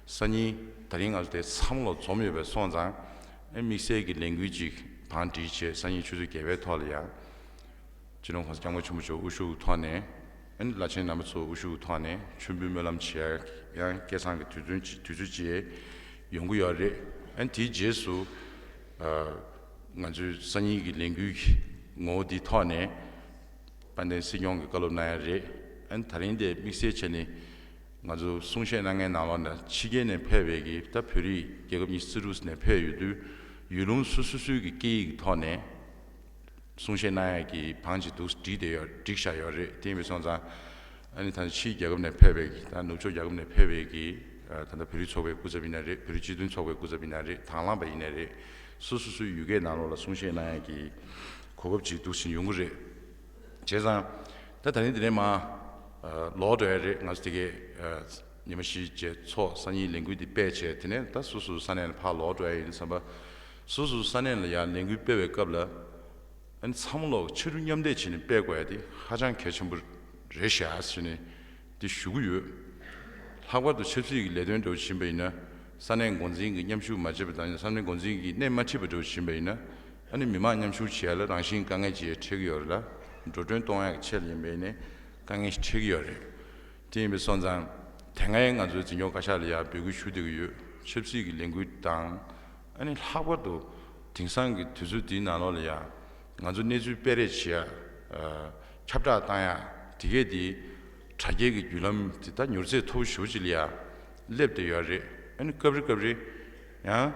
སང་ཉིན་ད་རིང་ང་ཚོ་དེ་ཚང་མ་ལོག་འཛོམས་ཡོད་པས་སོང་ཙང་དམིགས་བསལ་གྱི་ལས་འགུལ་ཅིག་བང་སྒྲིག་བྱས་སང་ཉིན་ཆུ་ཚོད་བརྒྱད་པའི་ཐོག་ལ་ཡ། སྤྱི་ནོར་༸གོང་ས་༸སྐྱབས་མགོན་ཆེན་པོ་མཆོག་དབུ་བཞུགས་ཐོག་ནས་ཨ་ནི་བླ་ཆེན་རྣམ་པ་ཚོ་དབུ་བཞུགས་ཐོག་ནས་མཆོད་འབུལ་སྨོན་ལམ་བྱེད་ཡ་ཡང་སྐལ་བཟང་གི་དུས་ཚོད་ཅིག་དུས་ཚོད་ཅིག་ཡོང་གི་ཡོད་རེད། ཨ་ནི་དེའི་རྗེས་སུ་ཨ་ང་ཚོའི་སང་ཉིན་གྱི་ལས་འགུལ་གྱི་ངོ་བོ་འདིའི་ཐོག་ནས་དཔལ་ལྡན་སྲིད་སྐྱོང་གིས་བཀའ་སློབ་གནང་ཡ་རེད། ཨ་ནི་ད་རིང་དེ་དམིགས་བསལ་བྱས་ནས་ང་ཚོ་གསུང་བཤད་གནང་མཁན་ནང་ལོགས་ནས་ཕྱི་རྒྱལ་ནས་ཕེབས་པའི་གི་ད་བོད་རིགས་རྒྱལ་ཁབ་ཉི་ཤུ་རྩ་དྲུག་ནས་ཕེབས་ཡོད་དུས་ཡུལ་ལུང་སོ་སོ་སོའི་གི་སྐད་ཡིག་གི་ཐོག་ནས། གསུང་བཤད་གནང་ཡག་གི་བང་ཅིག་འདུག་བསྒྲིགས་བསྡད་ཡོད་བསྒྲིགས་བཞག་ཡོད་རེད། དེ་ཡིན་པས་སོང་ཙང་ཨ་ནི་ད་ཕྱིའི་རྒྱལ་ཁབ་ནས་ཕེབས་པའི་གི་ད་ནུབ་ཕྱོགས་རྒྱལ་ཁབ་ནས་ཕེབས་པའི་གི་ད་ལྟ་བོད་རིགས་ཚོགས་པའི་སྐུ་ཚབ་ཡིན་ན་རེད། བོད་རིགས་སྤྱི་མཐུན་ཚོགས་པའི་སྐུ་ཚབ་ཡིན་ན་རེད། དང་བླངས་པ་ཡིན་ན་རེད། སོ་སོ་སོའི་ཡུལ་སྐད་ནང་ལོགས་ལ་གསུང་བཤད་གནང་ཡག་གི་གོ་སྐབས་ཅིག་འདུག་ཟིན་ཡོང་གི་རེད། བྱས་ཙང་ད་ད་རིང་འདི་ནས་མར་ལོག་འགྲོ་ཡ་རེད། ང་ཚོ་དེ་གས་ཉི་མ་བཞི་རྗེས་ཚོགས་སང་ཉིན་ལས་འགུལ་འདི་སྤེལ་བྱས་དེ་ནས་ད་སོ་སོའི་ས་གནས་ལ་ཕར་ལོག་འགྲོ་ཡ་ཡིན་བསམ་པ། སོ་སོའི་ས་གནས་ལ་ཡང་ལས་འགུལ་སྤེལ་བའི་སྐབས་ལ། ཨ་ནི་ཚང་མ་ལོག་ཕྱར་གྲུ་མཉམ་འདེགས་བྱས་ནས་སྤེལ་དགོས་ཡ་དེ་ཧ་ཅང་གལ་ཆེན་པོ་རེད་ཤག་ཟེར་ནས་དེ་ཞུ་གི་ཡོད། ལྷག་པར་དུ་ཆབ་སྲིད་ཀྱི་ལས་དོན་འདྲ་བོ་ཕྱིན་པ་ཡིན་ན་ས་གནས་འགོ་འཛིན་གྱིས་མཉམ་ཞུགས་མ་བྱས་པ་དང་ས་གནས་འགོ་འཛིན་གྱིས་སྣེ་མ་ཁྲིད་པ་འདྲ་བོ་ཕྱིན་པ་ཡིན་ན་ཨ་ནི་མི་མང་མཉམ་ཞུགས་བྱེད་ཡ་ལ་རང་བཞིན་དཀའ་ངལ་ཅིག་འཕྲད་ཀྱི་ཡོད་རེད་ལ། འགྲོ་གྲོན་གཏོང་ཡ་གི་ཆེད་ལ་ཡིན་པ་ཡིན་ནའི་དཀའ་ངལ་ཞིག་འཕྲད་ཀྱི་ཡོད་རེད། དེ་ཡིན་པས་སོང་ཙང་དེ་སྔའི་ང་ཚོའི་འཛིན་སྐྱོང་བཀའ་ཤག་ལ་ཡང་འབོད་སྐུལ་ཞུ་བསྡད་ཀྱི་ཡོད། ཆབ་སྲིད་ཀྱི་ལས་འགུལ་དང་། ཨ་ནི་ལྷག་པར་དུ་དེང་སང་གི་དུས་ཚོད་འདིའི་ནང་ལོགས་ལ་ཡང་ང་ཚོ་གནས་ཚུལ་སྤེལ་རེས་བྱེད་ཡ། ཨ་ཁྱབ་བསྒྲགས་བཏང་ཡ། དེ་གས་དེ་དྲ་རྒྱའི་གི་བརྒྱུད་ལམ་དེ་ད་མྱུར་ཚད་མཐོ་པོ་ཞེ་པོ་ཅིག་ལ་ཡ་སླེབས་བསྡད་ཡོད་རེད། ཨ་ནི་སྐབས་རེ་སྐབས་རེ་ཡང་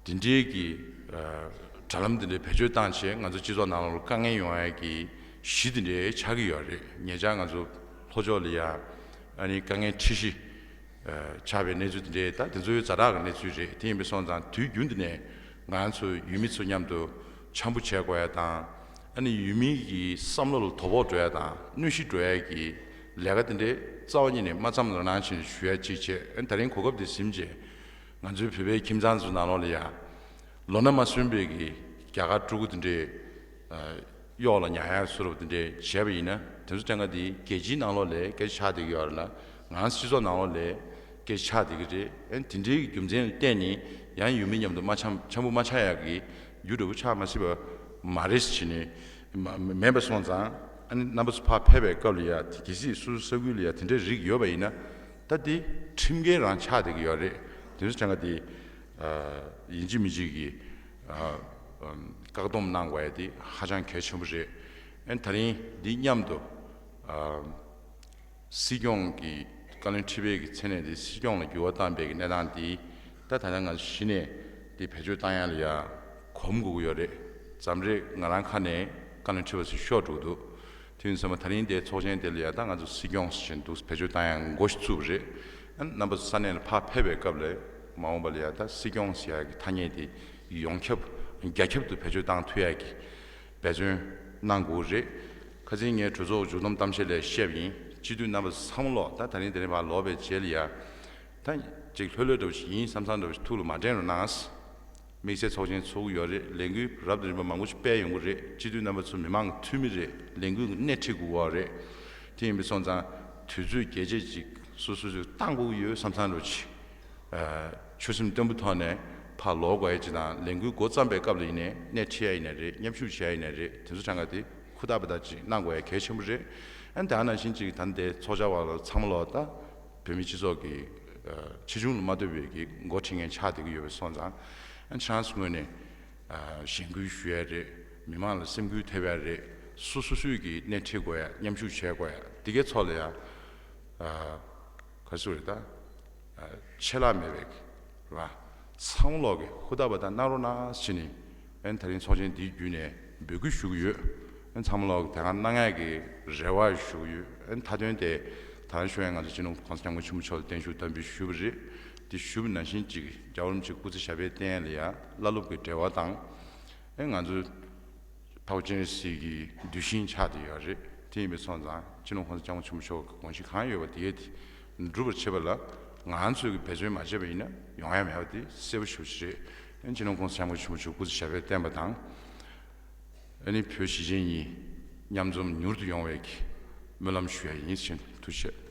དེ་འདྲའི་གི་ཨ་དྲ་ལམ་དེ་འདྲའི་བེད་སྤྱོད་བཏང་བྱས་ང་ཚོ་སྤྱི་ཚོགས་ནང་ལོགས་ལ་དཀའ་ངལ་ཡོང་ཡ་གི་གཞི་དེ་འདྲའི་ཆགས་ཀྱི་ཡོད་རེད། ཉེ་ཆར་ང་ཚོ་ལྷོ་ཕྱོགས་ལ་ཡ་ཨ་ནི་དཀའ་ངལ་འཕྲད་གཞི། ཆགས་པའི་གནས་ཚུལ་དེ་འདྲའི་ད་དེ་ཚོའི་ཛ་དྲག་གི་གནས་ཚུལ་རེད། དེ་ཡིན་པ་སོང་ཙང་དུས་རྒྱུན་དུ་ནས་ང་ཚོ་ཡུལ་མི་ཚོ་མཉམ་དུ་འཆམ་པོ་བྱེད་དགོས་ཡ་དང་། ཨ་ནི་ཡུལ་མི་གི་བསམ་བློ་ལ་དོ་ཕོག་འགྲོ་ཡ་དང་གནོད་གཞི་འགྲོ་ཡ་གི་ལས་ཀ་དེ་འདྲའི་རྩ་བ་ཉིད་ནས་མ་བརྩམས་རོགས་གནང་ཞེས་ཞུ་ཡ་གཅིག་བྱས། ཨ་ནི་ད་རིང་གོ་སྐབས་དེ་ཟིན་རྗེས་ང་ཚོའི་བོད་པའི་ཁྱིམ་ཚང་ཚོའི་ནང་ལོགས་ལ་ཡ། ལོ་ན་མ་སོན་པའི་གི་རྒྱ་གར་ཕྲུ་གུ་དེ་འདྲའི་གཡོག་ལ་ཉར་ཡག་བཟོ་འདྲ་པོ་དེ་འདྲའི་བྱས་པ་ཡིན་ན། དེ་ཚོ་ཐད་ཀ་དེ་རྒྱལ་སྤྱིའི་ནང་ལོགས་ལ་སྐད་ཆ་ཆགས་བསྡད་ཀྱི་ཡོད་རེད་ལ། ང་ཚོ་སྤྱི་ཚོགས་ནང་ལོགས་ལ་སྐད་ཆ་ཆགས་བསྡད་ཀྱི་རེད། ཨ་ནི་དེ་འདྲའི་རྒྱུ་མཚན་ལ་བརྟེན་ནས་ཡང་ཡུལ་མི་མཉམ་དུ་མ་འཆམ་འཆམ་པོ་མ་ཆགས་ཡག་གི་རྒྱུ་འདྲ་པོ་ཆགས་མ་སྲིད་པ་མ་རེད་ཟེར་ནས་མ་མེད་པ་སོང་ཙང་། ཨ་ནི་རྣམ་པ་ཚོ་ཕར་ཕེབས་པའི་སྐབས་ལ་ཡ་དེ་གལ་སྲིད་སོ་སོའི་ས་ཁུལ་ལ་ཡ་དེ་འདྲའི་རིགས་ཡོད་པ་ཡིན་ན། ད་དེ་ཁྲིམས་འགལ་རང་ཆགས་བསྡད་ཀྱི་ཡོད་རེད། དེ་ཚོ་ཐད་ཀ་དེ། ཡིན་གཅིག་མིན་གཅིག་གི་བཀག་སྡོམ་གནང་དགོས་ཡ་དེ་ཧ་ཅང་གལ་ཆེན་པོ་རེད། ཨ་ནི་ད་རིང་འདི་མཉམ་དུ་སྲིད་སྐྱོང་གི་བཀའ་བློན་ཁྲི་པའི་གི་མཚན་གནས་དེ་སྲིད་སྐྱོང་ལ་འགྱུར་བ་བཏང་པའི་གི་གནས་སྟངས་དེ། ད་ད་ལྟ་ང་ཚོ་གཞི་ནས་དེ་བེད་སྤྱོད་བཏང་ཡ་ལ་ཡ་གོམས་དགོས་ཀྱི་ཡོད་རེད། མཚམས་རེ་ང་རང་ཁ་ནས་བཀའ་བློན་ཁྲི་པ་ཟེར་ཤོར་འགྲོ་གི་འདུག་དེ་ཡིན་ཙང་ད་རིང་དེ་ཚོགས་ཆེན་དེ་ལ་ཡ་ད་ང་ཚོ་སྲིད་སྐྱོང་ཟེར་བཞིན་འདུག་བེད་སྤྱོད་བཏང་ཡ་འགོ་ཞིག་བཙུགས་པ་རེད། ཨ་ནི་རྣམ་པ་ཚོ་ས་གནས་ལ་ཕར་ཕེབས་པའི་སྐབས་ལ་མ་འོངས་པ་ལ་ཡ་ད་སྲིད་སྐྱོང་ཟེར་ཡ་གི་ཐ་སྙད་དེ་ཡོངས་ཁྱབ་རྒྱ་ཁྱབ་ཏུ་བེད་སྤྱོད་བཏང་ཐུབ་ཡ་གི་འབད་བརྩོན་གནང་དགོས་རེད། ཁ་སང་ངས་གྲོས་ཚོགས་མཇུག་བསྡོམས་གཏམ་བཤད་ལ་བཤད་པ་ཡིན། སྤྱི་འཐུས་རྣམ་པ་ཚོ་ཚང་མ་ལོག་ད་ད་རིང་དེ་རིང་ཕར་ལོག་པའི་རྗེས་ལ་ཡ། ད་ཅིག་ལྷོད་ལྷོད་འདྲ་པོ་ཞིག་ཡིན་བསམ་བསམ་འདྲ་པོ་ཞིག་ཐུགས་ལ་མ་དྲན་རོགས་གནང་། དམིགས་བསལ་ཚོགས་ཆེན་ཚོགས་ཀྱི་ཡོད་རེད། ལས་འགུལ་རབ་དང་རིམ་པ་མང་པོ་ཞིག་སྤེལ་ཡོང་གི་རེད། སྤྱི་འཐུས་རྣམ་པ་ཚོ་མི་མང་གི་འཐུས་མི་རེད། ལས་འགུལ་གྱི་སྣེ་ཁྲིད་དགོས་པ་རེད། དེ་ཡིན་པ་སོང་ཙང་དུས་ཚོད་རྒྱས་བཅད་ཅིག་སོ་སོ་སོས་བཏང་དགོས་ཀྱི་ཡོད་བསམ་བསམ་འདྲ་པོ་ཅིག་ཆོད་སེམས་བརྟན་པོའི་ཐོག་ནས་ཕར་ལོག་དགོས་ཡ་ཅིག་དང་། ལས་འགུལ་འགོ་བརྩམས་པའི་སྐབས་ལ་ཡིན་ནའི་སྣེ་ཁྲིད་ཡ་ཡིན་ནའི་རེད། མཉམ་ཞུགས་བྱེད་ཡ་ཡིན་ནའི་རེད། དེ་ཚོ་ཐད་ཀ་དེ་ཧུར་ཐག་པ་ཐག་ཅིག་གནང་དགོས་ཡ་གལ་ཆེན་པོ་རེད། ཨ་ནི་ད་ནང་བཞིན་ཅིག་ད་ནི་དེ་ཚོགས་བཅར་བ་ལ་ཚང་མ་ལོག་ད་བོད་མི་སྤྱི་ཚོགས་ཀྱི་ཆེ་ཆུང་ལ་མ་ལྟོས་པའི་གི་འགོ་ཁྲིད་མཁན་ཆགས་བསྡད་ཀྱི་ཡོད་པ་སོང་ཙང་། ཨ་ནི་ཁྱེད་རང་ཚོའི་ངོས་ནས་གཞེན་སྐུལ་ཞུ་ཡ་རེད། མི་མང་ལ་སེམས་འགུལ་ཐེབས་ཡ་རེད། སོ་སོ་སོས་ཀྱི་སྣེ་ཁྲིད་དགོས་ཡ། མཉམ་ཞུགས་བྱེད་དགོས་ཡ། དེ་གའི་ཚོགས་ལ་ཡ། ག་རེ་ཟེར་དགོས་རེད་ད། ཆད་ལྷག་མེད་པའི་རེད་བ། ཚང་མ་ལོག་གི་ཧུར་ཐག་པ་ཐག་གནང་རོགས་གནང་ཟེར་ནས། ཨ་ནི་ད་རིང་ཚོགས་ཆེན་འདི་བརྒྱུད་ནས་འབོད་སྐུལ་ཞུ་གི་ཡོད། ཨ་ནི་ཚང་མ་ལོག་གི་དེ་ག་གནང་ཡ་གི་རེ་བ་ཞུ་གི་ཡོད། ཨ་ནི་མཐའ་དོན་དེ་ད་ཞུ་ཡ་ང་ཚོ་སྤྱི་ནོར་༸གོང་ས་༸སྐྱབས་མགོན་ཆེན་པོ་མཆོག་ལ་བརྟན་བཞུགས་བསྟར་འབུལ་ཞུས་པ་རེད། དེ་ཞུས་པ་ནང་བཞིན་ཅིག་རྒྱལ་བ་རིན་པོ་ཆེ་སྐུ་ཚེ་ཞབས་པད་བརྟན་ཡ་ལ་ཡ་བླ་སློབ་ཀྱི་འབྲེལ་བ་དང་། ཨེ་ང་ཚོ་འཕགས་པ་སྤྱན་རས་གཟིགས་ཀྱི་གདུལ་ཞིང་ཆགས་བསྡད་ཡོད་རེད། དེ་ཡིན་པའི་སོང་ཙང་སྤྱི་ནོར་༸གོང་ས་༸སྐྱབས་མགོན་ཆེན་པོ་མཆོག་གི་དགོངས་གཞི་གང་ཡོད་པ་དེ་འགྲུབ་པར་བྱེད་པ་ལ་ང་ཚོས་ཀྱི་འབད་བརྩོན་མ་བྱས་པ་ཡིན་ན་ཡོང་ཡ་མེད་པ་དེ་གསལ་པོ་ཞེ་པོ་ཅིག་རེད། ཨེ་སྤྱི་ནོར་༸གོང་ས་༸སྐྱབས་མགོན་ཆེན་པོ་མཆོག་སྐུ་ཚེ་ཞབས་པད་བརྟན་པ་དང་། ཨ་ནི་བོད་གཞིས་བྱེས་གཉིས་མཉམ་འཛོམས་མྱུར་དུ་ཡོང་བའི་གི་སྨོན་ལམ་ཞུ་ཡ་ཡིན་ཟེར། ཐུགས་རྗེ་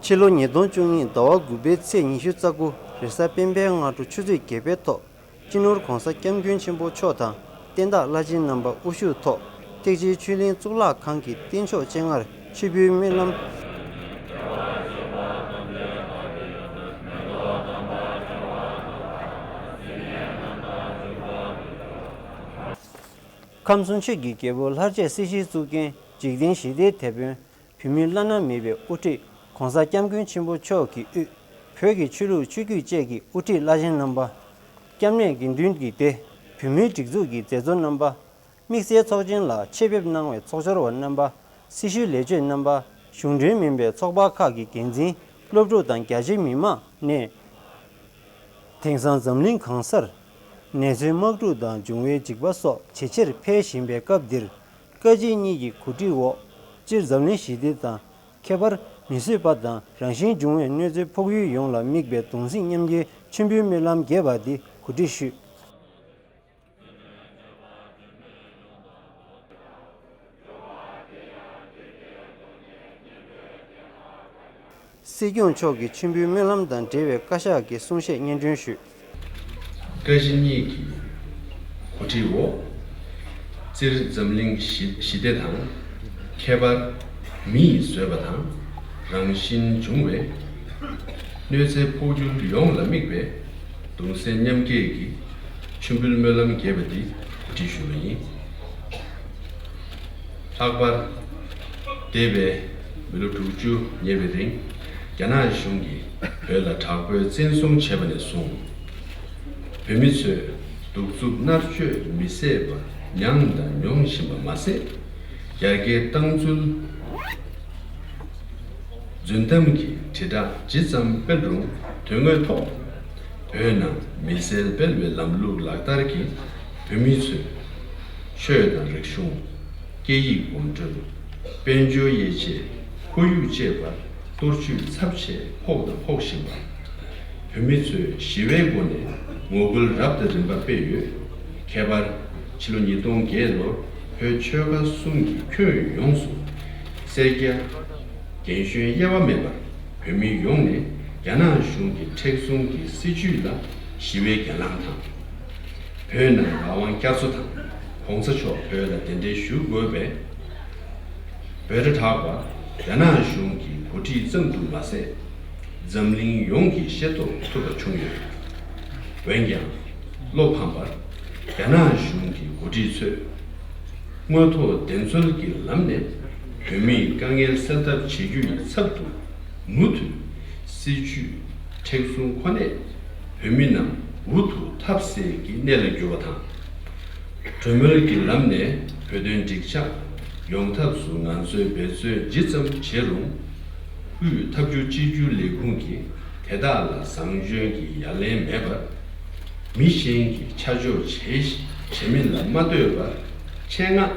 ཆེ། ཕྱི་ལོ་ཉིས་སྟོང་བཅུ་གཉིས་ཟླ་བ་དགུ་པའི་ཚེས་ཉི་ཤུ་རྩ་དགུ་རེས་གཟའ་སྤེན་པའི་སྔ་དྲོ་ཆུ་ཚོད་བརྒྱད་པའི་ཐོག་སྤྱི་ནོར་༸གོང་ས་༸སྐྱབས་མགོན་ཆེན་པོ་མཆོག་དང་བསྟན་བདག་བླ་ཆེན་རྣམ་པ་དབུ་བཞུགས་ཐོག་ཐེག་ཆེན་ཆོས་གླིང་གཙུག་ལག་ཁང་གི་རྟེན་མཆོག་སྤྱན་སྔར་མཆོད་འབུལ་སྨོན་ལམ། ཁམས་གསུམ་ཆོས་ཀྱི་རྒྱལ་པོ་ལྷར་བཅས་སྲིད་ཞིའི་གཙུག་རྒྱན་འཇིག་རྟེན་ཞི་བདེའི་དེད་དཔོན། བོད་མིའི་བླ་ན་མེད་པའི་དབུ་ཁྲིད་༸གོང་ས་༸སྐྱབས་མགོན་ཆེན་པོ་མཆོག་གི་དབུས་བོད་ཀྱི་ཆོས་ལུགས་ཆོས་བརྒྱུད་བཅས་ཀྱི་དབུ་ཁྲིད་བླ་ཆེན་རྣམ་པ། སྐྱབས་གནས་དགེ་འདུན་གྱི་སྡེ། བོད་མིའི་སྒྲིག་འཛུགས་ཀྱི་མཛད་གཙོ་རྣམ་པ། དམིགས་བསལ་ཚོགས་ཆེན་ལ་ཆེད་ཕེབས་གནང་བའི་ཚོགས་འཆར་བ་རྣམ་པ། སྲི་ཞུའི་ལས་བྱེད་རྣམ་པ། གཞུང་འབྲེལ་མིན་པའི་ཚོགས་པ་ཁག་གི་འགན་འཛིན། སློབ་ཕྲུག་དང་རྒྱ་ཆེ་མི་མང་ནས། དེང་སང་འཛམ་གླིང་གང་སར་ནད་མཚོན་དམག་འཁྲུག་དང་འབྱུང་བའི་འཇིགས་པ་སོགས་ཇེ་ཆེར་འཕེལ་བཞིན་པའི་སྐབས་འདིར། བཀའ་སྤྱི་གཉིས་ཀྱི་གོ་སྒྲིག་འོག་སྤྱིར་འཛམ་གླིང་ཞི་བདེ་དང་། ཁྱད་པར་མི་བཟོད་པ་དང་རང་བཞིན་འབྱུང་བའི་གནོད་འཚེ་ཕོག་ཡུལ་ཡོངས་ལ་དམིགས་པའི་གདུང་སེམས་མཉམ་སྐྱེའི་མཆོད་འབུལ་སྨོན་ལམ་རྒྱས་པ་འདི་གོ་སྒྲིག་ཞུས། སྲིད་སྐྱོང་མཆོག་གིས་མཆོད་འབུལ་སྨོན་ལམ་དང་འབྲེལ་བའི་བཀའ་ཤག་གི་གསུང་བཤད་སྙན་སྒྲོན་ཞུས། བཀའ་སྤྱི་གཉིས་ཀྱི་གོ་སྒྲིག་འོག་སྤྱིར་འཛམ་གླིང་ཞི་ཞི་བདེ་དང་། ཁྱད་པར་མི་ཡིས་བཟོས་པ་དང་རང་བཞིན་འབྱུང་བའི་གནོད་འཚེ་ཕོག་རྒྱུ་ཡོངས་ལ་དམིགས་པའི་གདུང་སེམས་མཉམ་སྐྱེད་ཀྱི་མཆོད་འབུལ་སྨོན་ལམ་རྒྱས་པ་འདི་གོ་སྒྲིག་ཞུས་པ་ཡིན། ལྷག་པར་འདས་པའི་མི་ལོ་དྲུག་ཅུ་ཉེ་བའི་རིང་ རྒྱ་ནག་གཞུང་གིས་བོད་ལ་དྲག་པོའི་བཙན་བཟུང་བྱས་པ་ནས་བཟུང་། བོད་མི་ཚོས་གདུག་རྩུབ་མནར་གཅོད་མི་བཟད་པ་མྱངས་དང་མྱོང་བཞིན་པ་མ་ཟད། ཡར་རྒྱས་བཏང་ཚུལ་རྫུན་གཏམ་གྱི་དྲིལ་བསྒྲགས་ཇི་ཙམ་སྤེལ་རུང་དོན་དངོས་ཐོག་བོད་ནང་མི་སེར་སྤེལ་བའི་ལམ་ལུགས་ལག་བསྟར་གྱིས་བོད་མི་ཚོས་ཆོས་དང་རིག་གཞུང་། སྐད་ཡིག་གོམ་བགྲོད། དཔལ་འབྱོར་དབྱེ་འབྱེད། ཁོར་ཡུག་བཅས་པར་གཏོར་བཅོས་ཚབས་ཆེ་ཕོག་དང་ཕོག་བཞིན་པ། བོད་མི་ཚོས་ཞི་བའི་སྒོ་ནས་ངོ་རྒོལ་རབ་དང་རིམ་པ་སྤེལ་ཡོད། ཁྱད་པར་ཕྱི་ལོ་ཉིས་སྟོང་བརྒྱད་ལོར་བོད་ཆོལ་ཁ་གསུམ་གྱི་ཁྱོན་ཡོངས་སུ་སེར་སྐྱ་རྒན་གཞོན་དབྱེ་བ་མེད་པར་བོད་མི་ཡོངས་ནས་རྒྱ་ནག་གཞུང་གི་མཁྲེགས་བཟུང་གི་སྲིད་བྱུས་ལ་ཞི་བའི་གྱེན་ལངས་དང་། བོད་ནང་རང་དབང་བསྐྱར་གསོ་དང་གོང་ས་མཆོག་བོད་ལ་གདན་འདྲེན་ཞུ་དགོས་པའི་འབོད་སྒྲ་གྲགས་པ། རྒྱ་ནག་གཞུང་གི་འགོ་ཁྲིད་ཙམ་དུ་མ་ཟད། འཛམ་གླིང་ཡོངས་ཀྱིས་ཤེས་རྟོགས་ཐུབ་པ་བྱུང་ཡོད། འོན་ཀྱང་། བློ་ཕམ་པར། རྒྱ་ནག་གཞུང་གི་འགོ་ཁྲིད་ཚོས། དངོས་ཐོག་བདེན་འཚོལ་གྱི་ལམ་ནས་བོད་མིའི་དཀའ་ངལ་སེལ་ཐབས་བྱེད་རྒྱུ་ཡི་ཚབ་ཏུ་མུ་མཐུད་སྲིད་བྱུས་མཁྲེགས་བཟུང་ཁོ་ནས་བོད་མི་རྣམས་འུ་ཐུག་ཐབས་ཟད་ཀྱི་གནས་ལ་གྱུར་བ་དང་། གྲོས་མོལ་གྱི་ལམ་ནས་བོད་དོན་འགྲིག་འཇགས་ཡོང་ཐབས་སུ་ང་ཚོས་འབད་རྩོལ་ཇི་ཙམ་བྱས་རུང་། དབུས་འཐབ་ཇུས་གཅིག་གྱུར་ལས་ཁུངས་ཀྱིས་དེ་དག་ལ་བཟང་སྐྱོང་གི་ཡ་ལན་མེད་པར། མི་གཞན་གྱིས་ཆ་འཇོག་བྱེད་བྱེད་མིན་ལ་མ་ལྟོས་པར་ཆེད་མངགས་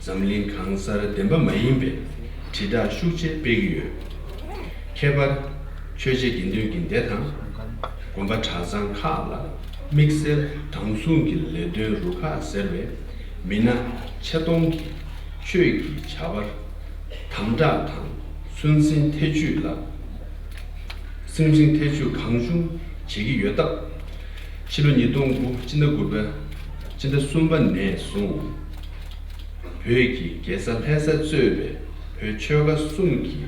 འཛམ་གླིང་གང་སར་བདེན་པ་མ་ཡིན་པའི་དྲིལ་བསྒྲགས་ཤུགས་ཆེ་སྤེལ་གྱི་ཡོད། ཁྱད་པར་ཆོས་བྱེད་དགེ་འདུན་གྱི་སྡེ་དང་དགོན་པ་གྲྭ་ཚང་ཁག་ལ་དམིགས་བསལ་དྲང་སྲུང་གི་ལས་དོན་རུ་ཁག་ཟེར་བའི་མི་སྣ་ཆེད་གཏོང་གིས་ཆོས་ཀྱི་བྱ་བར་དམ་དྲག་དང་སུན་འབྱིན་ཐེ་ཇུས་ལ། སུན་འབྱིན་ཐེ་ཇུས་གང་བྱུང་བྱེད་ཀྱི་ཡོད་སྟབས། ཕྱི་ལོ་ཉིས་སྟོང་དགུ་སྤྱི་ཟླ་དགུ་པའི་སྤྱི་ཟླ་གསུམ་པ་ནས་བཟུང་། བོད་ཀྱི་རྒྱལ་ས་ལྷ་ས་གཙོས་པའི་བོད་ཆོལ་ཁ་གསུམ་གྱི་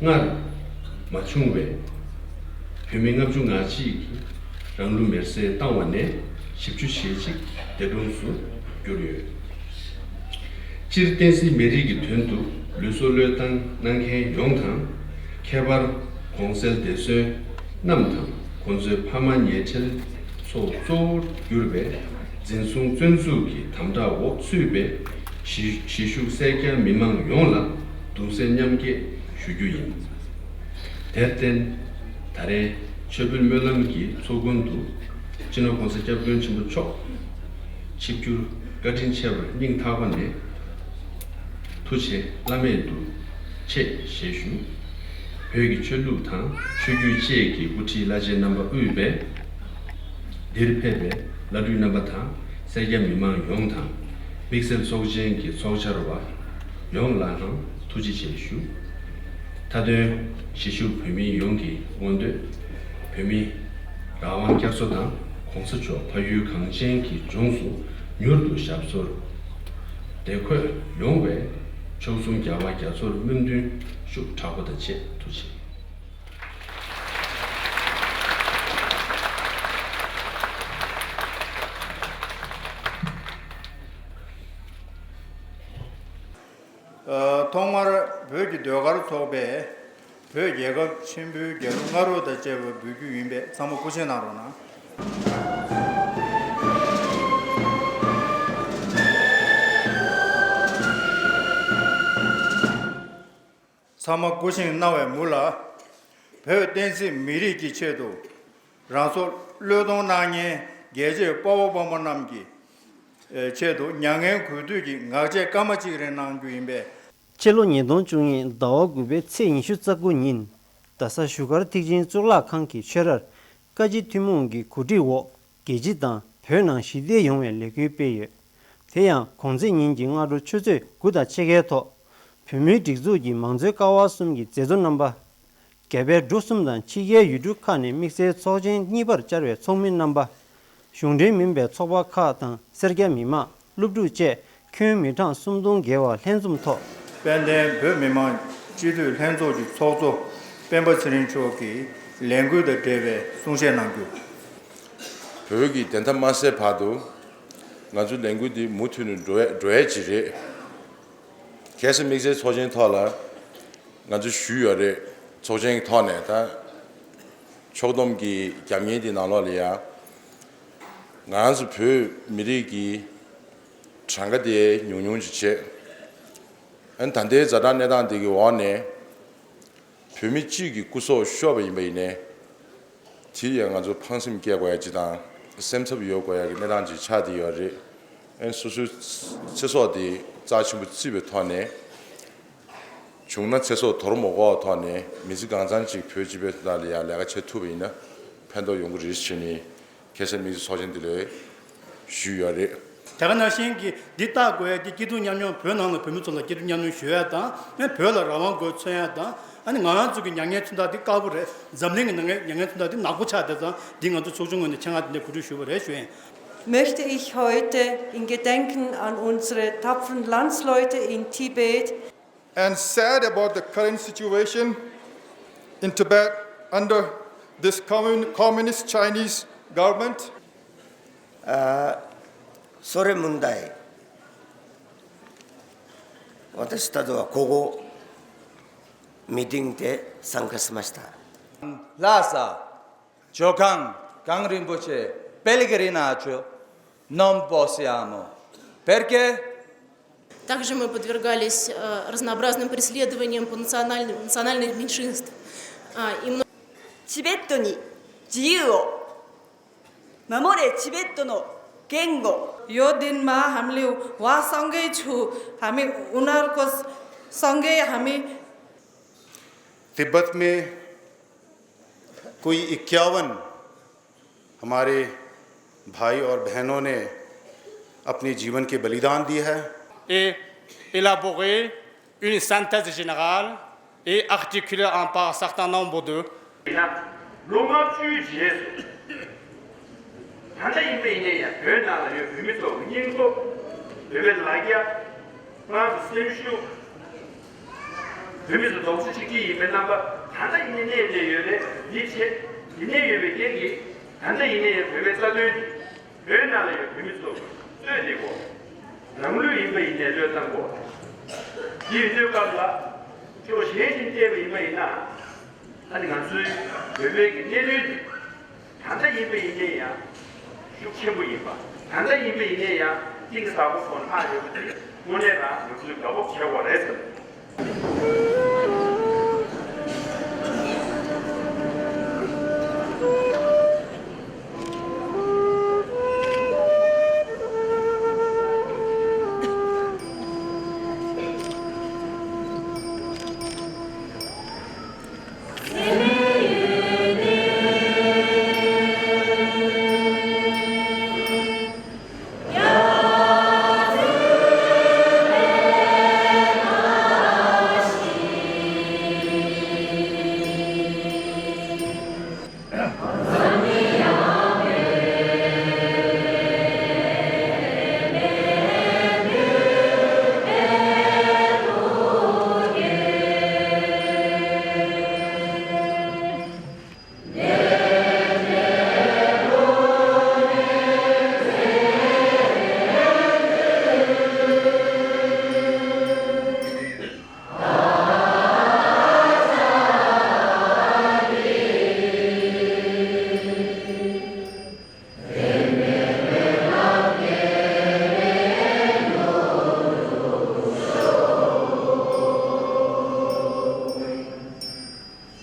སྔར་མ་བྱུང་བའི་བོད་མི་ལྔ་བཅུ་ང་གཅིག་གིས་རང་ལུས་མེར་སྲེག་བཏང་བ་ནས་བཞི་བཅུ་ཞེ་གཅིག་འདས་གྲོངས་སུ་གྱུར་ཡོད། སྤྱིར་བསྟན་སྲིད་མི་རིགས་ཀྱི་དོན་དུ་ལུས་སྲོག་བློས་བཏང་གནང་མཁན་ཡོངས་དང་། ཁྱད་པར་གོང་གསལ་འདས་གསོན་རྣམས་དང་ཁོང་ཚོའི་ཕ་མ་ཉེ་འབྲེལ་ཚོ་གཙོ་བོར་གྱུར་པའི་འཛིན་བཟུང་བཙོན་འཛུལ་གྱི་དམ་དྲག་འོག་ཚུད་པའི་གཞིས་གཞིས་བཞུགས་སེར་སྐྱ་མི་མང་ཡོངས་ལ་གདུང་སེམས་མཉམ་སྐྱེད་ཞུ་རྒྱུ་ཡིན། དེར་བརྟེན། ད་རེས་ཆོས་འཕེལ་སྨོན་ལམ་གྱི་ཚོགས་མགོན་དུ་སྤྱི་ནོར་༸གོང་ས་༸སྐྱབས་མགོན་ཆེན་པོ་མཆོག་ཆིབས་བསྒྱུར་བཀའ་དྲིན་ཆེ་བར་སྙིང་ཐག་པ་ནས་ཐུགས་རྗེ་བླ་མེད་དུ་ཆེ་ཞེས་ཞུ། བོད་ཀྱི་ཆོས་ལུགས་དང་ཆོས་བརྒྱུད་བཅས་ཀྱི་དབུ་ཁྲིད་བླ་ཆེན་རྣམ་པ་དབུས་པའི་འདིར་ཕེབས་པའི་བླ་སྤྲུལ་རྣམ་པ་དང་སེར་སྐྱ་མི་མང་ཡོངས་དང་དམིགས་བསལ་ཚོགས་ཆེན་གྱི་ཚོགས་བཅར་བ་ཡོངས་ལའང་ཐུགས་རྗེ་ཆེ་ཞུ། མཐའ་དོན་གཞིས་བཞུགས་བོད་མི་ཡོངས་ཀྱི་མངོན་འདོད། བོད་མི་རང་དབང་བསྐྱར་གསོ་དང་༸གོང་ས་མཆོག་ཕ་ཡུལ་གངས་ཅན་གྱི་ལྗོངས་སུ་མྱུར་དུ་ཞབས་སོར་བདེ་འཁོད་ཡོང་བའི་མཆོག་ཟུང་རྒྱལ་བ་རྒྱ་མཚོར་སྨོན་འདུན་ཤུགས་དྲག་པོ་དང་བཅས་ཐུགས་རྗེ་ཆེ། ཐོག་མར་བོད་ཀྱི་ཟློས་གར་ཚོགས་པས་བོད་རྒྱལ་ཁབ་ཆེན་པོའི་རྒྱལ་གླུ་ང་རོ་དང་བཅས་པ་འབུལ་རྒྱུ་ཡིན་པས་ཚང་མ་སྐུ་མཁྱེན་གནང་རོགས་གནང་། ཚང་མ་སྐུ་མཁྱེན་གནང་བའི་མུ་ལ། བོད་བསྟན་སྲིད་མི་རིགས་ཀྱི་ཆེད་དུ་རང་སྲོག་བློས་གཏོང་གནང་མཁན་རྒྱལ་གཅེས་དཔའ་བོ་དཔའ་མོ་རྣམས་ཀྱི་ཆེད་དུ་མྱ་ངན་གུས་འདུད་ཀྱི་ངག་བཅད་སྐར་མ་གཅིག་རེ་གནང་རྒྱུ་ཡིན་པས། ཕྱི་ལོ་ཉིས་སྟོང་བཅུ་གཉིས་ཟླ་བ་དགུ་པའི་ཚེས་ཉི་ཤུ་རྩ་དགུ་ཉིན། རྡ་ས་བཞུགས་སྒར་ཐེག་ཆེན་གཙུག་ལག་ཁང་གི་ཆོས་རར་བཀའ་སྤྱི་ཐུན་མོང་གི་གོ་སྒྲིག་འོག་རྒྱལ་སྤྱི་དང་བོད་ནང་ཞི་བདེ་ཡོང་བའི་ལས་འགུལ་སྤེལ་ཡོད། དེ་ཡང་གོང་ཚེས་ཉིན་གྱི་སྔ་དྲོ་ཆུ་ཚོད་དགུ་དང་ཕྱེད་ཀའི་ཐོག་བོད་མིའི་སྒྲིག་འཛུགས་ཀྱི་མང་གཙོའི་ཀ་བ་གསུམ་གྱི་མཛད་གཙོ་རྣམ་པ། རྒྱ་བལ་འབྲུག་གསུམ་དང་ཕྱི་རྒྱལ་ཡུལ་གྲུ་ཁག་ནས་དམིགས་བསལ་ཚོགས་ཆེན་གཉིས་པར་བཅར་བའི་ཚོགས་མི་རྣམ་པ། གཞུང་འབྲེལ་མིན་པའི་ཚོགས་པ་ཁག་དང་སེར་སྐྱ་མི་མང་། སློབ་ཕྲུག་བཅས་ཁྱོན་མི་གྲངས་སུམ་སྟོང་བརྒལ་བ་ལྷན་འཛོམས་ཐོག་དཔལ་ལྡན་བོད་མི་མང་སྤྱི་འཐུས་ལྷན་ཚོགས་ཀྱི་ཚོགས་གཙོ་སྤེན་པ་ཚེ་རིང་མཆོག་གིས་ལས་འགུལ་དང་འབྲེལ་བའི་གསུང་བཤད་གནང་རྒྱུ། བོད་ཀྱི་བདེན་མཐའ་མ་གསལ་བར་དུ་ང་ཚོའི་ལས་འགུལ་འདི་མུ་མཐུད་ནས་འགྲོ་ཡ་འགྲོ་ཡ་ཅིག་རེད། གལ་སྲིད་དམིགས་བསལ་ཚོགས་ཆེན་ཐོག་ལ་ང་ཚོ་ཞུས་ཡོད་རེད། ཚོགས་ཆེན་གྱི་ཐོག་ནས་ད་ཕྱོགས་བསྡོམས་ཀྱི་རྒྱབ་བརྙན་དེ་ནང་ལོགས་ལ་ཡང་ང་རང་ཚོ་བོད་མི་རིགས་ཀྱི་གྲངས་ཀ་དེ་ཉུང་ཉུང་ཅིག་བྱས། ཨ་ནི་ད་ལྟའི་ཛ་དྲག་གནས་སྟངས་འདི་གི་འོག་ནས་བོད་མི་གཅིག་གི་སྐུ་སྲོག་ཤོར་བ་ཡིན་པ་ཡིན་ནའི། དེ་ཡང་ང་ཚོ་ཕངས་སེམས་སྐྱེ་དགོས་ཡ་ཅིག་དང་། སེམས་འཚབ་ཡོད་དགོས་ཡ་གི་གནས་སྟངས་ཅིག་ཆགས་བསྡད་ཡོད་རེད། ཨ་ནི་སོ་སོའི་ཚེ་སྲོག་དེ་རྩ་ཆེན་པོ་བརྩིས་པའི་ཐོག་ནས། བྱུང་ན་ཚེ་སྲོག་དོར་མ་དགོས་པའི་ཐོག་ནས་མི་ཚེ་གང་འཚམ་ཅིག་བོད་སྤྱི་པའི་ཐོག་ལ་ཡང་ལས་ཀ་བྱེད་ཐུབ་པ་ཡིན་ན་ཕན་ཐོགས་ཡོང་གི་རེད་ཞུས་ནས་ཁ་སང་དམིགས་བསལ་ཚོགས་ཆེན་འདི་ལ་ཞུས་ཡོད་རེད། དེ་ག་ནང་བཞིན་གྱི་འདི་བལྟ་དགོས་ཡ་འདི་སྐྱིད་སྡུག་མཉམ་མྱོང་བོད་ནང་ལ་བོད་མི་ཚོ་ལ་སྐྱིད་སྡུག་མཉམ་མྱོང་ཞུ་ཡ་དང་ཨ་ནི་བོད་ལ་རང་དབང་དགོས་མཚོན་ཡ་དང་ཨ་ནི་ང་རང་ཚོ་གི་མྱ་ངན་མཚོན་རྟགས་འདི་དཀར་པོ་རེད། འཛམ་གླིང་གི་མྱ་ངན་མཚོན་རྟགས་འདི་ནག་པོ་ཆགས་བསྡད་ཙང་འདི་ང་ཚོ་ཚོགས་ཆུང་ངོས་ནས་ཆེད་མངགས་འདི་འདྲ་གོ་སྒྲིག་ཞུས་པ་རེད་ཞུ་ཡིན། Möchte ich heute in Gedenken an unsere tapferen Landsleute in Tibet and sad about the current situation in Tibet under this commun- communist Chinese government. あーそれ問題、私たちはここ、ミーティングで参加しました。 ལྷ་ས་ཇོ་ཁང་གངས་རིན་པོ་ཆེ་པེལ་གི་རི་ན་ཆོ་ནོམ་པོ་སི་ཨ་མོ་བེར་ཀེ། Также мы подвергались э, разнообразным преследованиям по национальным, национальных меньшинств. А, и мно- チベットに自由を。守れチベットの言語。 यो दिनमा हामीले उहाँ सँगै छु, हामी उनीहरूको सँगै हामी तिब्बत में कोई इक्यावन हमारे भाई और बहनों ने अपने जीवन के बलिदान दिए हैं। Et élaborer une synthèse générale et articulée en par un certain nombre de ཡིན་ན་ལོ་ལྔ་བཅུའི་རྗེས་སུ། ད་ལྟ་ཡིན་པ་ཡིན་ནའི་ཡང་བོད་ནང་ལ་ཡོད་བོད་མི་ཚོ་སྙིང་སྟོབས། བོད་པའི་ལ་རྒྱ། དམངས་ཀྱི་སེམས་ཤུགས། བོད་མི་ཚོ་རྡོག་རྩ་གཅིག་སྒྲིལ་ཡིན་པའི་རྣམ་པ་ད་ལྟ་ཡིན་ནའི་གནས་བསྡད་ཡོད་རེད། འདི་བྱས་ཡིན་ནའི་ཡོད་པའི་རྐྱེན་གྱིས་ད་ལྟ་ཡིན་ནའི་ཡང་བོད་པའི་རྩ་དོན་འདི། བོད་ནང་ལ་ཡོད་བོད་མི་ཚོ་གཙོས་དེ་གོ། རང་ལུས་ཡིན་པ་ཡིན་ནའི་བློས་བཏང་དགོས། འདི་ཡིན་དུས་སྐབས་ལ་ཁྱོད་གཞན་ཞིག་བལྟས་པ་ཡིན་པ་ཡིན་ན། ཨ་ནི་ང་ཚོའི་བོད་པའི་གི་གནད་དོན་འདི་ད་ལྟ་ཡིན་པ་ཡིན་ནའི་ཡང་ཤུགས་ཆེན་པོ་ཡིན་པ། ད་ལྟ་ཡིན་པ་ཡིན་ནའི་ཡང་གཏིང་ཟབ་པོ་སོང་ལྷག་ཡོད་པ་དེ་དངོས་གནས་རང་ང་ཚོས་དགའ་སྤོབས་བྱེད་དགོས་རེད་བསམ།